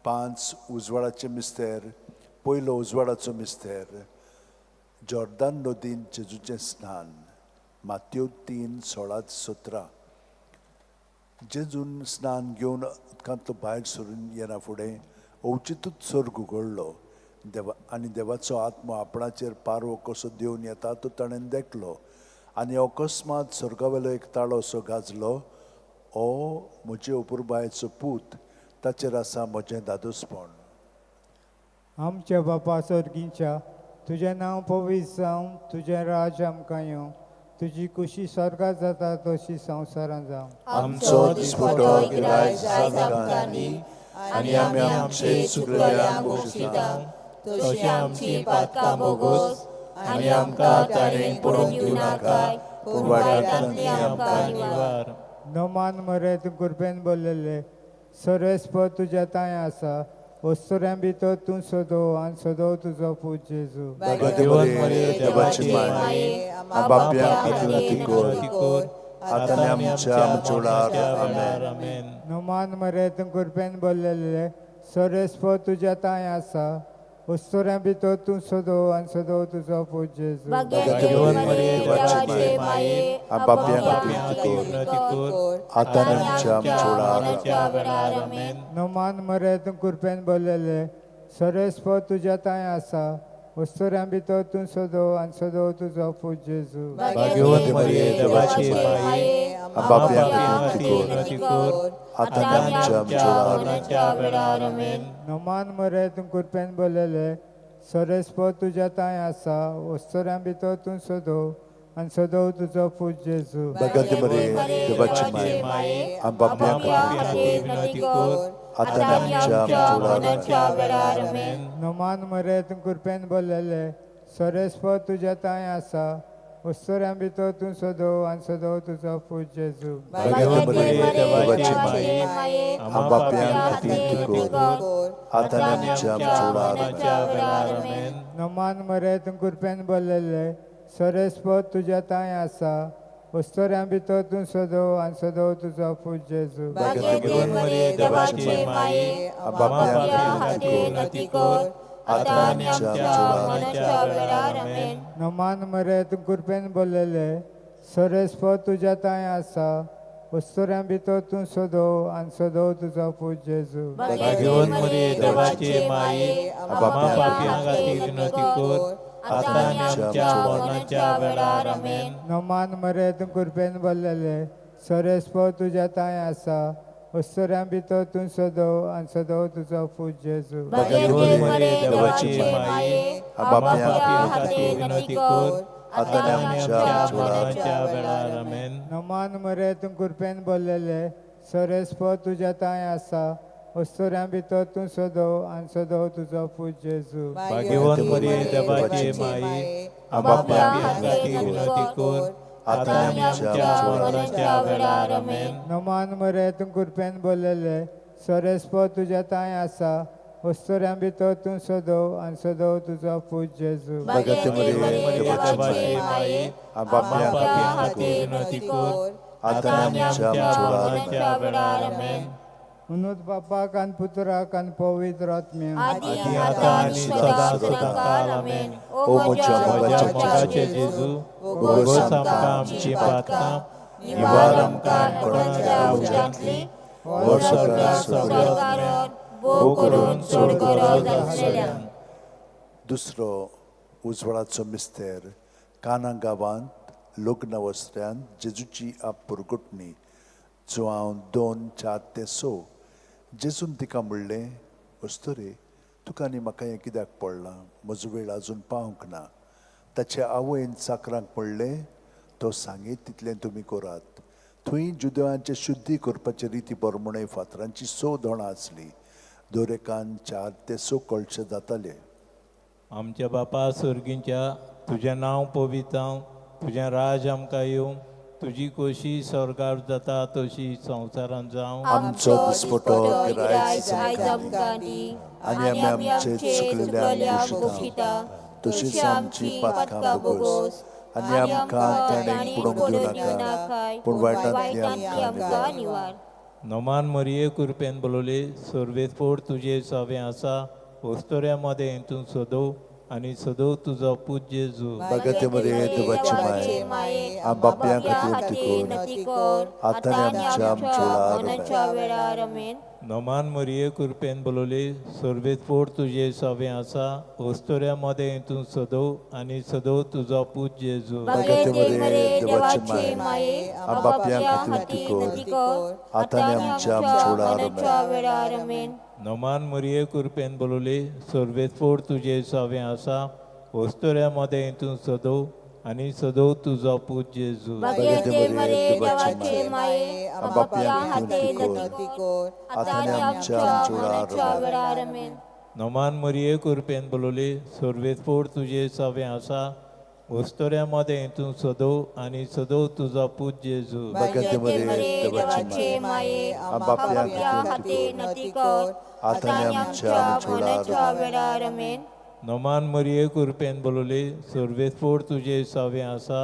5 उजवाडाचे मिस्तेर. पयलो उजवाडाचो मिस्तेर, जॉर्दान नदीन जेजूचें स्नान, मात्यो 3:16-17. जेजून स्नान घेवन उदकांतलो भायर सरून येना फुडें अवचितूच स्वर्ग उगडलो देवा आनी देवाचो आत्मो आपणाचेर पारवो कसो देवन येता तो ताणें देखलो. आनी अकस्मात स्वर्गावेलो एक ताळो असो गाजलो, ओ म्हजे अपुरबायेचो पूत, ताचेर आसा म्हजें दादोसपण. आमच्या बापा सर्गींच्या, तुजें नांव पवित्र जावं, तुजें राज आमकां येवं, तुजी कुशी स्वर्गात जाता तशी संवसारांत जावं. आमचो दिसपटो गिरायक जायज आमकां दी, आनी आमी आमचे चुकलेल्यांक बक्षिता तशी आमची पातकां भोगोस, आनी आमकां ताणें पडूंक दिवनाका, पूण वायटांतली आमकां निवार. नमान मरे तूं कृपेन बोल्लेले, सर्वेस्पर तुज्या तांय आसा. वस्तुऱ्यां भितर तूं सदो आनी सदो तुजो पूत जेजू. भाग्यवंत मरिये देवाची माये, आमा पापयां खातीर विनवती कर, आतां आनी आमच्या मरणाच्या वेळार. आमेन. नमान मरे तूं कृपेन बोल्लेले, सर्वेस्पर तुज्या तांय आसा. वस्तुऱ्यां भितर तूं सदो आनी सदो तुजो पूत जेजू. भाग्यवंत मरिये देवाची माये, आमा पापयां खातीर विनवती कर, आतां आनी आमच्या मरणाच्या वेळार. आमेन. नमान मरे तूं कृपेन बोल्लेले, सर्वेस्पर तुज्या तांय आसा. वस्तुऱ्यां भितर तूं सदो आनी सदो तुजो पूत जेजू. भाग्यवंत मरिये देवाचे माये, आमा पापयां खातीर खातीर विनवती कर, आतां आनी आमच्या मरणाच्या वेळार. आमेन. नमान मरे तूं कृपेन बोल्लेले, सर्वेस्पर तुज्या तांय आसा. वस्तुऱ्यां भितर तूं सदो आनी सदो तुजो पूत जेजू. भाग्यवंत मरिये देवाची माये, आमा पापयां खातीर विनवती कर, आतां आनी आमच्या मरणाच्या वेळार. आमेन. नमान मरे तूं कृपेन बोल्लेले, सर्वेस्पर तुज्या तांय आसा. वस्तुऱ्यां भितर तूं सदो आनी सदो तुजो पूत जेजू. भाग्यवंत मरिये देवाची माये, आमा पापयां खातीर विनवती कर, आतां आनी आमच्या मरणाच्या वेळार. आमेन. नमान मरे तूं कृपेन बोल्लेले, सर्वेस्पर तुज्या तांय आसा. वस्तुऱ्यां भितर तूं सदो आनी सदो तुजो पूत जेजू. भाग्यवंत मरिये देवाचे माये, आमा पापयां खातीर विनवती कर, आतां आनी आमच्या मरणाच्या वेळार. आमेन. नमान मरे तूं कृपेन बोल्लेले, सरेस्पत तुज्या तांय आसा, वस्तुऱ्यां भितर तूं सदो आनी सदो तुजो पूत जेजू. भाग्यवंत मरिये देवाची माई, आम्हा पापयां खातीर विनवती कर, आतां आनी आमच्या मरणाच्या वेळार. आमेन. नमान मरे तूं कृपेन बोल्लेले, सरेस्पत तुज्या तांय आसा, वस्तुऱ्यां भितर तूं सदो आनी सदो तुजो पूत जेजू. भाग्यवंत मरिये देवाची माई, आम्हा पापयां खातीर विनवती कर, आतां आनी आमच्या मरणाच्या वेळार. आमेन. नमान मरे तूं कृपेन बोल्लेले, सरेस्पत तुज्या तांय आसा, वस्तुऱ्यां भितर तूं सदो आनी सदो तुजो पूत जेजू. भाग्यवंत मरिये देवाची माई, आम्हा पापयां खातीर विनवती कर, आतां आनी आमच्या मरणाच्या वेळार. आमेन. नमान मरे तूं कृपेन बोल्लेले, सरेस्पत तुज्या तांय आसा, वस्तुऱ्यां भितर तूं सदो आनी सदो तुजो पूत जेजू. मरिये देवाची माई, आम्हा पापयां खातीर विनवती कर, आतां आनी आमच्या मरणाच्या वेळार. आमेन. म्हणून बापाक आनी पुत्राक आनी पवित्र आत्म्याक, आदी आतां आनी सदां सदां काल. आमेन. ओ म्हज्या मोगाचे जेजू, भोगोस आमकां आमची पातकां, निवार आमकां कोणाच्या उज्यांतली, व्हर स्वर्गार सगळ्या आत्म्यांक, भोव करून चड गरज आसलेल्यांक. दुसरो उजवाडाचो मिस्तेर. काना गांवांत लग्न वस्त्र्यांत जेजूची आपपुरगुटणी. जुआंव 2:4-6. जेजून तिका म्हणलें, अस्तुरे, तुका आनी म्हाका हें कित्याक पडलां? म्हजो वेळ आजून पावंक ना. ताचे आवयन चाकरांक म्हणलें, तो सांगीत तितलें तुमी करात. थंय जुदेवांचे शुद्धी करपाचे रिती प्रमाणे फातरांची 6 दोणां आसलीं. दर एकान 4 ते 6 कळशे जाताले. आमच्या बापा सर्गींच्या, तुजें नांव पवित्र जावं, तुजें राज आमकां येवं, तुजी खोशी स्वर्गार जाता तशी संवसारांत जावं. आमचो दिसपटो गिरायक आयज आमकां दी, आनी आमी आमचे चुकलेल्यांक भोगशिता, तशीच आमची पातकां भोगोस, आनी आमकां ताणें पडूंक दिवं नाका, पूण वायटांतली आमकां निवार. नमान मरिये कृपेन बोलवले, सर्वेस्पोर तुजे सवें आसा, वस्तुऱ्या मदें तूं सदो आनी सदो तुजो पूत जेजू. भगत मरिये देवाची माये, आम बापयां खातीर ती कर, आतां आनी आमच्या वेळार. आमेन. नमान मरिये कृपेन बोलवले, सर्वेस्पोर तुजे सवें आसा, वस्तुऱ्या मदें तूं सदो आनी सदो तुजो पूत जेजू. भगत मरिये देवाची माये, आम बापयां खातीर ती कर, आतां आनी आमच्या वेळार. आमेन. नमान मरिये कृपेन बोलवले, सर्वेस्पोर तुजे सवें आसा, वस्तुऱ्या मदें तूं सदो आनी सदो तुजो पूत जेजू. भगत मरिये देवाची माये, आम बापयां खातीर ती कर, आतां आनी आमच्या वेळार. आमेन. नमान मरिये कृपेन बोलवले, सर्वेस्पोर तुजे सवें आसा, वस्तुऱ्या मदें तूं सदो आनी सदो तुजो पूत जेजू. भगत मरिये देवाची माये, आम बापयां खातीर ती कर, आतां आनी आमच्या वेळार. आमेन. नमान मरिये कृपेन बोलवले, सर्वेस्पोर तुजे सवें आसा,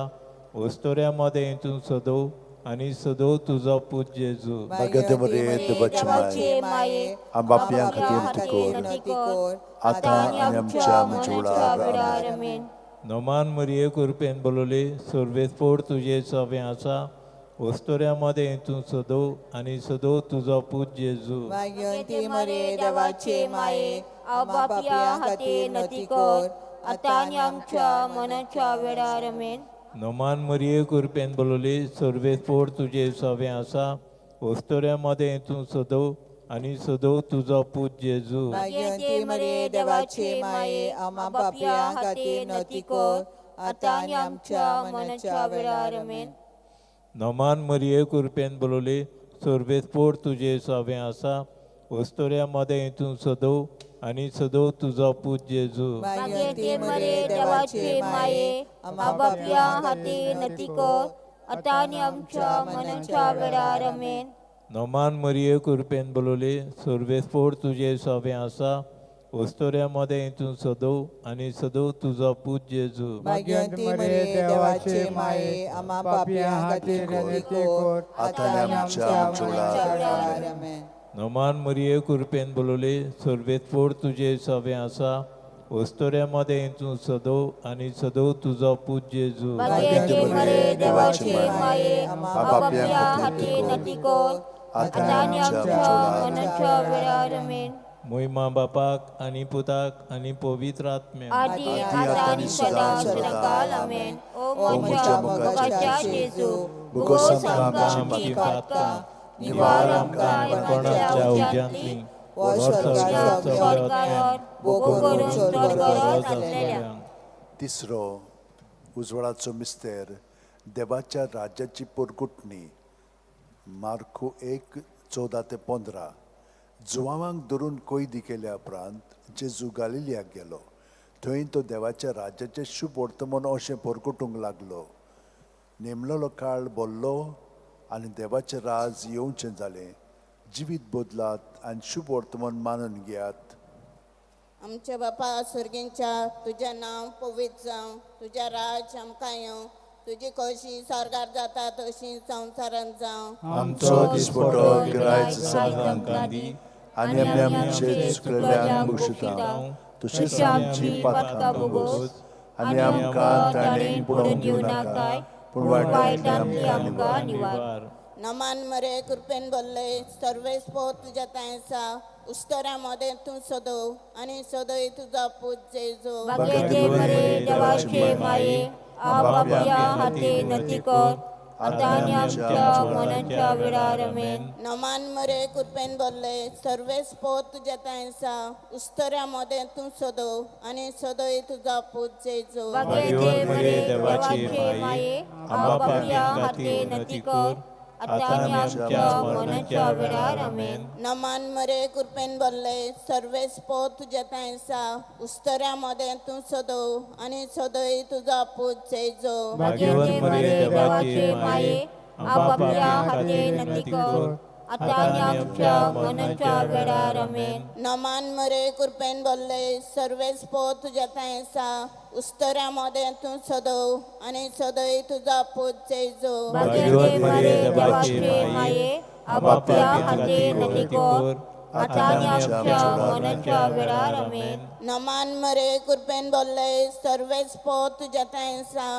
वस्तुऱ्या मदें तूं सदो आनी सदो तुजो पूत जेजू. भगत मरिये देवाची माये, आम बापयां खातीर ती कर, आतां आनी आमच्या वेळार. आमेन. नमान मरिये कृपेन बोलवले, सर्वेस्पोर तुजे सवें आसा, वस्तुऱ्या मदें तूं सदो आनी सदो तुजो पूत जेजू. भाग्यवंती मरिये देवाचे माये, आम्हा पापयां खातीर नती कर, आतां आनी आमच्या मरणाच्या वेळार. आमेन. नमान मरिये कृपेन बोलवले, सर्वेस्पोर तुजे सवें आसा, वस्तुऱ्या मदें तूं सदो आनी सदो तुजो पूत जेजू. भाग्यवंती मरिये देवाचे माये, आम्हा पापयां खातीर नती कर, आतां आनी आमच्या मरणाच्या वेळार. आमेन. नमान मरिये कृपेन बोलवले, सर्वेस्पोर तुजे सवें आसा, वस्तुऱ्या मदें तूं सदो आनी सदो तुजो पूत जेजू. भाग्यवंती मरिये देवाचे माये, आम्हा पापयां खातीर नती कर, आतां आनी आमच्या मरणाच्या वेळार. आमेन. नमान मरिये कृपेन बोलवले, सर्वेस्पोर तुजे सवें आसा, वस्तुऱ्या मदें तूं सदो आनी सदो तुजो पूत जेजू. भाग्यवंती मरिये देवाचे माये, आम्हा पापयां खातीर नती कर, आतां आनी आमच्या मरणाच्या वेळार. आमेन. नमान मरिये कृपेन बोलवले, सर्वेस्पोर तुजे सवें आसा, उस्तोऱ्या मदें तूं सदो आनी सदो तुजो पूत जेजू. भाग्यवती मरिये देवाचे माये, आपापल्या खातीर नती कर, आतां आनी आमच्या मरणाच्या वेळार. आमेन. मोहिमा बापाक आनी पुताक आनी पवित्र आत्म्याक. आदी आतां आनी सदां सदांकाळ. आमेन. ओ म्हज्या मोगाच्या जेजू, भुगोस आमकां आमची पातकां, निवार आमकां कोणाच्या उज्यांतली, स्वर्गार भोग करून स्वर्गार आसलेल्या. तिसरो उजवाडाचो मिस्तेर, देवाच्या राज्याची पोरगुटणी. मार्को 1:14 ते 15. जुवांवांक धरून कैदी केल्या उपरांत जेजू गालिलियाक गेलो. थंय तो देवाच्या राज्याचें शुभ वर्तमान अशें परगटूंक लागलो, नेमलेलो काळ बोल्लो आनी देवाचें राज येवचें जालें. जिवीत बदलात आनी शुभ वर्तमान मानून घेयात. आमच्या बापा सर्गींच्या, तुजें नांव पवित्र जावं, तुजें राज आमकां येवं, तुजी खोशी स्वर्गार जाता तशी संवसारांत जावं. आमचो दिसपटो गिरायच आमकां दी आनी आमी आमचे चुकलेल्यांक बक्षिता तशीच आमची पातकां भोगोस आनी आमकां ताणें बुडोवन दिवं नाका, पूण वायटांतली आमकां निवार. नमान मरे, कृपेन बोल्ले, सर्वेस्पोर तुज्या थांय आसा, उस्तोऱ्या मदें तूं सदो आनी सदय तुजो पूत जेजू. भाग्यवती मरिये देवाचे माये, आपापल्या खातीर नती कर, आतां आनी आमच्या मरणाच्या वेळार. आमेन. नमान मरे, कृपेन बोल्ले, सर्वेस्पोर तुज्या थांय आसा, उस्तोऱ्या मदें तूं सदो आनी सदय तुजो पूत जेजू. भाग्यवती मरिये देवाचे माये, आपापल्या खातीर नती कर, आतां आनी आमच्या मरणाच्या वेळार. आमेन. नमान मरे, कृपेन बोल्ले, सर्वेस्पोर तुज्या थांय आसा, उस्तोऱ्या मदें तूं सदो आनी सदय तुजो पूत जेजू. भाग्यवती मरिये देवाचे माये, आपापल्या खातीर नती कर, आतां आनी आमच्या मरणाच्या वेळार. आमेन. नमान मरे, कृपेन बोल्ले, सर्वेस्पोर तुज्या थांय आसा, उस्तोऱ्या मदें तूं सदो आनी सदय तुजो पूत जेजू. भाग्यवती मरिये देवाचे माये, आपापल्या खातीर नती कर, आतां आनी आमच्या मरणाच्या वेळार. आमेन. नमान मरे, कृपेन बोल्ले, सर्वेस्पोर तुज्या थांय आसा,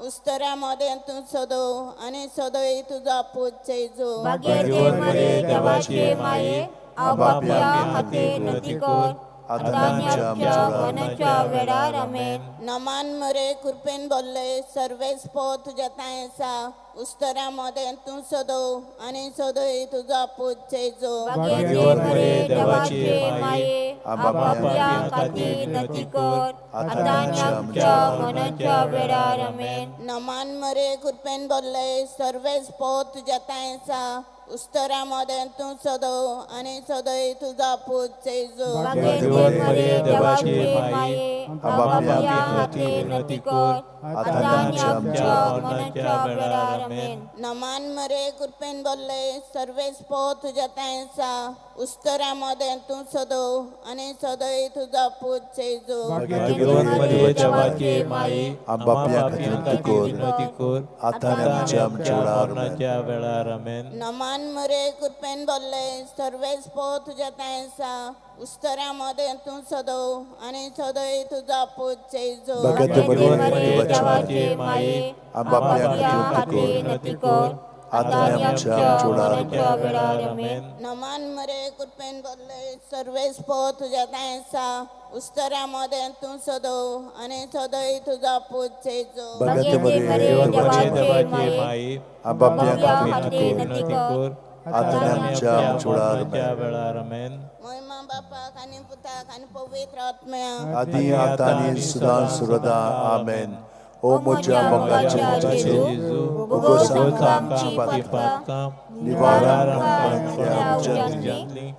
उस्तोऱ्या मदें तूं सदो आनी सदय तुजो पूत जेजू. भाग्यवती मरिये देवाचे माये, आपापल्या खातीर नती कर, आतां आनी आमच्या मरणाच्या वेळार. आमेन. नमान मरे, कृपेन बोल्ले, सर्वेस्पोर तुज्या थांय आसा, उस्तोऱ्या मदें तूं सदो आनी सदय तुजो पूत जेजू. भाग्यवती मरिये देवाचे माये, आपापल्या खातीर नती कर, आतां आनी आमच्या मरणाच्या वेळार. आमेन. नमान मरे, कृपेन बोल्ले, सर्वेस्पोर तुज्या थांय आसा, उस्तोऱ्या मदें तूं सदो आनी सदय तुजो पूत जेजू. भाग्यवती मरिये देवाचे माये, आपापल्या खातीर नती कर, आतां आनी आमच्या मरणाच्या वेळार. आमेन. नमान मरे, कृपेन बोल्ले, सर्वेस्पोर तुज्या थांय आसा, उस्तोऱ्या मदें तूं सदो आनी सदय तुजो पूत जेजू. भाग्यवती मरिये देवाचे माये, आपापल्या खातीर नती कर, आतां आनी आमच्या मरणाच्या वेळार. आमेन. नमान मरे, कृपेन बोल्ले, सर्वेस्पोर तुज्या थांय आसा, उस्तोऱ्या मदें तूं सदो आनी सदय तुजो पूत जेजू. भाग्यवती मरिये देवाचे माये, आपापल्या खातीर नती कर, आतां आनी आमच्या मरणाच्या वेळार. आमेन. नमान मरे, कृपेन बोल्ले, सर्वेस्पोर तुज्या थांय आसा, उस्तोऱ्या मदें तूं सदो आनी सदय तुजो पूत जेजू. भाग्यवती मरिये देवाचे माये, आपापल्या खातीर नती कर, आतां आनी आमच्या मरणाच्या वेळार. आमेन. मोहिमा बापाक आनी पुताक आनी पवित्र आत्म्याक. आदी आतां आनी सदां सर्वदा. आमेन. ओ म्हज्या मोगाच्या जेजू, भोगोस भोगोस आमकां आमची आमची पातकां, पातकां, निवार आमकां आमकां उज्यांतली,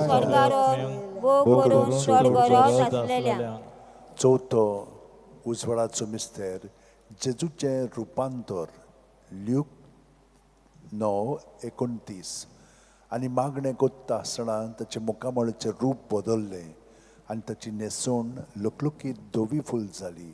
स्वर्गार भोग करून स्वर्गार आसलेल्या. चवथो उजवाडाचो मिस्तेर, जेजूचें रुपांतर. ल्यूक 9:29. आनी मागणें कोत्ता आसतना ताचें मुखामळाचें रूप बदल्लें आनी ताची न्हेसवण लुकलुकीत धवी फूल जाली.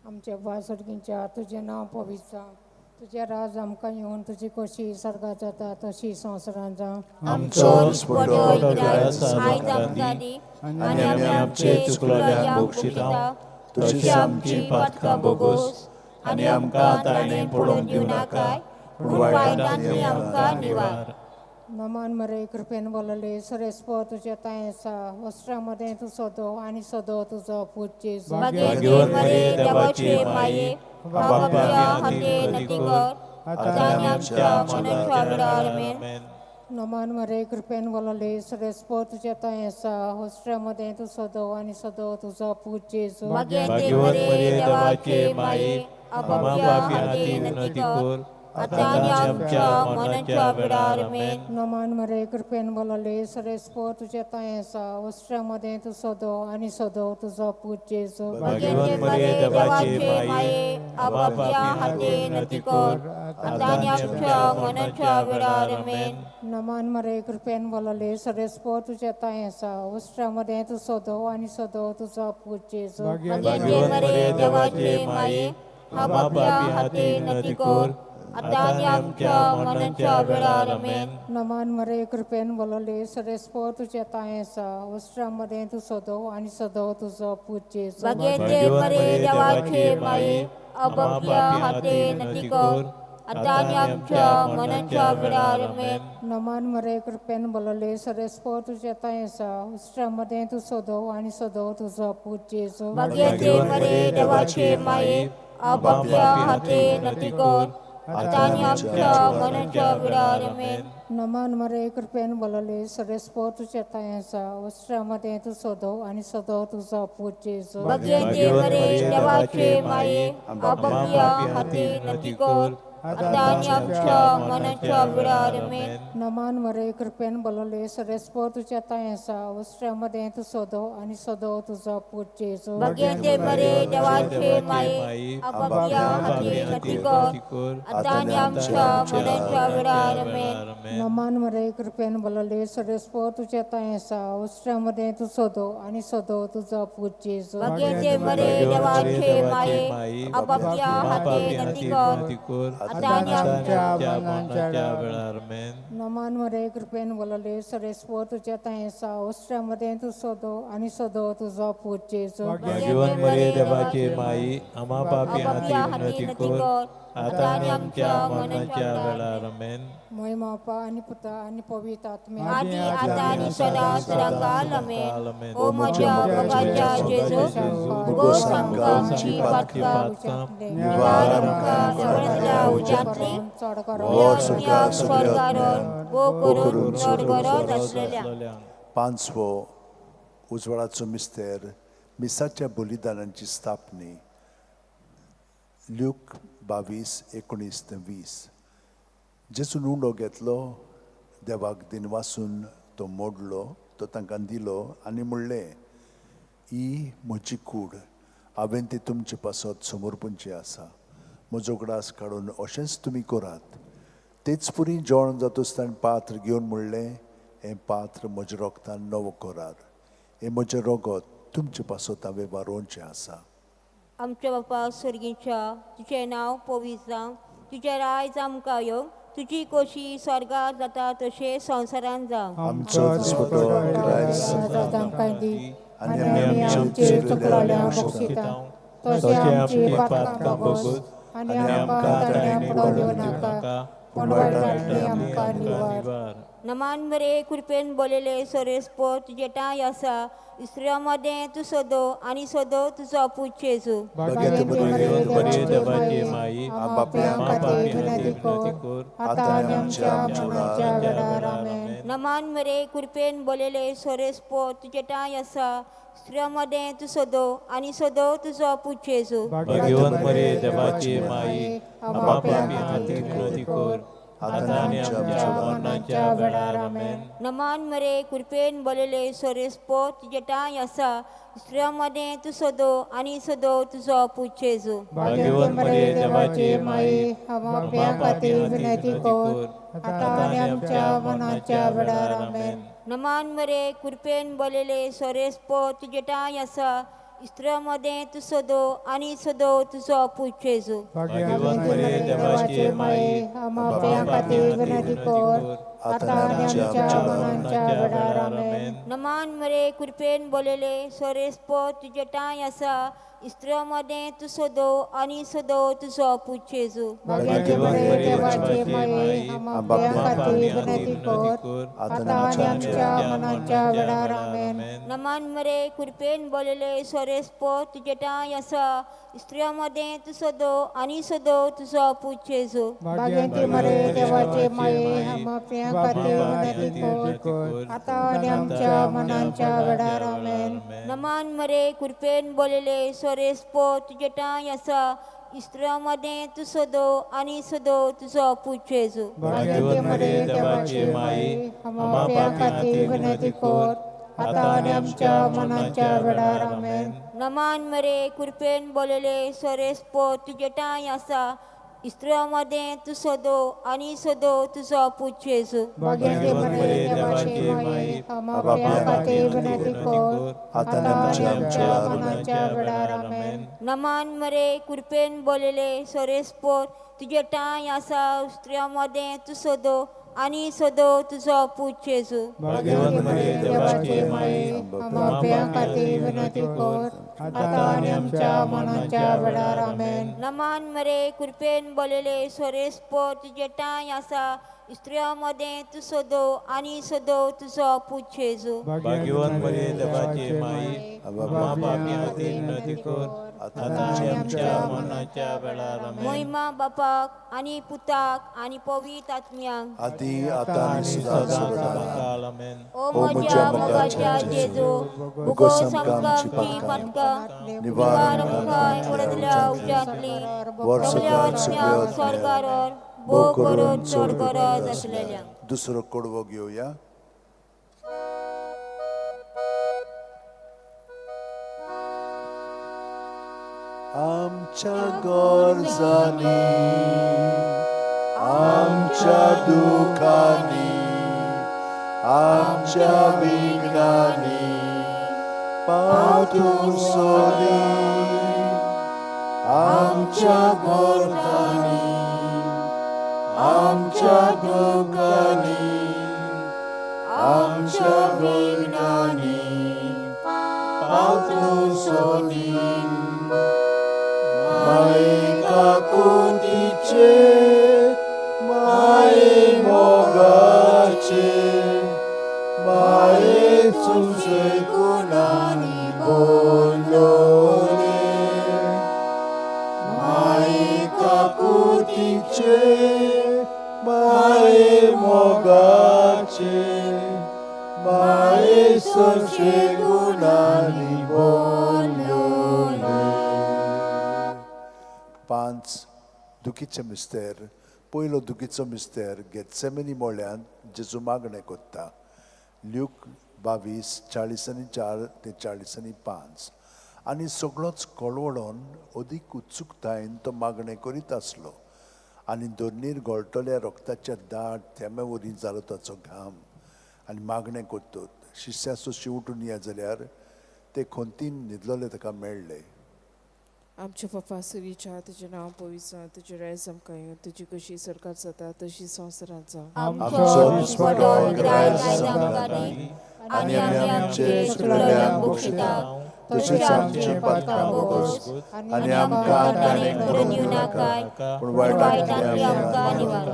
आमच्या बाबा सर्गींच्या, तुजें नांव पवित्र जावं, तुजें राज आमकां येवन तुजी खोशी सर्गात जाता तशी संवसारांत जावं. आमचो दिसपट्टो ग्रास आयज आमकां दी आनी आमी आमचे चुकलोल्यांक बक्षिता तशी आमची पातकां भोगोस आनी आमकां ताणें पडोवंक दिवं नाका पूण वायटांतली आमकां निवार. नमन मरे कृपेन बोलले सरेस्पो तुजें तांय आसा वस्त्रा मदें तूं सदो आनी सदो तुजो पूत जेजू. भाग्यवंत मरिये देवाची माये, पापां खातीर विनंती कर आतां आनी आमच्या मरणाच्या वेळार. आमेन. नमन मरे कृपेन बोलले सरेस्पो तुजें तांय आसा वस्त्रा मदें तूं सदो आनी सदो तुजो पूत जेजू. भाग्यवंत मरिये देवाची माये, पापां खातीर विनंती कर आतां आनी आमच्या मरणाच्या वेळार. आमेन. नमन मरे कृपेन बोलले सरेस्पो तुजें तांय आसा वस्त्रा मदें तूं सदो आनी सदो तुजो पूत जेजू. भाग्यवंत मरिये देवाची माये, पापां खातीर विनंती कर आतां आनी आमच्या मरणाच्या वेळार. आमेन. नमन मरे कृपेन बोलले सरेस्पो तुजें तांय आसा वस्त्रा मदें तूं सदो आनी सदो तुजो पूत जेजू. भाग्यवंत मरिये देवाची माये, पापां खातीर विनंती कर आतां आनी आमच्या मरणाच्या वेळार. आमेन. नमन मरे कृपेन बोलले सरेस्पो तुजें तांय आसा वस्त्रा मदें तूं सदो आनी सदो तुजो पूत जेजू. भाग्यवंत मरिये देवाची माये, पापां खातीर विनंती कर आतां आनी आमच्या मरणाच्या वेळार. आमेन. नमन मरे कृपेन बोलले सरेस्पो तुजें तांय आसा वस्त्रा मदें तूं सदो आनी सदो तुजो पूत जेजू. भाग्यवंत मरिये देवाची माये, पापां खातीर विनंती कर आतां आनी आमच्या मरणाच्या वेळार. आमेन. नमन मरे कृपेन बोलले सरेस्पो तुजें तांय आसा वस्त्रा मदें तूं सदो आनी सदो तुजो पूत जेजू. भाग्यवंत मरिये देवाची माये, पापां खातीर विनंती कर आतां आनी आमच्या मरणाच्या वेळार. आमेन. नमन मरे कृपेन बोलले सरेस्पो तुजें तांय आसा वस्त्रा मदें तूं सदो आनी सदो तुजो पूत जेजू. भाग्यवंत मरिये देवाची माये, पापां खातीर विनंती कर आतां आनी आमच्या मरणाच्या वेळार. आमेन. नमन मरे कृपेन बोलले सरेस्पो तुजें तांय आसा वस्त्रा मदें तूं सदो आनी सदो तुजो पूत जेजू. भाग्यवंत मरिये देवाची माये, पापां खातीर विनंती कर आतां आनी आमच्या मरणाच्या वेळार. आमेन. नमन मरे कृपेन बोलले सरेस्पो तुजें तांय आसा वस्त्रा मदें तूं सदो आनी सदो तुजो पूत जेजू. भाग्यवंत मरिये देवाची माई, आम्हा पापी खातीर विनंती कर आतां आनी आमच्या मरणाच्या वेळार. आमेन. महिमा बापा आनी पुता आनी पवित्र आत्म्या. आदी आतां आनी सदां सदांकाळ. आमेन. ओ म्हज्या मोगाच्या जेजू, भोगोस आमकां आमची पातकां, निवार आमकां सगळ्या उज्यांतली, स्वर्गार भोग करून चड गरज आसलेल्या. पांचवो उजवाडाचो मिस्तेर, मिसाच्या बलिदानांची स्थापनी. ल्यूक 22, 19 ते 20. जेजून उंडो घेतलो, देवाक दिनवासून तो मोडलो, तो तांकां दिलो आनी म्हणलें, ही म्हजी कूड, हांवें ती तुमचे पासत समर्पणची आसा. म्हजो ग्रास काडून अशेंच तुमी करात. तेच पुरी जेवण जातूच ताणें पात्र घेवन म्हणलें, हें पात्र म्हज्या रोगतान नवो करार, हें म्हजें रोगत तुमचे पासत हांवें वारोवचें आसा. आमच्या बापा सर्गीच्या, तुजें नांव पवित्र जावं, तुजें रायज आमकां येवं, तुजी खोशी स्वर्गार जाता तशें संवसारांत जावं. आमचो दिसपट्टो ग्रास आमकां दी आनी आनी आमचे चुकलोल्यांक बक्षिता तशें आमची पातकां भोगोस आनी आमकां ताणें पडोवंक दिवं नाका पूण वायटांतली आमकां निवार. नमान मरे कृपेन बोलले सरेस्पो तुजें ठांय आसा इस्त्र्या मदें तूं सदो आनी सदो तुजो पूत जेजू. भाग्यवंत मरिये देवाची माई, आमच्या खातीर विनंती कर आतां आनी आमच्या मरणाच्या वेळार. आमेन. नमान मरे कृपेन बोलले सरेस्पो तुजें ठांय आसा इस्त्र्या मदें तूं सदो आनी सदो तुजो पूत जेजू. भाग्यवंत मरिये देवाची माई, आम्हा पापी खातीर विनंती कर आतां आनी आमच्या मरणाच्या वेळार. आमेन. नमान मरे कृपेन बोलले सरेस्पो तुजें ठांय आसा इस्त्र्या मदें तूं सदो आनी सदो तुजो पूत जेजू. भाग्यवंत मरिये देवाची माई, आमच्या खातीर विनंती कर आतां आनी आमच्या मरणाच्या वेळार. आमेन. नमान मरे कृपेन बोलले सरेस्पो तुजें ठांय आसा स्त्रियां मदें तूं सदो आनी सदो तुजो पूत जेजू. भाग्यवंत मरिये देवाची माई, आम्हा पाप्यां खातीर विनंती कर, आतां आनी आमच्या मरणाच्या वेळार. आमेन. नमान मरे, कृपेन बोलले, सोरेस्पो तुजे ठांय आसा, स्त्रियां मदें तूं सदो आनी सदो तुजो पूत जेजू. भाग्यवंत मरिये देवाची माई, आम्हा पाप्यां खातीर विनंती कर, आतां आनी आमच्या मरणाच्या वेळार. आमेन. नमान मरे, कृपेन बोलले, सोरेस्पो तुजे ठांय आसा, स्त्रियां मदें तूं सदो आनी सदो तुजो पूत जेजू. भाग्यवंत मरिये देवाची माई, आम्हा पाप्यां खातीर विनंती कर, आतां आनी आमच्या मरणाच्या वेळार. आमेन. नमान मरे, कृपेन बोलले, सोरेस्पो तुजे ठांय आसा, स्त्रियां मदें तूं सदो आनी सदो तुजो पूत जेजू. भाग्यवंत मरिये देवाची माई, आम्हा पाप्यां खातीर विनंती कर, आतां आनी आमच्या मरणाच्या वेळार. आमेन. नमान मरे, कृपेन बोलले, सोरेस्पो तुजे ठांय आसा, स्त्रियां मदें तूं सदो आनी सदो तुजो पूत जेजू. भाग्यवंत मरिये देवाची माई, आम्हा पाप्यां खातीर विनंती कर, आतां आनी आमच्या मरणाच्या वेळार. आमेन. नमान मरे, कृपेन बोलले, सोरेस्पो तुजे ठांय आसा, स्त्रियां मदें तूं सदो आनी सदो तुजो पूत जेजू. भाग्यवंत मरिये देवाची माई, आम्हा पाप्यां खातीर विनंती कर, आतां आनी आमच्या मरणाच्या वेळार. आमेन. नमान मरे, कृपेन बोलले, सोरेस्पो तुजे ठांय आसा, स्त्रियां मदें तूं सदो आनी सदो तुजो पूत जेजू. भाग्यवंत मरिये देवाची माई, आम्हा पाप्यां खातीर विनंती कर, आतां आनी आमच्या मरणाच्या वेळार. आमेन. महिमा बापाक आनी पुताक आनी पवित्र आत्म्याक, आदी आतां आनी सदां सदां काल. आमेन. ओ म्हज्या मोगाच्या जेजू, भुगोस आमकां आमची पातकां, निवार आमकां पडतल्या उज्यांतली, सगल्या आत्म्यांक स्वर्गार भोव करून चड गरज आसलेल्या. दुसरो कडवो घेवया. आमच्या गरजांनी, आमच्या दुखांनी, आमच्या विघ्नांनी पावतूं सोदी. आमच्या गरजांनी, आमच्या दुखांनी, आमच्या विघ्नांनी पावतूं सोदी. माये काकुतीचे, माये मोगाचे, माये सुशेगुणांनी बोलले. माये काकुतीचे, माये मोगाचे, माये सुशेगुणांनी बोलले. पांच दुखीचे मिस्तेर. पयलो दुखीचो मिस्तेर गेत्सेमनी मोळ्यांत जेजू मागणें कोत्ता. ल्यूक 22:44 ते 45. आनी सगळोच कळवळोन अदीक उत्सुकतायेन तो मागणें करीत आसलो आनी धरणीर गळटल्या रोगताच्या दाट थेंब्या वरी जालो ताचो घाम. आनी मागणें करतत शिष्या सोशी उठून या जाल्यार ते खंतीन न्हिदलोले ताका मेळ्ळे. आमच्या पप्पा सुरीच्या, तुजें नांव पवित्र जावं, तुजें रायज आमकां येवं, तुजी कशी सरकार जाता तशी संवसारांत जावं. आमचो दिसपटो ग्रायज आमकां दी, आनी आमी आमचे चुकलेल्यांक बक्षिता, तशीच आमची पातकां भोगोस, आनी आमकां ताणें पडूंक दिवनाकाय, पूण वायटांतले आमकां निवार.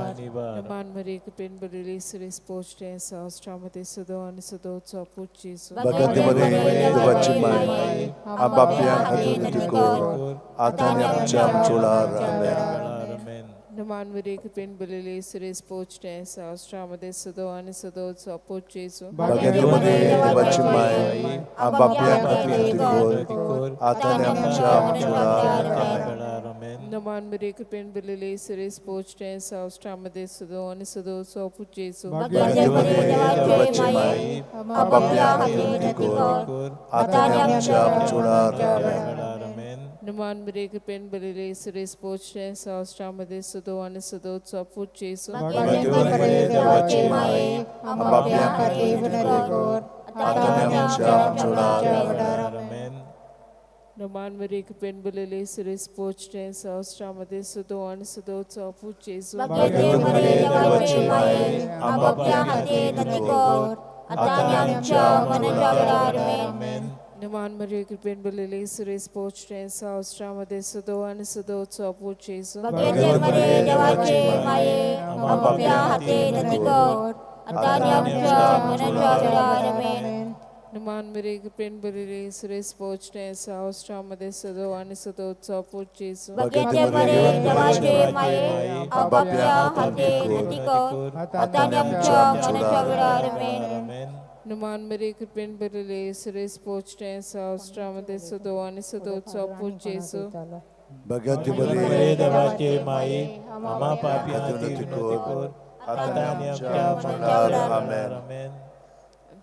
नमान मरिये, कृपेन भरिल्ली, सुरेस पोचटे सहस्रामध्ये सदो आनी सदोचो पूत जेजू. भगवती मरिये देवाची माय, आपापल्या खातीर विनंती कर, आतां आनी आमच्या चोळार. आमेन. नमान मरिये, कृपेन भरिल्ली, सुरेस पोचटे सहस्रामध्ये सदो आनी सदोचो पूत जेजू. भगवती मरिये देवाची माय, आपापल्या खातीर विनंती कर, आतां आनी आमच्या चोळार. आमेन. नमान मरिये, कृपेन भरिल्ली, सुरेस पोचटे सहस्रामध्ये सदो आनी सदोचो पूत जेजू. भगवती मरिये देवाची माय, आपापल्या खातीर विनंती कर, आतां आनी आमच्या चोळार. आमेन. नमान मरिये, कृपेन भरिल्ली, सुरेस पोचटे सहस्रामध्ये सदो आनी सदोचो पूत जेजू. भगवती मरिये देवाची माय, आपापल्या खातीर विनंती कर, आतां आनी आमच्या चोळार. आमेन. नमान मरिये कृपेन भरलेले सुरेस पोचटे सहस्रामध्ये सदो आणि सदोचो पूत जेजू. भाग्यवती मरिये देवाचे माये, आपापल्या हाते नती कर, आतां आनी आमच्या मरणाच्या वेळार. आमेन. नमान मरिये कृपेन भरलेले सुरेस पोचटे सहस्रामध्ये सदो आणि सदोचो पूत जेजू. भाग्यवती मरिये देवाचे माये, आपापल्या हाते नती कर, आतां आनी आमच्या मरणाच्या वेळार. आमेन. नमान मरिये कृपेन भरलेले सुरेस पोचटे सहस्रामध्ये सदो आणि सदोचो पूत जेजू. भाग्यवती मरिये देवाचे माये, आपापल्या हाते नती कर, आतां आनी आमच्या मरणाच्या वेळार. आमेन. नमान मरिये कृपेन भरलेले सुरेस पोचटे सहस्रामध्ये सदो आणि सदोचो पूत जेजू. भगवती मरिये देवाचे माये, आम्हा पापी खातीर विनवती कर, आतां आनी आमच्या मरणाच्या वेळार. आमेन.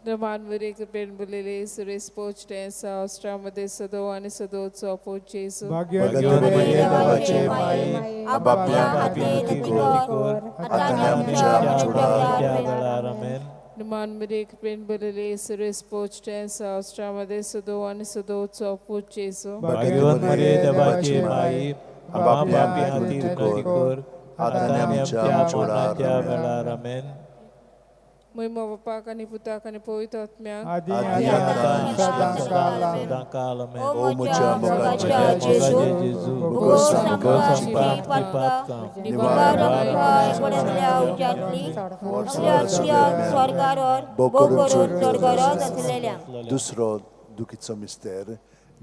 नमान मरिये कृपेन भरलेले सुरेस पोचटे सहस्रामध्ये सदो आणि सदोचो पूत जेजू. भाग्यवती मरिये देवाचे माये, आपापल्या हाते नती कर, आतां आनी आमच्या मरणाच्या वेळार. आमेन. नमान मरिये कृपेन भरलेले सुरेस पोचटे सहस्रामध्ये सदो आणि सदोचो पूत जेजू. भाग्यवती मरिये देवाचे माये, आम्हा पापी खातीर विनवती कर, आतां आनी आमच्या मरणाच्या वेळार. आमेन. महिमा बापाक आनी पुताक आनी पवित्र आत्म्याक. आदी आदी आतां आतां सदां काल. सदां काल. आमेन. ओ म्हज्या मोगाच्या जेजू, बोगोस आमकां आमची पातकां, निवार आमकां एकवटांतल्या उज्यांतली, सगल्या आत्म्यांक स्वर्गार भोव करून चड गरज आसलेल्या. दुसरो दुखीचो मिस्तेर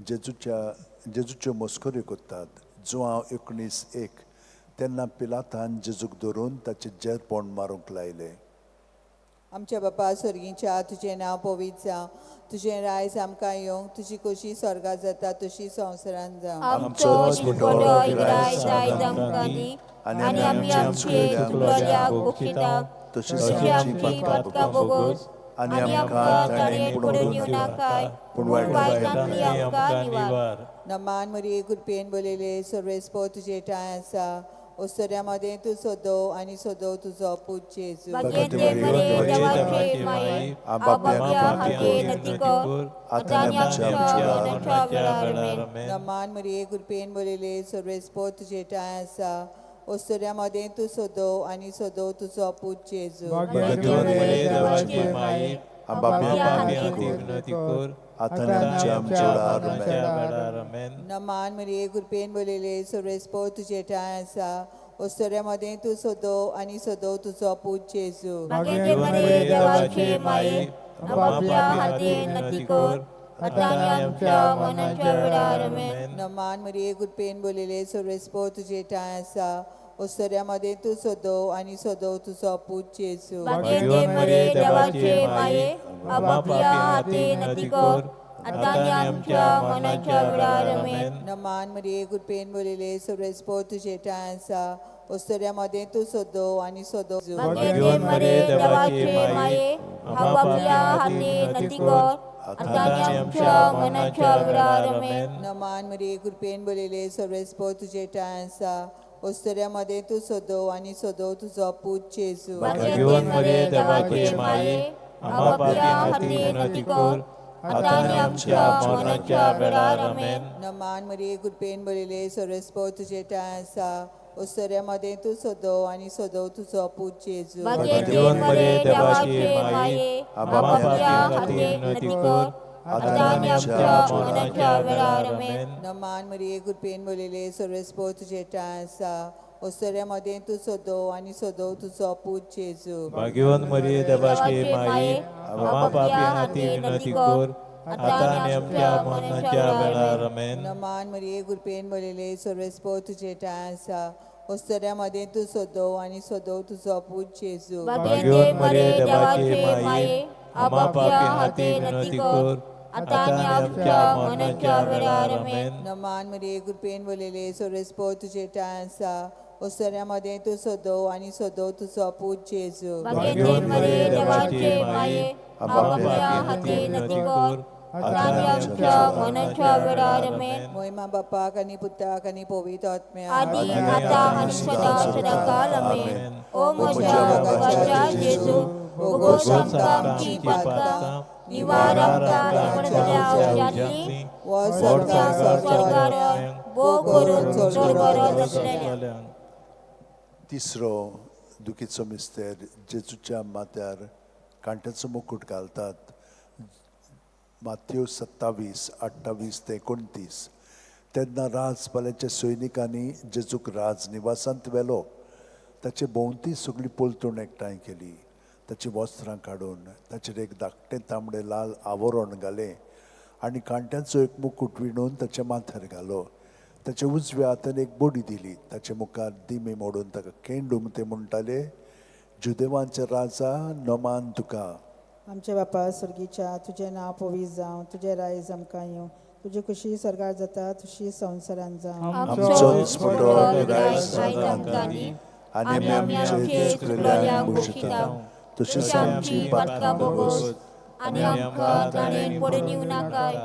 जेजूच्यो मस्कऱ्यो करतात. जुआंव 19:1. तेन्ना पिलातान जेजूक धरून ताचें जेरपोण मारूंक लायलें. आमच्या बापा स्वर्गीच्या, तुजें नांव पवित्र जावं, तुजें रायज आमकां येवंक, तुजी खोशी स्वर्गात जाता तशी संवसारांत जावं. आमचो दिसपटो इग्राय आयज आमकां दी, आनी आमी आमचे चुकलोल्याक बक्षिता, तशी आमची पातकां भोगोस, आनी आमकां ताणें पडून दिवनाकाय, पूण वायटांतली आमकां निवार. नमान मरिये कृपेन भरलेले सर्वेस्पो तुजे ठांय आसा, ओसऱ्या मदें तूं सदो आनी सदो तुजो पूत जेजू. भाग्यवती मरिये देवाचे माये, आपापल्या हाते नती कर, आतां आनी आमच्या मरणाच्या वेळार. आमेन. नमान मरिये कृपेन भरलेले सर्वेस्पो तुजे ठांय आसा, ओसऱ्या मदें तूं सदो आनी सदो तुजो पूत जेजू. भाग्यवती मरिये देवाचे माये, आम्हा पापी खातीर विनवती कर, आतां आनी आमच्या मरणाच्या वेळार. आमेन. नमान मरिये कृपेन भरलेले सर्वेस्पो तुजे ठांय आसा, ओसऱ्या मदें तूं सदो आनी सदो तुजो पूत जेजू. भाग्यवती मरिये देवाचे माये, आपापल्या हाते नती कर, आतां आनी आमच्या मरणाच्या वेळार. आमेन. नमान मरिये कृपेन भरलेले सर्वेस्पो तुजे ठांय आसा, ओसऱ्या मदें तूं सदो आनी सदो तुजो पूत जेजू. भाग्यवती मरिये देवाचे माये, आपापल्या हाते नती कर, आतां आनी आमच्या मरणाच्या वेळार. आमेन. नमान मरिये कृपेन भरलेले सर्वेस्पो तुजे ठांय आसा, ओसऱ्या मदें तूं सदो आनी सदो. भाग्यवती मरिये देवाचे माये, आपापल्या हाते नती कर, आतां आनी आमच्या मरणाच्या वेळार. आमेन. नमान मरिये कृपेन भरलेले सर्वेस्पो तुजे ठांय आसा, ओसऱ्या मदें तूं सदो आनी सदो तुजो पूत जेजू. भाग्यवती मरिये देवाचे माये, आम्हा पापी खातीर विनवती कर, आतां आनी आमच्या मरणाच्या वेळार. आमेन. नमान मरिये कृपेन भरलेले सर्वेस्पो तुजे ठांय आसा, ओसऱ्या मदें तूं सदो आनी सदो तुजो पूत जेजू. भाग्यवती मरिये देवाचे माये, आपापल्या हाते नती कर, आतां आनी आमच्या मरणाच्या वेळार. आमेन. नमान मरिये कृपेन भरलेले सर्वेस्पो तुजे ठांय आसा, ओसऱ्या मदें तूं सदो आनी सदो तुजो पूत जेजू. भाग्यवंत मरिये देवाचे माये, आम्हा पापी खातीर विनवती कर, आतां आनी आमच्या मरणाच्या वेळार. आमेन. नमान मरिये कृपेन भरलेले सर्वेस्पो तुजे ठांय आसा, ओसऱ्या मदें तूं सदो आनी सदो तुजो पूत जेजू. भाग्यवती मरिये देवाचे माये, आपापल्या हाते नती कर, आतां आनी आमच्या मरणाच्या वेळार. आमेन. नमान मरिये कृपेन भरलेले सर्वेस्पो तुजे ठांय आसा, ओसऱ्या मदें तूं सदो आनी सदो तुजो पूत जेजू. भाग्यवती मरिये देवाचे माये, आपापल्या हाते नती कर, आतां आनी आमच्या मरणाच्या वेळार. आमेन. मोहिमा बापाक आनी पुताक आनी पवित्र आत्म्याक. आदी आतां आनी सदां सदां काल. आमेन. ओ म्हज्या मोगाच्या जेजू, बोगोस आमकां आमची पातकां, निवार आमकां एकवटतल्या उज्यांतली वच स्वर्गार भोव करून चड गरज आसलेल्या. तिसरो दुखीचो मिस्तेर, जेजूच्या माथ्यार कांट्याचो मुकूट घालतात. मातयो 27:28 ते 29. तेन्ना राजपाल्याच्या सैनिकांनी जेजूक राजनिवासांत व्हेलो. ताचे भोंवती सगळी पलतूण एकठांय केली. ताचीं वस्त्रां काडून ताचेर एक धाकटें तांबडें लाल आवरण घालें आनी कांट्यांचो एक मुकूट विणून ताच्या माथ्यार घालो. ताच्या उजव्या हातान एक बडी दिली. ताचे मुखार दिमी मोडून ताका केंडूंक ते म्हणटाले, जुदेवांचे राजा नमान तुका. आमच्या बापा स्वर्गीच्या, तुजें नांव पवित्र जावं, तुजें रायज आमकां येवं, तुजी खुशी स्वर्गार जाता तशी संवसारान जावं. आमचो दिसपटो रायज आमकां दी आनी आमी आमचे चुकलेल्यांक भोगशिता तशीच आमची पातकां भोगोस आनी आमकां ताणें पडून दिवं नाकाय,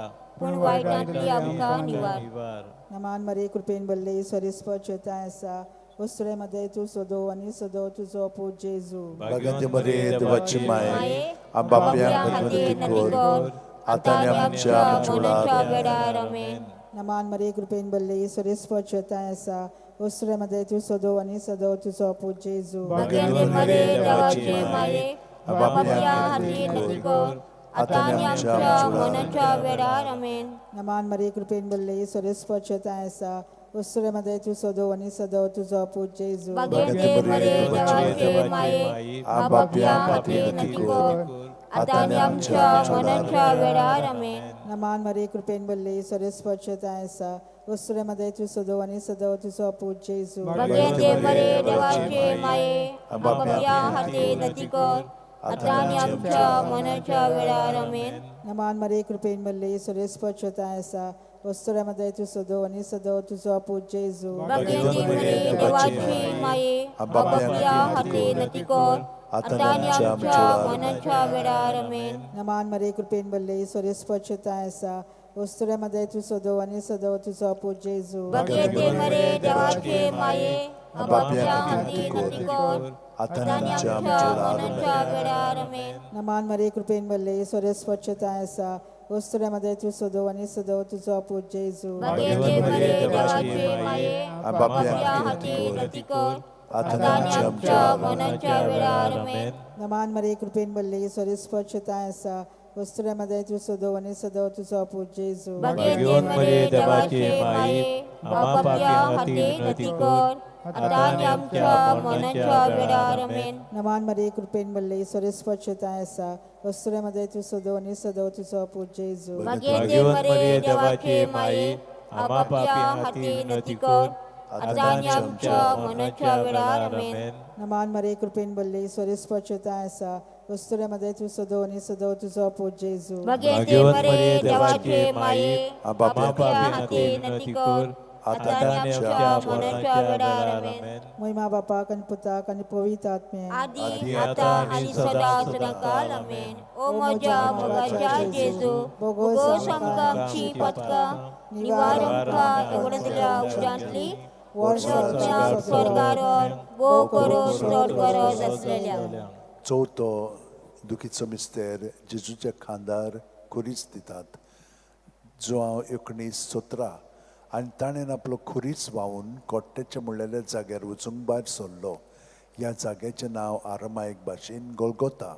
पूण वायटांतली आमकां निवार. नमान मरे कृपेन भरले, सरीस्पद चेताय आसा, वस्त्रे मध्ये तूं सदो आनी सदो तुजो पूत जेजू. भाग्यांत मरे देवाची माये, आमच्या खातीर कर आतां आनी आमच्या मरणाच्या वेळार. आमेन. नमान मरे कृपेन भरले, सरीस्पद चेताय आसा, वस्त्रे मध्ये तूं सदो आनी सदो तुजो पूत जेजू. भाग्यांत मरे देवाची माये, आमच्या खातीर कर आतां आनी आमच्या मरणाच्या वेळार. आमेन. नमान मरे कृपेन भरले, सरीस्पद चेताय आसा, वस्त्रे मध्ये तूं सदो आनी सदो तुजो पूत जेजू. भाग्यांत मरे देवाचे माये, आमच्या खातीर कर आतां आनी आमच्या मरणाच्या वेळार. आमेन. नमान मरे कृपेन भरले, सरीस्पद चेताय आसा, वस्त्रे मध्ये तूं सदो आनी सदो तुजो पूत जेजू. भाग्यांत मरे देवाचे माये, आमच्या खातीर कर आतां आनी आमच्या मरणाच्या वेळार. आमेन. नमान मरे कृपेन भरले, सरीस्पद चेताय आसा, वस्त्रे मध्ये तूं सदो आनी सदो तुजो पूत जेजू. भाग्यांत मरे देवाचे माये, आमच्या खातीर कर आतां आनी आमच्या मरणाच्या वेळार. आमेन. नमान मरे कृपेन भरले, सरीस्पद चेताय आसा, वस्त्रे मध्ये तूं सदो आनी सदो तुजो पूत जेजू. भाग्यांत मरे देवाचे माये, आमच्या खातीर कर आतां आनी आमच्या मरणाच्या वेळार. आमेन. नमान मरे कृपेन भरले, सरीस्पद चेताय आसा, वस्त्रे मध्ये तूं सदो आनी सदो तुजो पूत जेजू. भाग्यांत मरे देवाचे माये, आमच्या खातीर कर आतां आनी आमच्या मरणाच्या वेळार. आमेन. नमान मरे कृपेन भरले, सरीस्पद चेताय आसा, वस्त्रे मध्ये तूं सदो आनी सदो तुजो पूत जेजू. भाग्यवान मरे देवाचे माये, आम्हा पाप्यां खातीर विनंती कर आतां आनी आमच्या मरणाच्या वेळार. आमेन. नमान मरे कृपेन भरले, सरीस्पद चेताय आसा, वस्त्रे मध्ये तूं सदो आनी सदो तुजो पूत जेजू. भाग्यवान मरे देवाचे माये, आम्हा पाप्यां खातीर विनंती कर आतां आनी आमच्या मरणाच्या वेळार. आमेन. नमान मरे कृपेन भरले, सरीस्पद चेताय आसा, वस्त्रे मध्ये तूं सदो आनी सदो तुजो पूत जेजू. भाग्यवान मरे देवाचे माये, आम्हा पाप्यां खातीर विनंती कर आतां आनी आमच्या मरणाच्या वेळार. आमेन. महिमा बापाक आनी पुताक आनी पवित्र आत्म्याक, आदी आतां आनी सदां सदांकाळ. आमेन. ओ म्हज्या मोगाच्या जेजू, भोगोस आमकां आमची पातकां, निवार आमकां एवढतल्या उज्यांतली, वर्साच्या स्वर्गार भोव करून चड गरज आसलेल्या. चवथो दुखीचो मिस्तेर, जेजूच्या खांदार खुरीस दितात. जुआंव 19:17. आनी ताणें आपलो खुरीस व्हांवून कोट्ट्याच्या म्हणलेल्या जाग्यार वचूंक भायर सरलो. ह्या जाग्याचें नांव आरमायक भाशेन गोलगोता.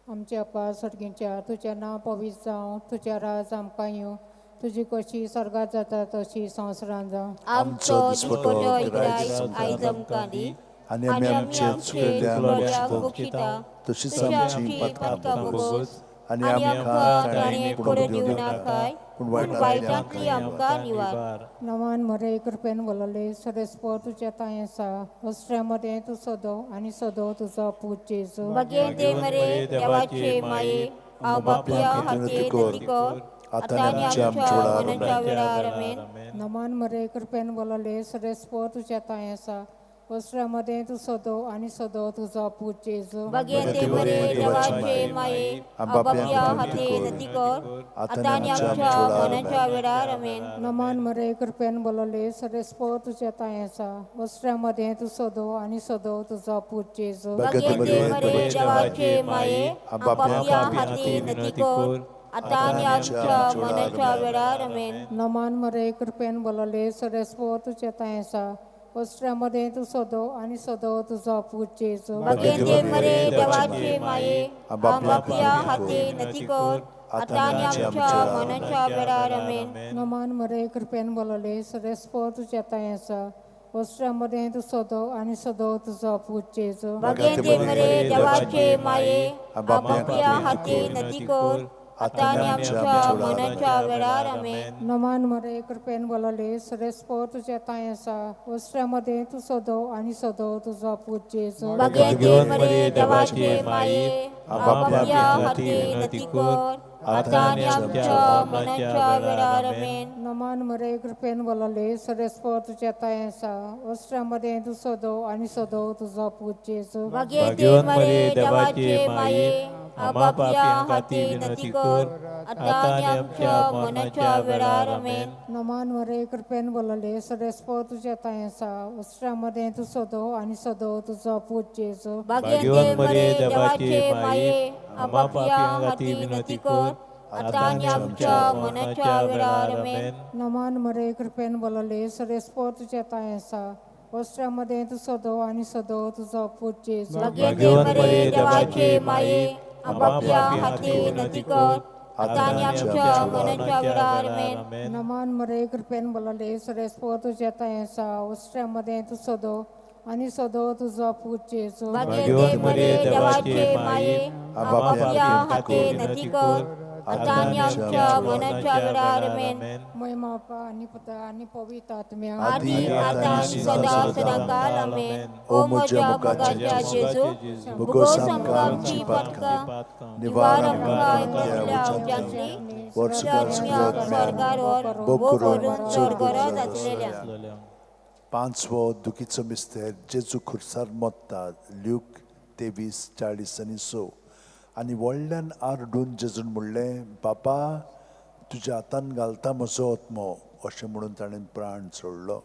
आमच्या बापा स्वर्गीच्या, तुजें नांव पवित्र जावं, तुजें राज आमकां येवं, तुजी कशी स्वर्गात जाता तशी संवसारांत जावं. आमचो दिसपटो ग्रायज आयज आमकां दी आनी आमी आमचे चुकलेल्यांक भोगशिता तशीच आमची पातकां भोगोस आनी आमकां ताणें पडून दिवं नाकाय, पूण वायटांतली आमकां निवार. नवान मरे कृपेन भरले, सरेस्पर तुज्या तांय आसा, वस्त्र्या मदें तूं सदो आनी सदो तुजो पूत जेजू. भाग्यवंते मरे देवाचे माये, हांव बापया खातीर विनंती कर आतां आनी आमच्या मरणाच्या वेळार. आमेन. नमान मरे कृपेन भरले, सरेस्पर तुज्या तांय आसा, वस्त्रा मदें तूं सदो आनी सदो तुजो पूत जेजू. भाग्यवंती मरिये देवाचे माये, आपापल्या हाती नती कर, आतां आनी आमच्या मरणाच्या वेळार. आमेन. नमन मरे कृपेन बोलले सरेस्पो तुज्या तांय आसा, वस्त्रा मदें तूं सदो आनी सदो तुजो पूत जेजू. भाग्यवंती मरिये देवाचे माये, आपापल्या हाती नती कर, आतां आनी आमच्या मरणाच्या वेळार. आमेन. नमन मरे कृपेन बोलले सरेस्पो तुज्या तांय आसा, वस्त्रा मदें तूं सदो आनी सदो तुजो पूत जेजू. भाग्यवंती मरिये देवाचे माये, आपापल्या हाती नती कर, आतां आनी आमच्या मरणाच्या वेळार. आमेन. नमन मरे कृपेन बोलले सरेस्पो तुज्या तांय आसा, वस्त्रा मदें तूं सदो आनी सदो तुजो पूत जेजू. भाग्यवंती मरिये देवाचे माये, आपापल्या हाती नती कर, आतां आनी आमच्या मरणाच्या वेळार. आमेन. नमन मरे कृपेन बोलले सरेस्पो तुज्या तांय आसा, वस्त्रा मदें तूं सदो आनी सदो तुजो पूत जेजू. भाग्यवंती मरिये देवाचे माये, आपापल्या हाती नती कर, आतां आनी आमच्या मरणाच्या वेळार. आमेन. नमन मरे कृपेन बोलले सरेस्पो तुज्या तांय आसा, वस्त्रा मदें तूं सदो आनी सदो तुजो पूत जेजू. भाग्यवंती मरिये देवाचे माये, आपापल्या हाती नती कर, आतां आनी आमच्या मरणाच्या वेळार. आमेन. नमन मरे कृपेन बोलले सरेस्पो तुज्या तांय आसा, वस्त्रा मदें तूं सदो आनी सदो तुजो पूत जेजू. भाग्यवंती मरिये देवाचे माये, आपापल्या हाती नती कर, आतां आनी आमच्या मरणाच्या वेळार. आमेन. नमन मरे कृपेन बोलले सरेस्पो तुज्या तांय आसा, वस्त्रा मदें तूं सदो आनी सदो तुजो पूत जेजू. भाग्यवंती मरिये देवाचे माये, आपापल्या हाती नती कर, आतां आनी आमच्या मरणाच्या वेळार. आमेन. नमन मरे कृपेन बोलले सरेस्पो तुज्या तांय आसा, वस्त्रा मदें तूं सदो आनी सदो तुजो पूत जेजू. भाग्यवंती मरिये देवाचे माये, आपापल्या हाती नती कर, आतां आनी आमच्या मरणाच्या वेळार. आमेन. महिमा बापा आनी पुता आनी पवित्र आत्म्या. आदी आतां आनी सदां सदां काल. आमेन. ओ म्हज्या मोगाच्या जेजू, भुगोस आमकां आमची पातकां, निवार आमकां एकल्या उज्यांतली, स्वर्गार भोग करून चड गरज आसलेल्या. पांचवो दुखीचो मिस्तेर, जेजू खुर्सार मोत्ता, ल्यूक 23:40-6. आनी व्हडल्यान आरडून जेजून म्हणलें, बापा तुज्या हातान घालता म्हजो आत्मो, अशें म्हणून ताणें प्राण सोडलो.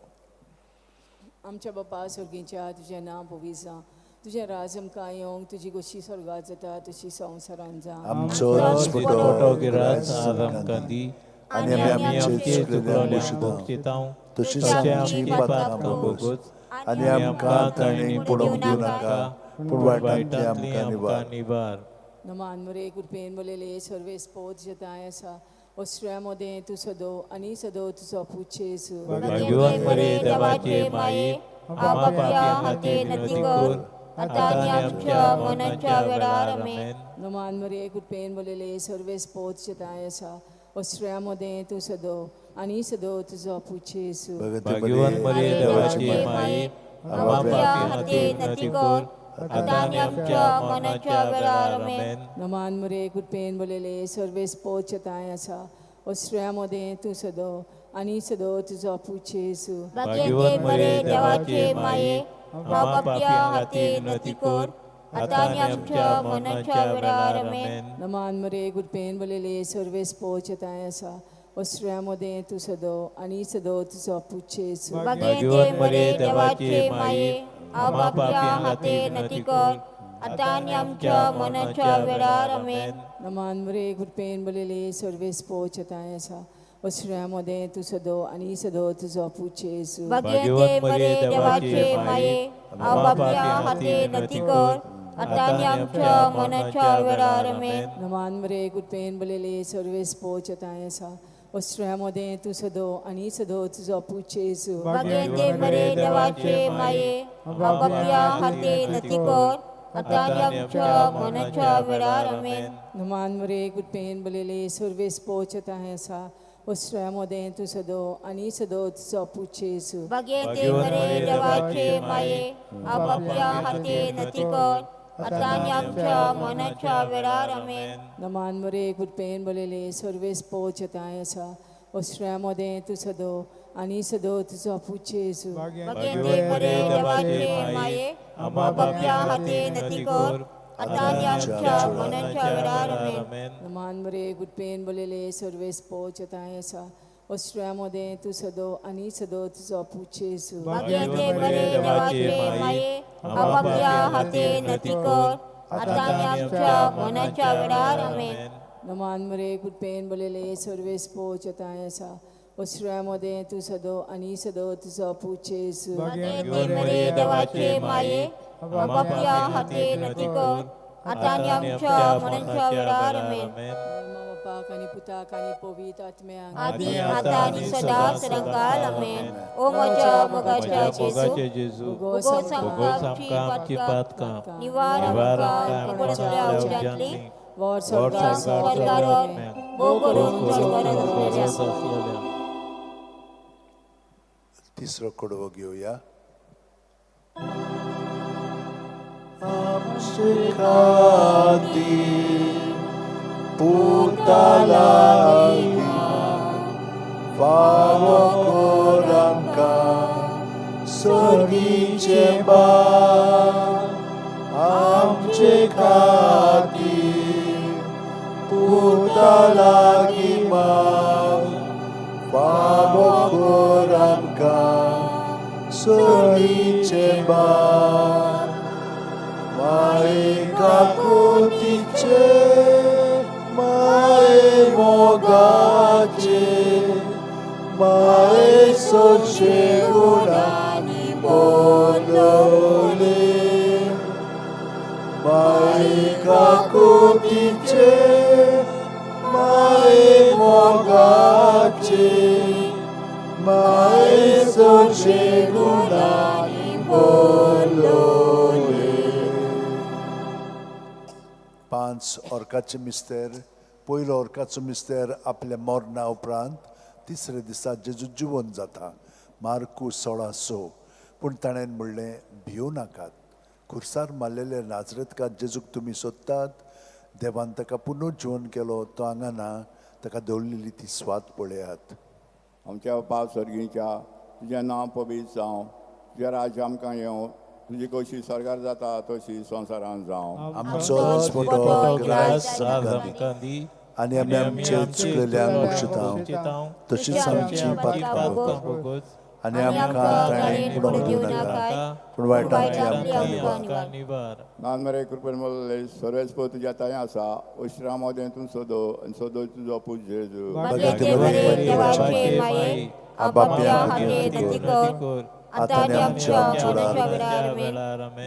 आमच्या बापा सर्गीच्या, तुजें नांव पवित्र जावं, तुजें राज आमकां येवंक, तुजी गोशी स्वर्गात जाता तशी संवसारांत जावं. आमचो दिसपटो गिराज आमकां दी, आनी आमी आमचे चुकलेल्यांक भोगशिता, तशीच आमची पातकां भोगोस, आनी आमकां ताणें पडोवंक दिवं नाका, पूण वायटांतली आमकां निवार. नमान मरे कृपेन बोलले सर्वेस्पो तुज्या तांय आसा, वस्त्रा मदें तूं सदो आनी सदो तुजो पूत जेजू. भाग्यवंत मरिये देवाचे माये, आपापल्या हाती नती कर, आतां आनी आमच्या मरणाच्या वेळार. आमेन. नमान मरे कृपेन बोलले सर्वेस्पो तुज्या तांय आसा, वस्त्रा मदें तूं सदो आनी सदो तुजो पूत जेजू. भाग्यवंत मरिये देवाचे माये, आपापल्या हाती नती कर, आतां आनी आमच्या मरणाच्या वेळार. आमेन. नमान मरे कृपेन बोलले सर्वेस्पो तुज्या तांय आसा, वस्त्रा मदें तूं सदो आनी सदो तुजो पूत जेजू. भाग्यवंत मरिये देवाचे माये, आपापल्या हाती नती कर, आतां आनी आमच्या मरणाच्या वेळार. आमेन. नमान मरे कृपेन बोलले सर्वेस्पो तुज्या तांय आसा, वस्त्रा मदें तूं सदो आनी सदो तुजो पूत जेजू. भाग्यवंती मरिये देवाचे माये, आपापल्या हाती नती कर, आतां आनी आमच्या मरणाच्या वेळार. आमेन. नमान मरे कृपेन बोलले सर्वेस्पो तुज्या तांय आसा, वस्त्रा मदें तूं सदो आनी सदो तुजो पूत जेजू. भाग्यवंती मरिये देवाचे माये, आपापल्या हाती नती कर, आतां आनी आमच्या मरणाच्या वेळार. आमेन. नमान मरे कृपेन बोलले सर्वेस्पो तुज्या तांय आसा, वस्त्रा मदें तूं सदो आनी सदो तुजो पूत जेजू. भाग्यवंती मरिये देवाचे माये, आपापल्या हाती नती कर, आतां आनी आमच्या मरणाच्या वेळार. आमेन. नमान मरे कृपेन बोलले सर्वेस्पो तुज्या तांय आसा, वस्त्रा मदें तूं सदो आनी सदो तुजो पूत जेजू. भाग्यवंती मरिये देवाचे माये, आपापल्या हाती नती कर, आतां आनी आमच्या मरणाच्या वेळार. आमेन. नमान मरे कृपेन बोलले सर्वेस्पो तुज्या तांय आसा, वस्त्रा मदें तूं सदो आनी सदो तुजो पूत जेजू. भाग्यवंती मरिये देवाचे माये, आम्हा पापयां खातीर विनंती कर, आतां आनी आमच्या मरणाच्या वेळार. आमेन. नमान मरे कृपेन भरलेले सर्वेस पोचताय आसा, ओस्ट्रिया मदें तूं सदो आनी सदो तुजो पूत जेजू. भाग्यवंती मरिये देवाचे माये, आम्हा पापयां खातीर विनंती कर, आतां आनी आमच्या मरणाच्या वेळार. आमेन. नमान मरे कृपेन भरलेले सर्वेस पोचताय आसा, ओस्ट्रिया मदें तूं सदो आनी सदो तुजो पूत जेजू. भाग्यवंती मरिये देवाचे माये, आम्हा पापयां खातीर विनंती कर, आतां आनी आमच्या मरणाच्या वेळार. आमेन. बापाक आनी पुताक आनी पवित्र आत्म्याक, आदी आतां आनी सदां सदांकाळ. आमेन. ओ म्हज्या मोगाच्या जेजू, भोगोस आमकां आमची पातकां, निवार आमकां एकोणतल्या उज्यांतली, वर स्वर्गार भोव करून स्वर्गार आसलेल्या. तिसरो कडवो घेवया. आमचे खातीर पुता लागीं फावो कर आमकां सर्गीचें बाग, आमचे खातीर पुता लागीं माग, फावो कर आमकां सर्गीचें बाग. माये काकुतीचे, माये मोगाचे, माये सोशे गुणांनी बोलवले, माये काकुतीचे, माये मोगाचे, माये सोशे गुणांनी बोलवले. 5 ऑर्काचे मिस्तेर. पयलो ऑर्काचो मिस्तेर आपल्या मरणा उपरांत तिसरे दिसा जेजू जिवन जाता, मार्कू 16:6. पूण ताणें म्हणलें, भियो नाकात, खुर्सार मारलेले नाजरेतकार जेजूक तुमी सोदतात, देवान ताका पुनः जिवन केलो, तो हांगा ना, ताका दवरलेली ती स्वाद पळयात. आमच्या बापा सर्गीच्या, तुजें नांव पवित्र जावं, तुजें राज्य आमकां येवं, तुजी कशी स्वर्गार जाता तशी संवसारांत जावं. आमचो दिसपटो ग्रास आमकां दी, आनी आमी आमचे चुकलेल्यांक बक्षितांव, तशीच आमची पातकां भोगोस, आनी आमकां ताणें बुडोवंक दिवं नाका, पूण वायटांतली आमकां निवार. नान मरे कृपेन भरलेले सर्वेस पो तुज्या तांय आसा, ओश्रा मदें तूं सोदो आनी सोदो तुजो पूत जेजू. भाग्यवंती मरिये देवाचे माये, आम्हा पापयां खातीर विनंती कर, आतां आनी आमच्या मरणाच्या वेळार. आमेन.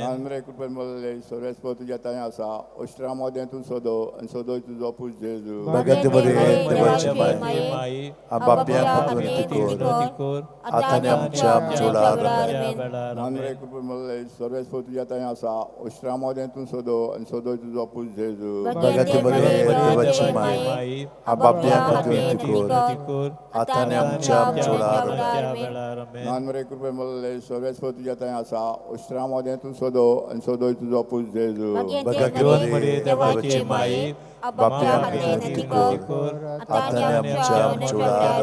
नान मरे कृपेन भरलेले सर्वेस पो तुज्या तांय आसा, ओश्रा मदें तूं सोदो आनी सोदो तुजो पूत जेजू. भाग्यवंती मरिये देवाचे माये, आम्हा पापयां खातीर विनंती कर, आतां आनी आमच्या मरणाच्या वेळार. नान मरे कृपेन भरलेले सर्वेस पो तुज्या तांय आसा, ओश्रा मदें तूं सोदो आनी सोदो तुजो पूत जेजू. भाग्यवंती मरिये देवाची माये, आम्हा पापयां खातीर विनंती कर, आतां आनी आमच्या मरणाच्या वेळार. नान मरे कृपेन भरलेले सर्वेस पो तुज्या तांय आसा, ओश्रा मदें तूं सोदो आनी सोदो तुजो पूत जेजू. भाग्यवंती मरिये देवाची माये, आम्हा पापयां खातीर विनंती कर, आतां आनी आमच्या मरणाच्या वेळार.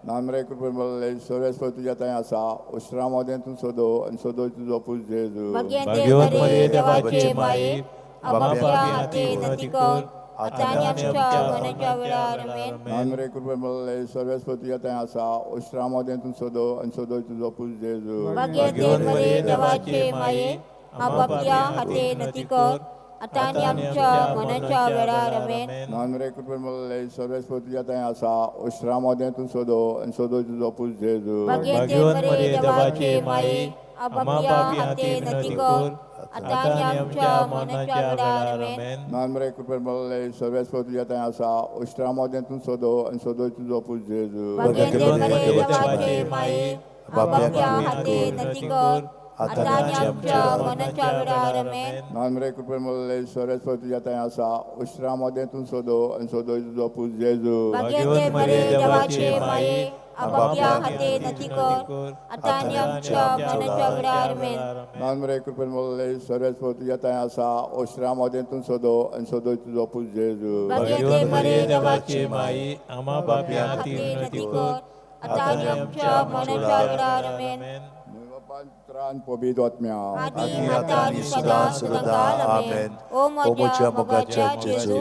नान मरे कृपेन भरलेले सर्वेस पो तुज्या तांय आसा, ओश्रा मदें तूं सोदो आनी सोदो तुजो पूत जेजू. भाग्यवंती मरिये देवाचे माये, आम्हा पापयां खातीर विनंती कर, आतां आनी आमच्या मरणाच्या वेळार. आमेन. नान मरे कृपेन भरलेले सर्वेस पो तुज्या तांय आसा, ओश्रा मदें तूं सोदो आनी सोदो तुजो पूत जेजू. भाग्यवंती मरिये देवाचे माये, आम्हा पापयां खातीर विनंती कर, आतां आनी आमच्या मरणाच्या वेळार. आमेन. नान मरे कृपेन भरलेले सर्वेस पो तुज्या तांय आसा, ओश्रा मदें तूं सोदो आनी सोदो तुजो पूत जेजू. भाग्यवंती मरिये देवाचे माये, आम्हा पापयां खातीर विनंती कर, आतां आनी आमच्या मरणाच्या वेळार. आमेन. नान मरे कृपेन भरलेले सर्वेस पो तुज्या तांय आसा, ओश्रा मदें तूं सोदो आनी सोदो तुजो पूत जेजू. भाग्यवंती मरिये देवाचे माये, आम्हा पापयां खातीर विनंती कर, आतां आनी आमच्या मरणाच्या वेळार. आमेन. नान मरे कृपेन भरलेले सर्वेस पो तुज्या तांय आसा, ओश्रा मदें तूं सोदो आनी सोदो तुजो पूत जेजू. भाग्यवंती मरिये देवाचे माये, आम्हा पापयां खातीर विनंती कर, आतां आनी आमच्या मरणाच्या वेळार. आमेन. नान मरे कृपेन भरलेले सर्वेस पो तुज्या तांय आसा, ओश्रा मदें तूं सोदो आनी सोदो तुजो पूत जेजू. भाग्यवंती मरिये देवाचे माये, आम्हा पापयां खातीर विनंती कर, आतां आनी आमच्या मरणाच्या वेळार आमेन. पुत्रान पवित्र आत्म्या आदी आतां आनी सदां सदां आमेन. ओ म्हज्या मोगाच्या जेजू,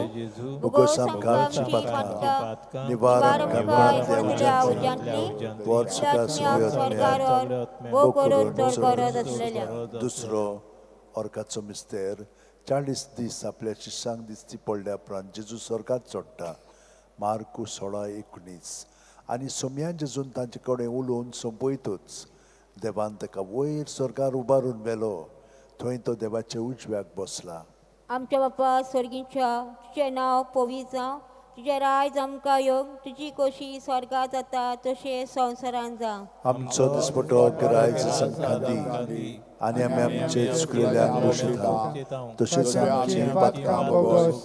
बोगोस आमकां आमची पातकां निवार आमकां मरणांतल्या उज्यांतली वर्सुका स्वर्गार भोव करून चड गरज आसलेल्या. दुसरो ऑर्काचो मिस्तेर 40 दीस आपल्या शिश्यांक दिसती पडल्या उपरांत जेजू स्वर्गार चडटा. मार्कू 16:19. आनी सोम्यान जेजून तांचे कडेन उलोवन सोंपयतूच देवान ताका वयर स्वर्गार उबारून व्हेलो. थंय तो देवाच्या उजव्याक बसला. आमच्या बापा स्वर्गीच्या, तुजें नांव पवित्र जावं, तुजें रायज आमकां येवं, तुजी खोशी स्वर्गार जाता तशें संवसारांत जावं. आमचो दिसपटो गिरायज आमकां दी आनी आमी आमचे चुकलेल्यांक भोगशिता तशेंच आमची पातकां भोगोस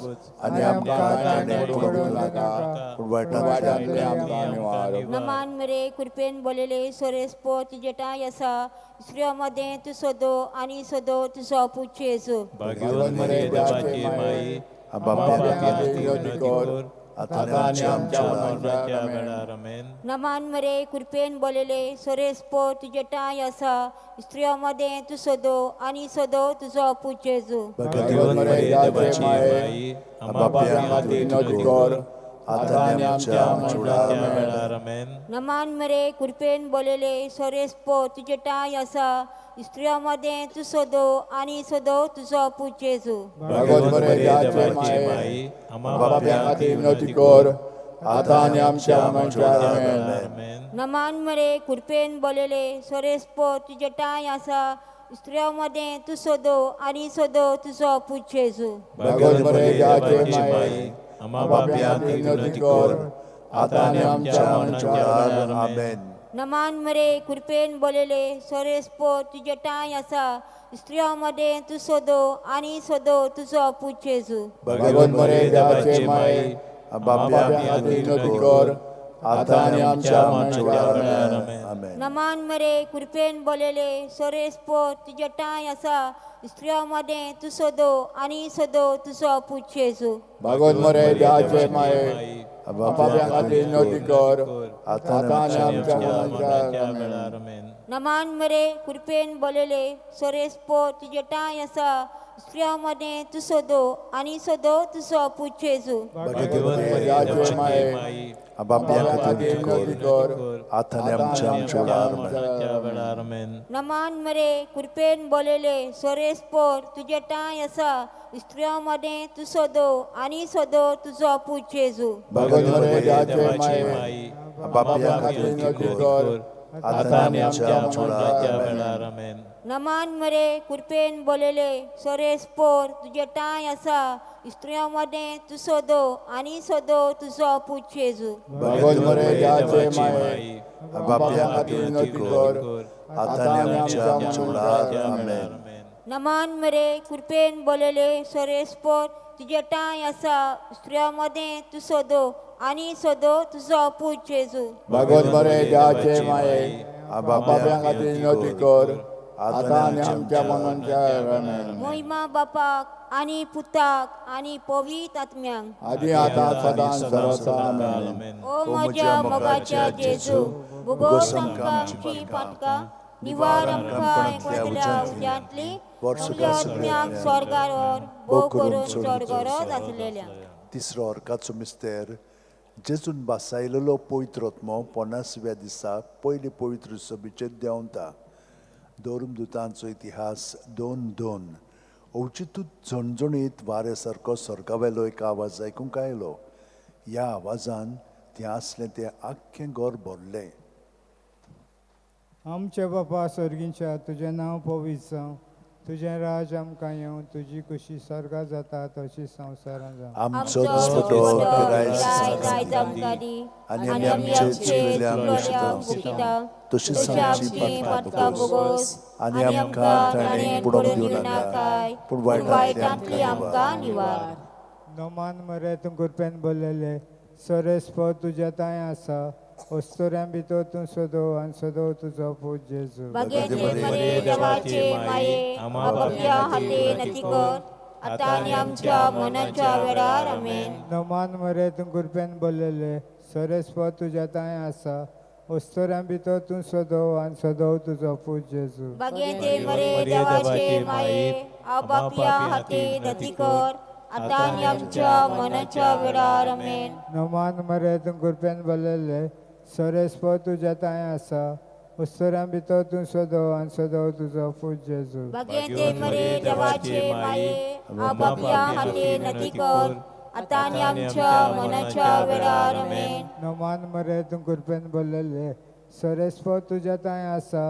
आनी आमकां ताणें पडूंक दिवं नाका पूण वायटांतल्यान आमकां निवार. नमान मरे कृपेन बोलेले सोरेसपो तुजे ठांय आसा, स्त्रियो मदें तूं सदो आनी सदो तुजो पूत जेजू. भाग्यवंत मरे देवाची माई, आमच्या पाप्यांखातीर विनवती कर आतां आनी आमच्या मरणाच्या वेळार आमेन. नमान मरे कृपेन बोलेले सोरेसपो तुजे ठांय आसा, स्त्रियो मदें तूं सदो आनी सदो तुजो पूत जेजू. भाग्यवंत मरे देवाची माई, आमच्या पाप्यांखातीर विनवती कर आतां आनी आमच्या मरणाच्या वेळार आमेन. नमान मरे कृपेन बोलेले सोरेसपो तुजे ठांय आसा, स्त्रियो मदें तूं सदो आनी सदो तुजो पूत जेजू. भागवत मरे देवाची माई, आमच्या पाप्यांखातीर विनवती कर आतां आनी आमच्या मरणाच्या वेळार आमेन. नमान मरे कृपेन बोलेले सोरेसपो तुजे ठांय आसा, स्त्रियो मदें तूं सदो आनी सदो तुजो पूत जेजू. भागवत मरे देवाची माई, आमच्या पाप्यांखातीर विनवती कर आतां आनी आमच्या मरणाच्या वेळार आमेन. नमान मरे कृपेन बोलेले सोरेसपो तुजे ठांय आसा, स्त्रियो मदें तूं सदो आनी सदो तुजो पूत जेजू. भागवत मरे देवाची माई, आमच्या पाप्यांखातीर विनवती कर आतां आनी आमच्या मरणाच्या वेळार आमेन. नमान मरे कृपेन बोलेले सोरेसपो तुजे ठांय आसा, स्त्रियो मदें तूं सदो आनी सदो तुजो पूत जेजू. भागवत मरे देवाची माई, आमच्या पाप्यांखातीर विनवती कर आतां आनी आमच्या मरणाच्या वेळार आमेन. नमान मरे कृपेन बोलेले सोरेसपो तुजे ठांय आसा, स्त्रियो मदें तूं सदो आनी सदो तुजो पूत जेजू. भागवत मरे देवाची माई, आमच्या पाप्यांखातीर विनवती कर आतां आनी आमच्या मरणाच्या वेळार आमेन. नमान मरे कृपेन बोलेले सोरेसपो तुजे ठांय आसा, स्त्रियो मदें तूं सदो आनी सदो तुजो पूत जेजू. भागवत मरे देवाची माई, आमच्या पाप्यांखातीर विनवती कर आतां आनी आमच्या मरणाच्या वेळार आमेन. नमान मरे कृपेन बोलेले सोरेसपोर तुजे ठांय आसा, स्त्रियो मदें तूं सदो आनी सदो तुजो पूत जेजू. भागवत मरे देवाची माई, आमच्या पाप्यांखातीर विनवती कर आतां आनी आमच्या मरणाच्या वेळार आमेन. नमान मरे कृपेन बोलेले सोरेसपोर तुजे ठांय आसा, स्त्रियो मदें तूं सदो आनी सदो तुजो पूत जेजू. भागवत मरे देवाची माई, आमच्या पाप्यांखातीर विनवती कर आतां आनी आमच्या मरणाच्या वेळार आमेन. मोहिमा बापाक आनी पुताक आनी पवित्र आत्म्यांक, आदी आतां सदां सदां आमेन. ओ म्हज्या मोगाच्या जेजू, भोगोस आमकां आमची पातकां, निवार आमकां एकवटल्या उज्यांतली, सगल्या आत्म्यांक स्वर्गार व्हर, भोव करून चड गरज आसलेल्या. तिसरो अर्काचो मिस्तेर जेजून बासायलेलो पवित्र आत्मो 50व्या दिसा पयले पवित्र सभेचेर देंवता. धर्मदुतांचो इतिहास 2:2. अवचितूच झणझणीत वाऱ्या सारको स्वर्गावेलो एक आवाज आयकूंक आयलो. ह्या आवाजान तें आसलें तें आख्खें घर भरलें. आमच्या बापा स्वर्गीच्या, तुजें नांव पवित्र जावं, तुजें राज आमकां येवं, तुजी खुशी स्वर्गार जाता तशी संवसारांत जावं. आमचो दिसपटो गिरायज आमकां दी आनी आमी आमचे चुकलेल्यांक भोगशिता तशीच आमची पातकां भोगोस आनी आमकां ताणें बुडोवंक दिवं नाका पूण वायटांतली आमकां निवार. नमान मरे तूं कृपेन बोलेले सोरेसपो तुज्या तांय आसा, अस्तुऱ्यां भितर तूं सदो आनी सदो तुजो पूत जेजू. भाग्यवंत मरे देवाचे माये, आमच्या पाप्यां खातीर विनवती कर आतां आनी आमच्या मरणाच्या वेळार आमेन. नमान मरे तूं कृपेन बोलेले सोरेसपो तुज्या तांय आसा, अस्तोऱ्यां भितर तूं सदो आनी सदो तुजो पूत जेजू. भाग्यवंते मरिये देवाचे माये, पापयां खातीर विनंती कर, आतां आनी आमच्या मरणाच्या वेळार. आमेन. नमान मरे तूं कृपेन भरलेले, सरेस्पर तुज्या तांय आसा, अस्तोऱ्यां भितर तूं सदो आनी सदो तुजो पूत जेजू. भाग्यवंते मरिये देवाचे माये, पापयां खातीर विनंती कर, आतां आनी आमच्या मरणाच्या वेळार. आमेन. नमान मरे तूं कृपेन भरलेले, सरेस्पर तुज्या तांय आसा,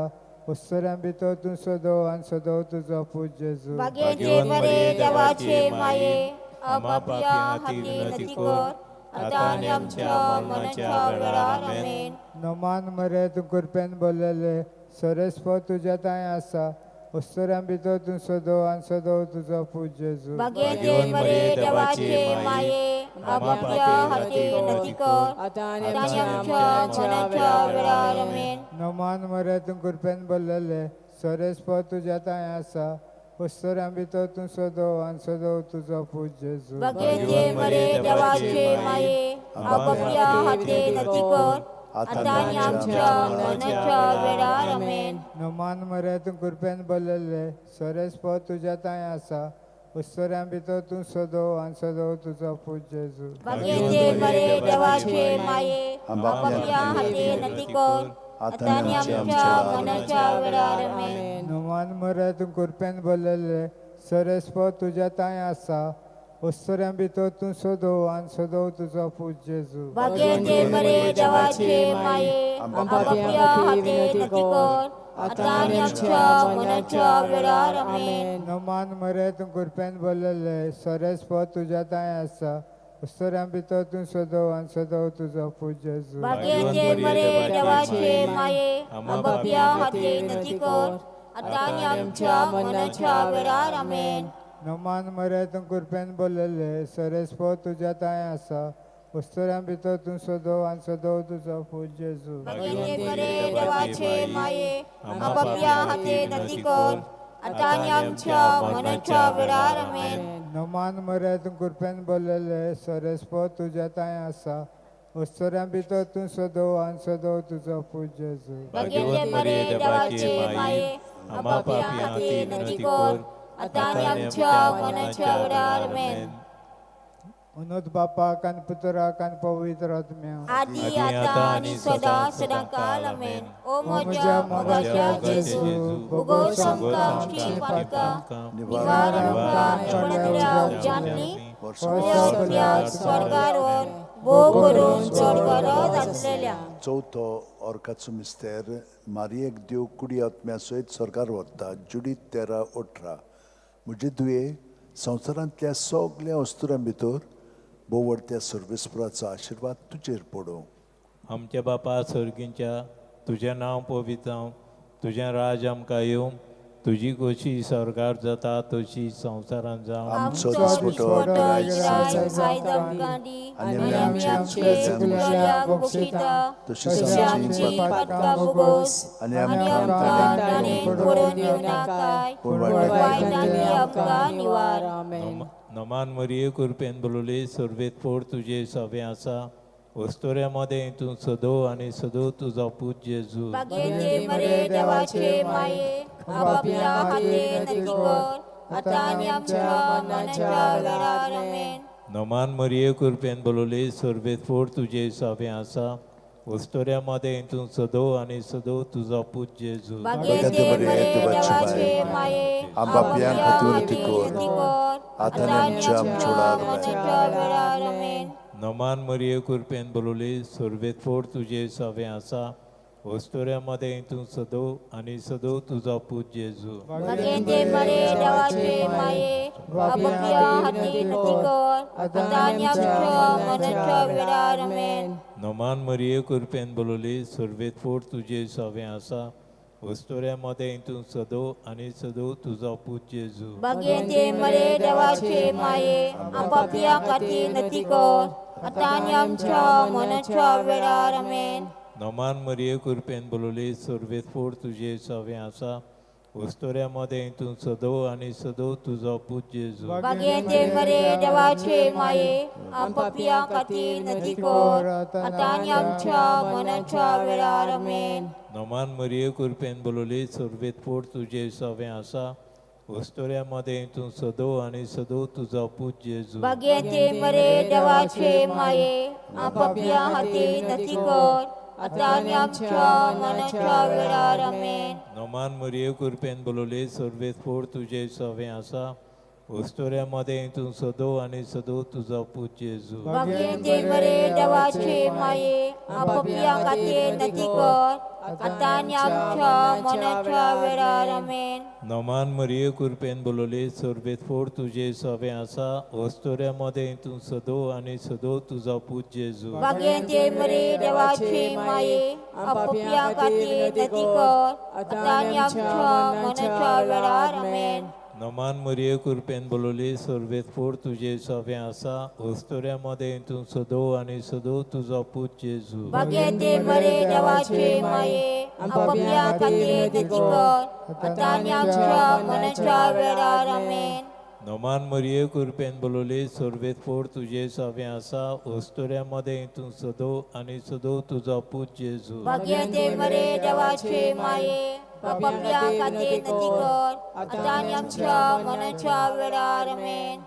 अस्तोऱ्यां भितर तूं सदो आनी सदो तुजो पूत जेजू. भाग्यवंते मरिये देवाचे माये, पापयां खातीर विनंती कर, आतां आनी आमच्या मरणाच्या वेळार. आमेन. नमान मरे तूं कृपेन भरलेले, सरेस्पर तुज्या तांय आसा, अस्तोऱ्यां भितर तूं सदो आनी सदो तुजो पूत जेजू. भाग्यवंते मरिये देवाचे माये, पापयां खातीर विनंती कर, आतां आनी आमच्या मरणाच्या वेळार. आमेन. नमान मरे तूं कृपेन भरलेले, सरेस्पर तुज्या तांय आसा, अस्तोऱ्यां भितर तूं सदो आनी सदो तुजो पूत जेजू. भाग्यवंते मरिये देवाचे माये, पापयां खातीर विनंती कर, आतां आनी आमच्या मरणाच्या वेळार. आमेन. नमान मरे तूं कृपेन भरलेले, सरेस्पर तुज्या तांय आसा, अस्तोऱ्यां भितर तूं सदो आनी सदो तुजो पूत जेजू. भाग्यवंते मरिये देवाचे माये, पापयां खातीर विनंती कर, आतां आनी आमच्या मरणाच्या वेळार. आमेन. नमान मरे तूं कृपेन भरलेले, सरेस्पर तुज्या तांय आसा, अस्तोऱ्यां भितर तूं सदो आनी सदो तुजो पूत जेजू. भाग्यवंते मरिये देवाचे माये, पापयां खातीर विनंती कर, आतां आनी आमच्या मरणाच्या वेळार. आमेन. नमान मरे तूं कृपेन भरलेले, सरेस्पर तुज्या तांय आसा, अस्तोऱ्यां भितर तूं सदो आनी सदो तुजो पूत जेजू. भाग्यवंते मरिये देवाचे माये, पापयां खातीर विनंती कर, आतां आनी आमच्या मरणाच्या वेळार. आमेन. नमान मरे तूं कृपेन भरलेले, सरेस्पर तुज्या तांय आसा, अस्तोऱ्यां भितर तूं सदो आनी सदो तुजो पूत जेजू. भाग्यवंते मरिये देवाचे माये, पापयां खातीर विनंती कर, आतां आनी आमच्या मरणाच्या वेळार. आमेन. नमान मरे तूं कृपेन भरलेले, सरेस्पर तुज्या तांय आसा, अस्तोऱ्यां भितर तूं सदो आनी सदो तुजो पूत जेजू. भाग्यवंते मरिये देवाचे माये, पापयां खातीर विनंती कर, आतां आनी आमच्या मरणाच्या वेळार. आमेन. अनोद बापाक आनी पुत्राक आनी पवित्र आत्म्याक, आदी आतां आनी सदां सदां काल. आमेन. ओ म्हज्या मोगाच्या जेजू, भोगोस आमकां आमची पातकां, निवार आमकां एकोणांतल्या उज्यांतली, सगळ्या स्वर्गार व्हर, भोव करून चड गरज आसलेल्या. चवथो ऑर्काचो मिस्तेर, मारियेक देव कुडी आत्म्या सयत स्वर्गार व्हरता. जुडीत 13-18. म्हजे दुये, संवसारांतल्या सगल्या अस्तुऱ्यां भितर बोवडत्या सर्वेस्पराचो आशिर्वाद तुजेर पडूं. आमच्या बापा सर्गींच्या, तुजें नांव पवित्र जावं, तुजें राज आमकां येवं, तुजी खोशी स्वर्गार जाता तशी संवसारांत जावं. आमचो दिसपटो आयज आमकां दी, आनी आमी आमचे चुकलेल्यांक बक्षिता, तशी आमची पातकां भोगोस, आनी आमकां ताणें पडून दिवं नाकाय, पूण वायटांतली आमकां निवार. आमेन. नमान मरिये कृपेन भरलेली, सर्वेस्पर तुजे सवें आसा, अस्तोऱ्यां मदें तूं सदो आनी सदो तुजो पूत जेजू. भाग्यवंते मरिये देवाचे माये, पापयां खातीर विनंती कर, आतां आनी आमच्या मरणाच्या वेळार. आमेन. नमान मरिये कृपेन भरलेली, सर्वेस्पर तुजे सवें आसा, अस्तोऱ्यां मदें तूं सदो आनी सदो तुजो पूत जेजू. भाग्यवंते मरिये देवाचे माये, पापयां खातीर विनंती कर, आतां आनी आमच्या मरणाच्या वेळार. आमेन. नमान मरिये कृपेन भरलेली, सर्वेस्पर तुजे सवें आसा, अस्तोऱ्यां मदें तूं सदो आनी सदो तुजो पूत जेजू. भाग्यवंते मरिये देवाचे माये, पापयां खातीर विनंती कर, आतां आनी आमच्या मरणाच्या वेळार. आमेन. नमान मरिये कृपेन भरलेली, सर्वेस्पर तुजे सवें आसा, अस्तोऱ्यां मदें तूं सदो आनी सदो तुजो पूत जेजू. भाग्यवंते मरिये देवाचे माये, पापयां खातीर विनंती कर, आतां आनी आमच्या मरणाच्या वेळार. आमेन. नमान मरिये कृपेन भरलेली, सर्वेस्पर तुजे सवें आसा, उस्तोऱ्या मदें तूं सदो आनी सदो तुजो पूत जेजू. भाग्येंते मरे देवाचे माये, आम पापयां खातीर नती कर, आतां आनी आमच्या मनाच्या वेळार. आमेन. नमान मरिये, कृपेन बोलवली, सर्वेत पोट तुजे सवें आसा. उस्तोऱ्या मदें तूं सदो आनी सदो तुजो पूत जेजू. भाग्येंते मरे देवाचे माये, आम पापयां खातीर नती कर, आतां आनी आमच्या मनाच्या वेळार. आमेन. नमान मरिये, कृपेन बोलवली, सर्वेत पोट तुजे सवें आसा. उस्तोऱ्या मदें तूं सदो आनी सदो तुजो पूत जेजू. भाग्येंते मरे देवाचे माये, आम पापयां खातीर नती कर, आतां आनी आमच्या मनाच्या वेळार. आमेन. नमान मरिये, कृपेन बोलवली, सर्वेत पोट तुजे सवें आसा. उस्तोऱ्या मदें तूं सदो आनी सदो तुजो पूत जेजू. भाग्येंते मरे देवाचे माये, आम पापयां खातीर नती कर, आतां आनी आमच्या मनाच्या वेळार. आमेन. नमान मरिये, कृपेन बोलवली, सर्वेत पोट तुजे सवें आसा. उस्तोऱ्या मदें तूं सदो आनी सदो तुजो पूत जेजू. भाग्येंते मरे देवाचे माये, आम पापयां खातीर नती कर, आतां आनी आमच्या मनाच्या वेळार. आमेन. नमान मरिये, कृपेन बोलवली, सर्वेत पोट तुजे सवें आसा. उस्तोऱ्या मदें तूं सदो आनी सदो तुजो पूत जेजू. भाग्येंते मरे देवाचे माये, आम पापयां खातीर नती कर, आतां आनी आमच्या मनाच्या वेळार. आमेन.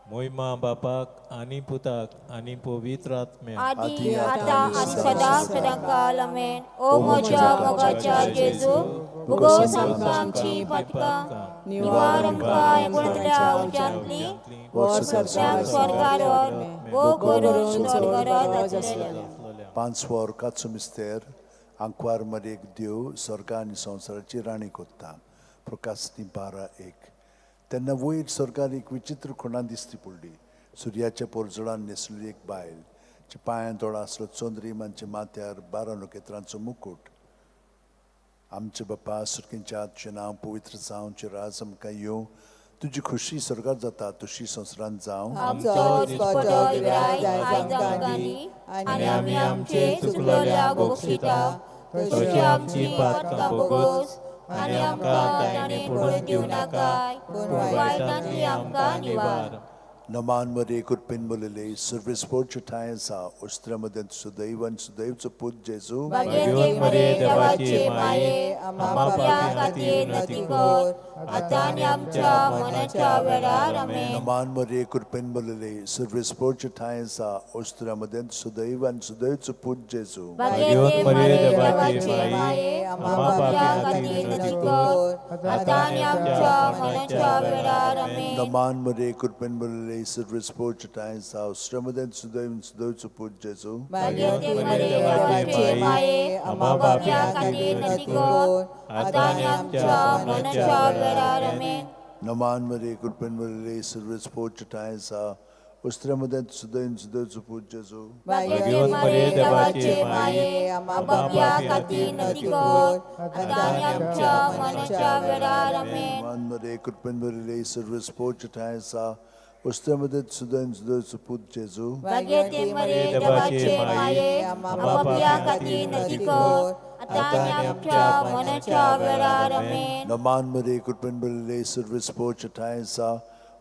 मोहिमा बापाक आनी पुताक आनी पवित्र आत्म्याक, आदी आतां आनी सदां सदांकाल. आमेन. ओ म्हज्या मोगाच्या जेजू, भुगोस आमकां आमची पातकां, निवार आमकां एकवटल्या उज्यांतली, सगळ्यांक स्वर्गार व्हर, भोग करून स्वर्गार जातलें. पांचवो काचो मिस्तेर. आंकवार मरेक देव स्वर्गा आनी संवसाराची राणी कोत्ता. प्रकाशनी 12:1. तेन्ना वयर स्वर्गार एक विचित्र खुणा दिसती पडली. सुर्याच्या पोरजोळान न्हेसलेली एक बायल, चे पांयां तोडा आसलो चंद्रीम आनी माथ्यार 12 नखेत्रांचो मुकूट. आमचे बापा सुरकींच्या, तुजें नांव पवित्र जावं, तुजें राज आमकां येवं, तुजी खुशी स्वर्गार जाता तशी संवसारांत जावं. आमचो दिसपटो गिरायक आयज आमकां दी, आनी आमी आमचे चुकलोल्या बोगशिता तशी आमची पातकां बोगोस, आनी आमकां ताणे पडून दिवं नाकाय, पूण वायटांतली आमकां निवार. नमान मरे कृपेन बोलले, सर्वेस्पोरचे ठांय आसा. उस्त्र्या मदें सुदैव आनी सुदैवचो पूत जेजू. भाग्येंते मरे देवाचे माये, आम पापयां खातीर नती कर, आतां आनी आमच्या मनाच्या वेळार. आमेन. नमान मरे कृपेन बोलले, सर्वेस्पोरचे ठांय आसा. उस्त्र्या मदें सुदैव आनी सुदैवचो पूत जेजू. भाग्येंते मरे देवाचे माये, आम पापयां खातीर नती कर, आतां आनी आमच्या मनाच्या वेळार. आमेन. नमान मरे कृपेन बोलले, सर्वेस्पोरचे ठांय आसा. उस्त्र्या मदें सुदैव आनी सुदैवचो पूत जेजू. भाग्येंते मरे देवाचे माये, आम पापयां खातीर नती कर, आतां आनी आमच्या मनाच्या वेळार. आमेन. नमान मरे कृपेन बोलले, सर्वेस्पोरचे ठांय आसा. उस्त्र्या मदें सुदैव आनी सुदैवचो पूत जेजू. भाग्येंते मरे देवाचे माये, आम पापयां खातीर नती कर, आतां आनी आमच्या मनाच्या वेळार. आमेन. नमान मरे कृपेन बोलले, सर्वेस्पोरचे ठांय आसा. उस्त्र्या मदें सुदैव आनी सुदैवचो पूत जेजू. भाग्येंते मरे देवाचे माये, आम पापयां खातीर नती कर, आतां आनी आमच्या मनाच्या वेळार. आमेन. नमान मरे कृपेन बोलले, सर्वेस्पोरचे ठांय आसा.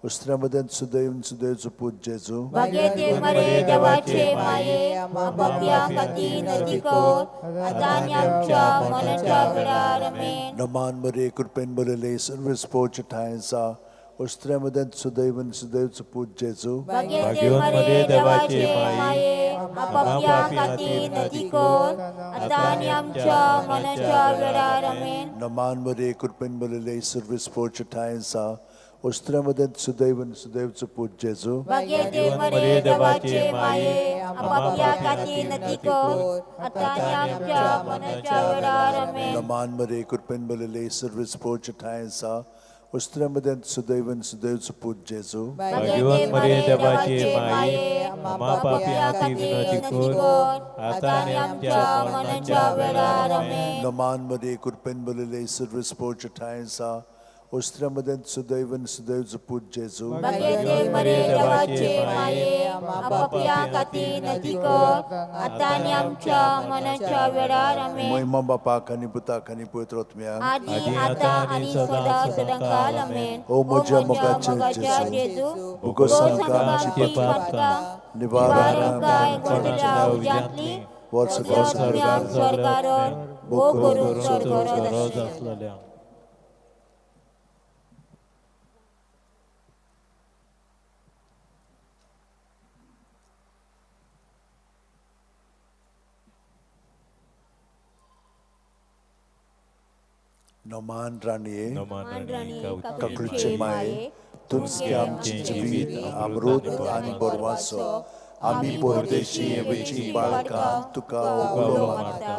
उस्त्र्या मदें सुदैव आनी सुदैवचो पूत जेजू. भाग्येंते मरे देवाचे माये, आम पापयां खातीर नती कर, आतां आनी आमच्या मनाच्या वेळार. आमेन. नमान मरे कृपेन बोलले, सर्वेस्पोरचे ठांय आसा. उस्त्र्या मदें सुदैव आनी सुदैवचो पूत जेजू. भाग्येंते मरे देवाचे माये, आम पापयां खातीर नती कर, आतां आनी आमच्या मनाच्या वेळार. आमेन. नमान मरे कृपेन बोलले, सर्वेस्पोरचे ठांय आसा. उस्त्र्या मदें सुदैव आनी सुदैवचो पूत जेजू. भाग्येंते मरे देवाचे माये, आम पापयां खातीर नती कर, आतां आनी आमच्या मनाच्या वेळार. आमेन. नमान मरे कृपेन बोलले, सर्वेस्पोरचे ठांय आसा. उस्त्र्या मदें सुदैव आनी सुदैवचो पूत जेजू. भाग्यवंत मरिये देवाचे माये, आम्हा पापयां खातीर विनंती कर, आतां आनी आमच्या मरणाच्या वेळार. आमेन. नमान मरिये, कृपेन भरलेले, सर्वेस्पोरचे ठांय आसा. ओस्त्र्या मदें सुदैवन सुदैव पूत जेजू भाग्यवती मरिये देवाचे माये आपापल्या खातीर नदी कर आतां आनी आमच्या मनाच्या वेळार आमेन. महिमा बापाक आनी पुताक आनी पवित्र आत्म्याक आदी आतां आनी सदां सदांकाल आमेन. ओ म्हज्या मोगाच्या जेजू भोगोस आमकां आमची पातकां निवार आमकां कोणाच्या उज्यांतली वर्सभर स्वर्गार भोग करून स्वर्गार आसलेल्या. नमान राणये काकळूचे माये तुमचे आमचे जिवीत अमृत आनी बरवासो आमी परदेशी येवची बाळकां तुका उलो मारता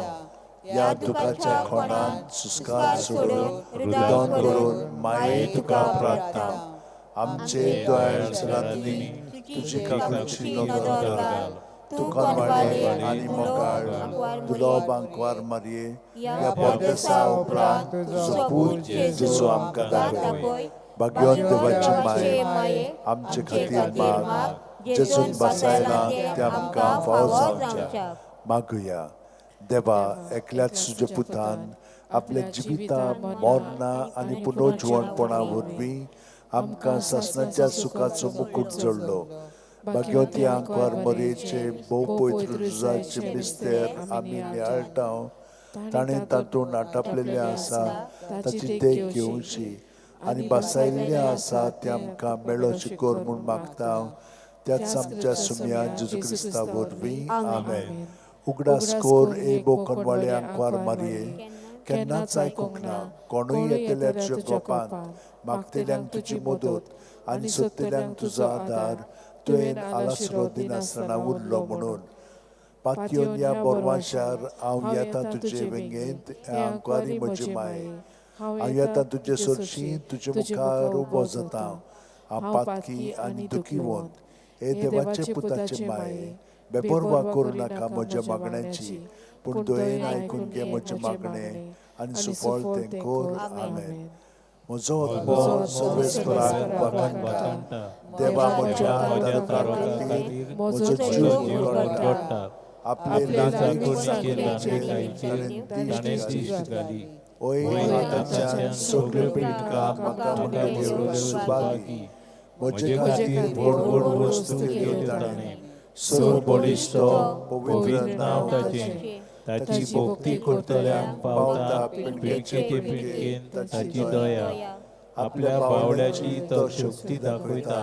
ह्या दुखाच्या खोणान सुस्कार सोडून रुदान करून माये तुका प्रार्थना आमचे दोळ्यां सरांतली तुजी काकळूची नदर घाल तूं कनवाळे आनी मोगाळ दुलो बांकवार मारये ह्या परदेसा उपरांत तुजो पूत जेजू आमकां दाखय भाग्योन देवाचे माये आमचे खातीर माग जेजून बसायला ते आमकां फावो जावच्या. मागुया देवा एकल्याच तुज्या पुतान आपल्या जिविता मरणां आनी पुनर्जिवणपणा वरवीं आमकां सासणाच्या सुखाचो मुकूट जोडलो. भाग्यवती आंकवार मरयेचे भोव पवित्र रुजाचे मिस्तेर आमी नियाळटा ताणें तातूंत आटापलेलें आसा ताची देख घेवची आनी बसायिल्लें आसा तें आमकां मेळोचें कर म्हूण मागता त्याच आमच्या सुम्या जेजू क्रिस्ता वरवीं आमेन. उगडास कोर ए बोकनवाळे आंकवार मारये केन्नाच आयकूंक ना कोणूय येतल्या तुज्या गोपांत मागतल्यांक तुजी मदत आनी सोदतल्यांक तुजो आदार तुवें आलासरो दिनासतना उरलो म्हणून पातयोन ह्या बोरवाशार हांव येता तुजे वेंगेंत आंकवारी म्हजी माये हांव येता तुजे सरशी तुजे मुखार उबो जाता हांव पातकी आनी दुखीवंत हे देवाचे पुताचे माये बेपर्वा करूं नाका म्हज्या मागण्याची पूण दयेन आयकून घे म्हजें मागणें आनी सुफळ तें कर आमेन. म्हजो आत्मो सर्वेस्पराक वाखाणटा देवा म्हज्या आदारा खातीर म्हजो जीव गडगडटा आपले ल्हानपणीचेर ताणें दिश्ट घाली ओय ताच्या सगळ्यो पिळग्या म्हाका म्हणल्यो सुभागी म्हजे खातीर व्हड व्हड वस्तू केल्यो ताणें सर्व बळिश्ट पवित्र नांव ताचें ताची भक्ती करतल्यांक पावता पिळगेचे पिळगेन ताची दया आपल्या बावड्याची तो शक्ती दाखयता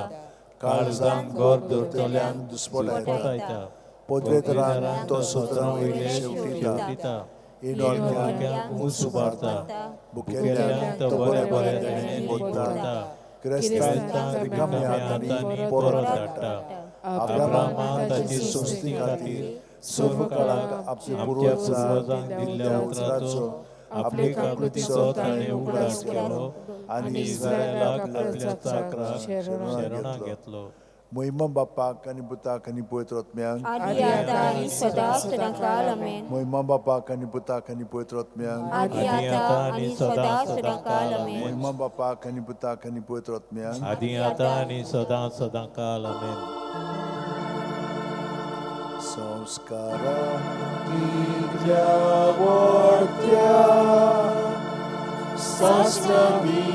काळजांक घर धरतल्यांक दुस्पटायता पदवेदारांक तो सत्रां वयले शेवटिता इनोळक्यांक ऊंच उबारता भुकेल्ल्यांक तो बऱ्या बऱ्या देण्यांनी भरता क्रिस्तांक रिकाम्या हातांनी परत धाडटा अब्राहमाक ताची संस्थे खातीर सर्व काळाक आपल्या पुर्वजांक दिल्ल्या उतराचो आपले काकृतीचो ताणें उगडास केलो आनी इस्रायलाक आपल्या चाकराक शरणाक घेतलो. महिमा बापाक आनी पुताक आनी पवित्र आत्म्याक आदी आतां आनी सदां सदांकाल आमेन. महिमा बापाक आनी पुताक आनी पवित्र आत्म्याक आदी आतां आनी सदां सदांकाल आमेन. महिमा बापाक आनी पुताक आनी पवित्र आत्म्याक आदी आतां आनी सदां सदांकाल आमेन. संस्कारा कितल्या व्हडत्या सासणांनी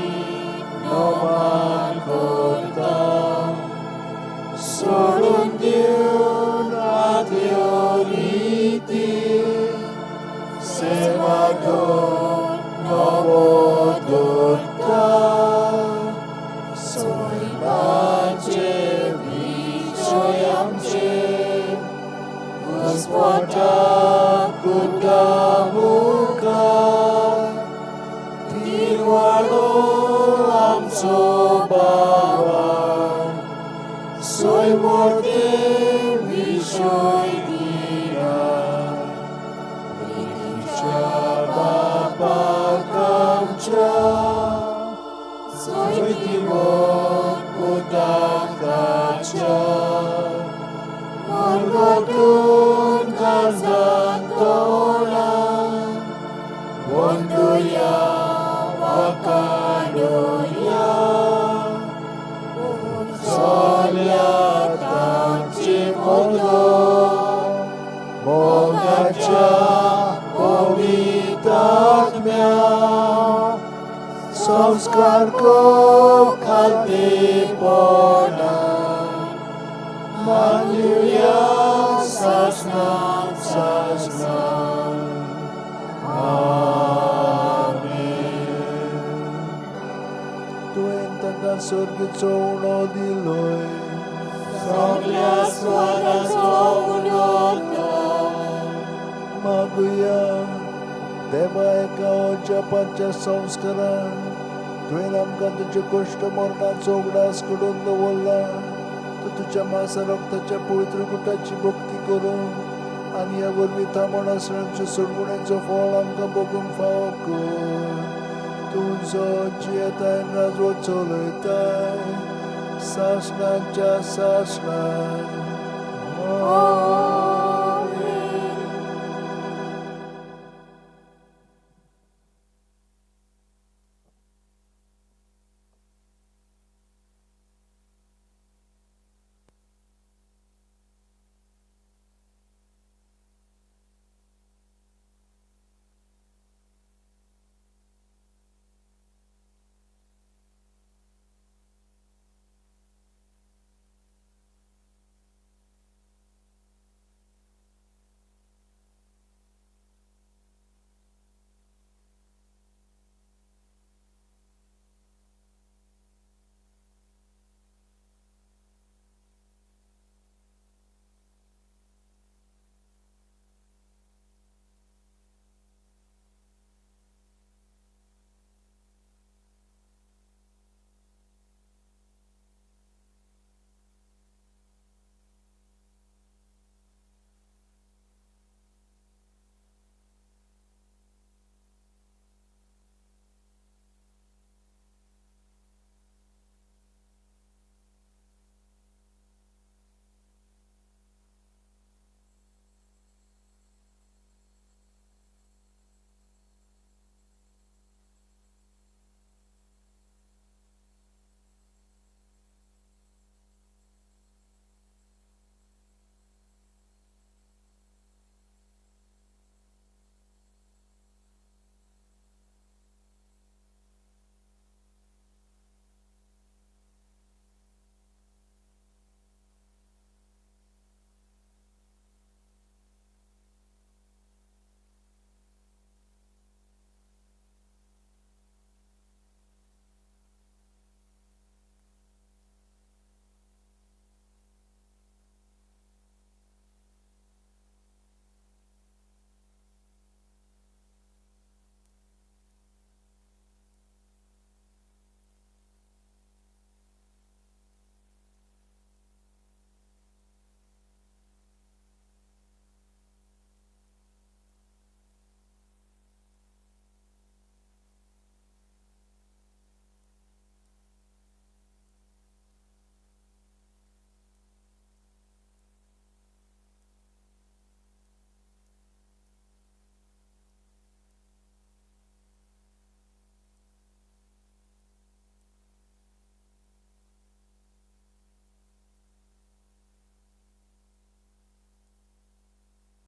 नमान करता सोडून दिवन आदल्यो रिती सेवा घेवन नवो दवरता सैमाचे विशय आमचे घुस्पटा कुटा मुखार तिरवाडो आमचो बाबार सोयमोर्ते विशय दिना प्रितीच्या बापाक आमच्या सोय दिवन पुताक ताच्या मोरगोतून काळजांत तोळां वंदुया वाखाणुया. संस्कार खूब खालतीपणान मानयुया सासणान सासणान. आमेन. तुवें तांकां सर्गीचो उणो दिलोय, सगल्या स्वर्गाचो उणो तो. मागुया. देवा, एका जपाच्या संस्कारान तुवें आमकां तुज्या कश्ट मरणाचो उगडास करून दवरला. तूं तुज्या मासा रक्ताच्या पवित्र गुटाची भक्ती करून आनी ह्या वरवीं थांबण आसण्याचो सोडवणेचो फळ आमकां भोगूंक फावो कर. तुजो जियेताय राजवट चलयताय सासणाच्या सासणान.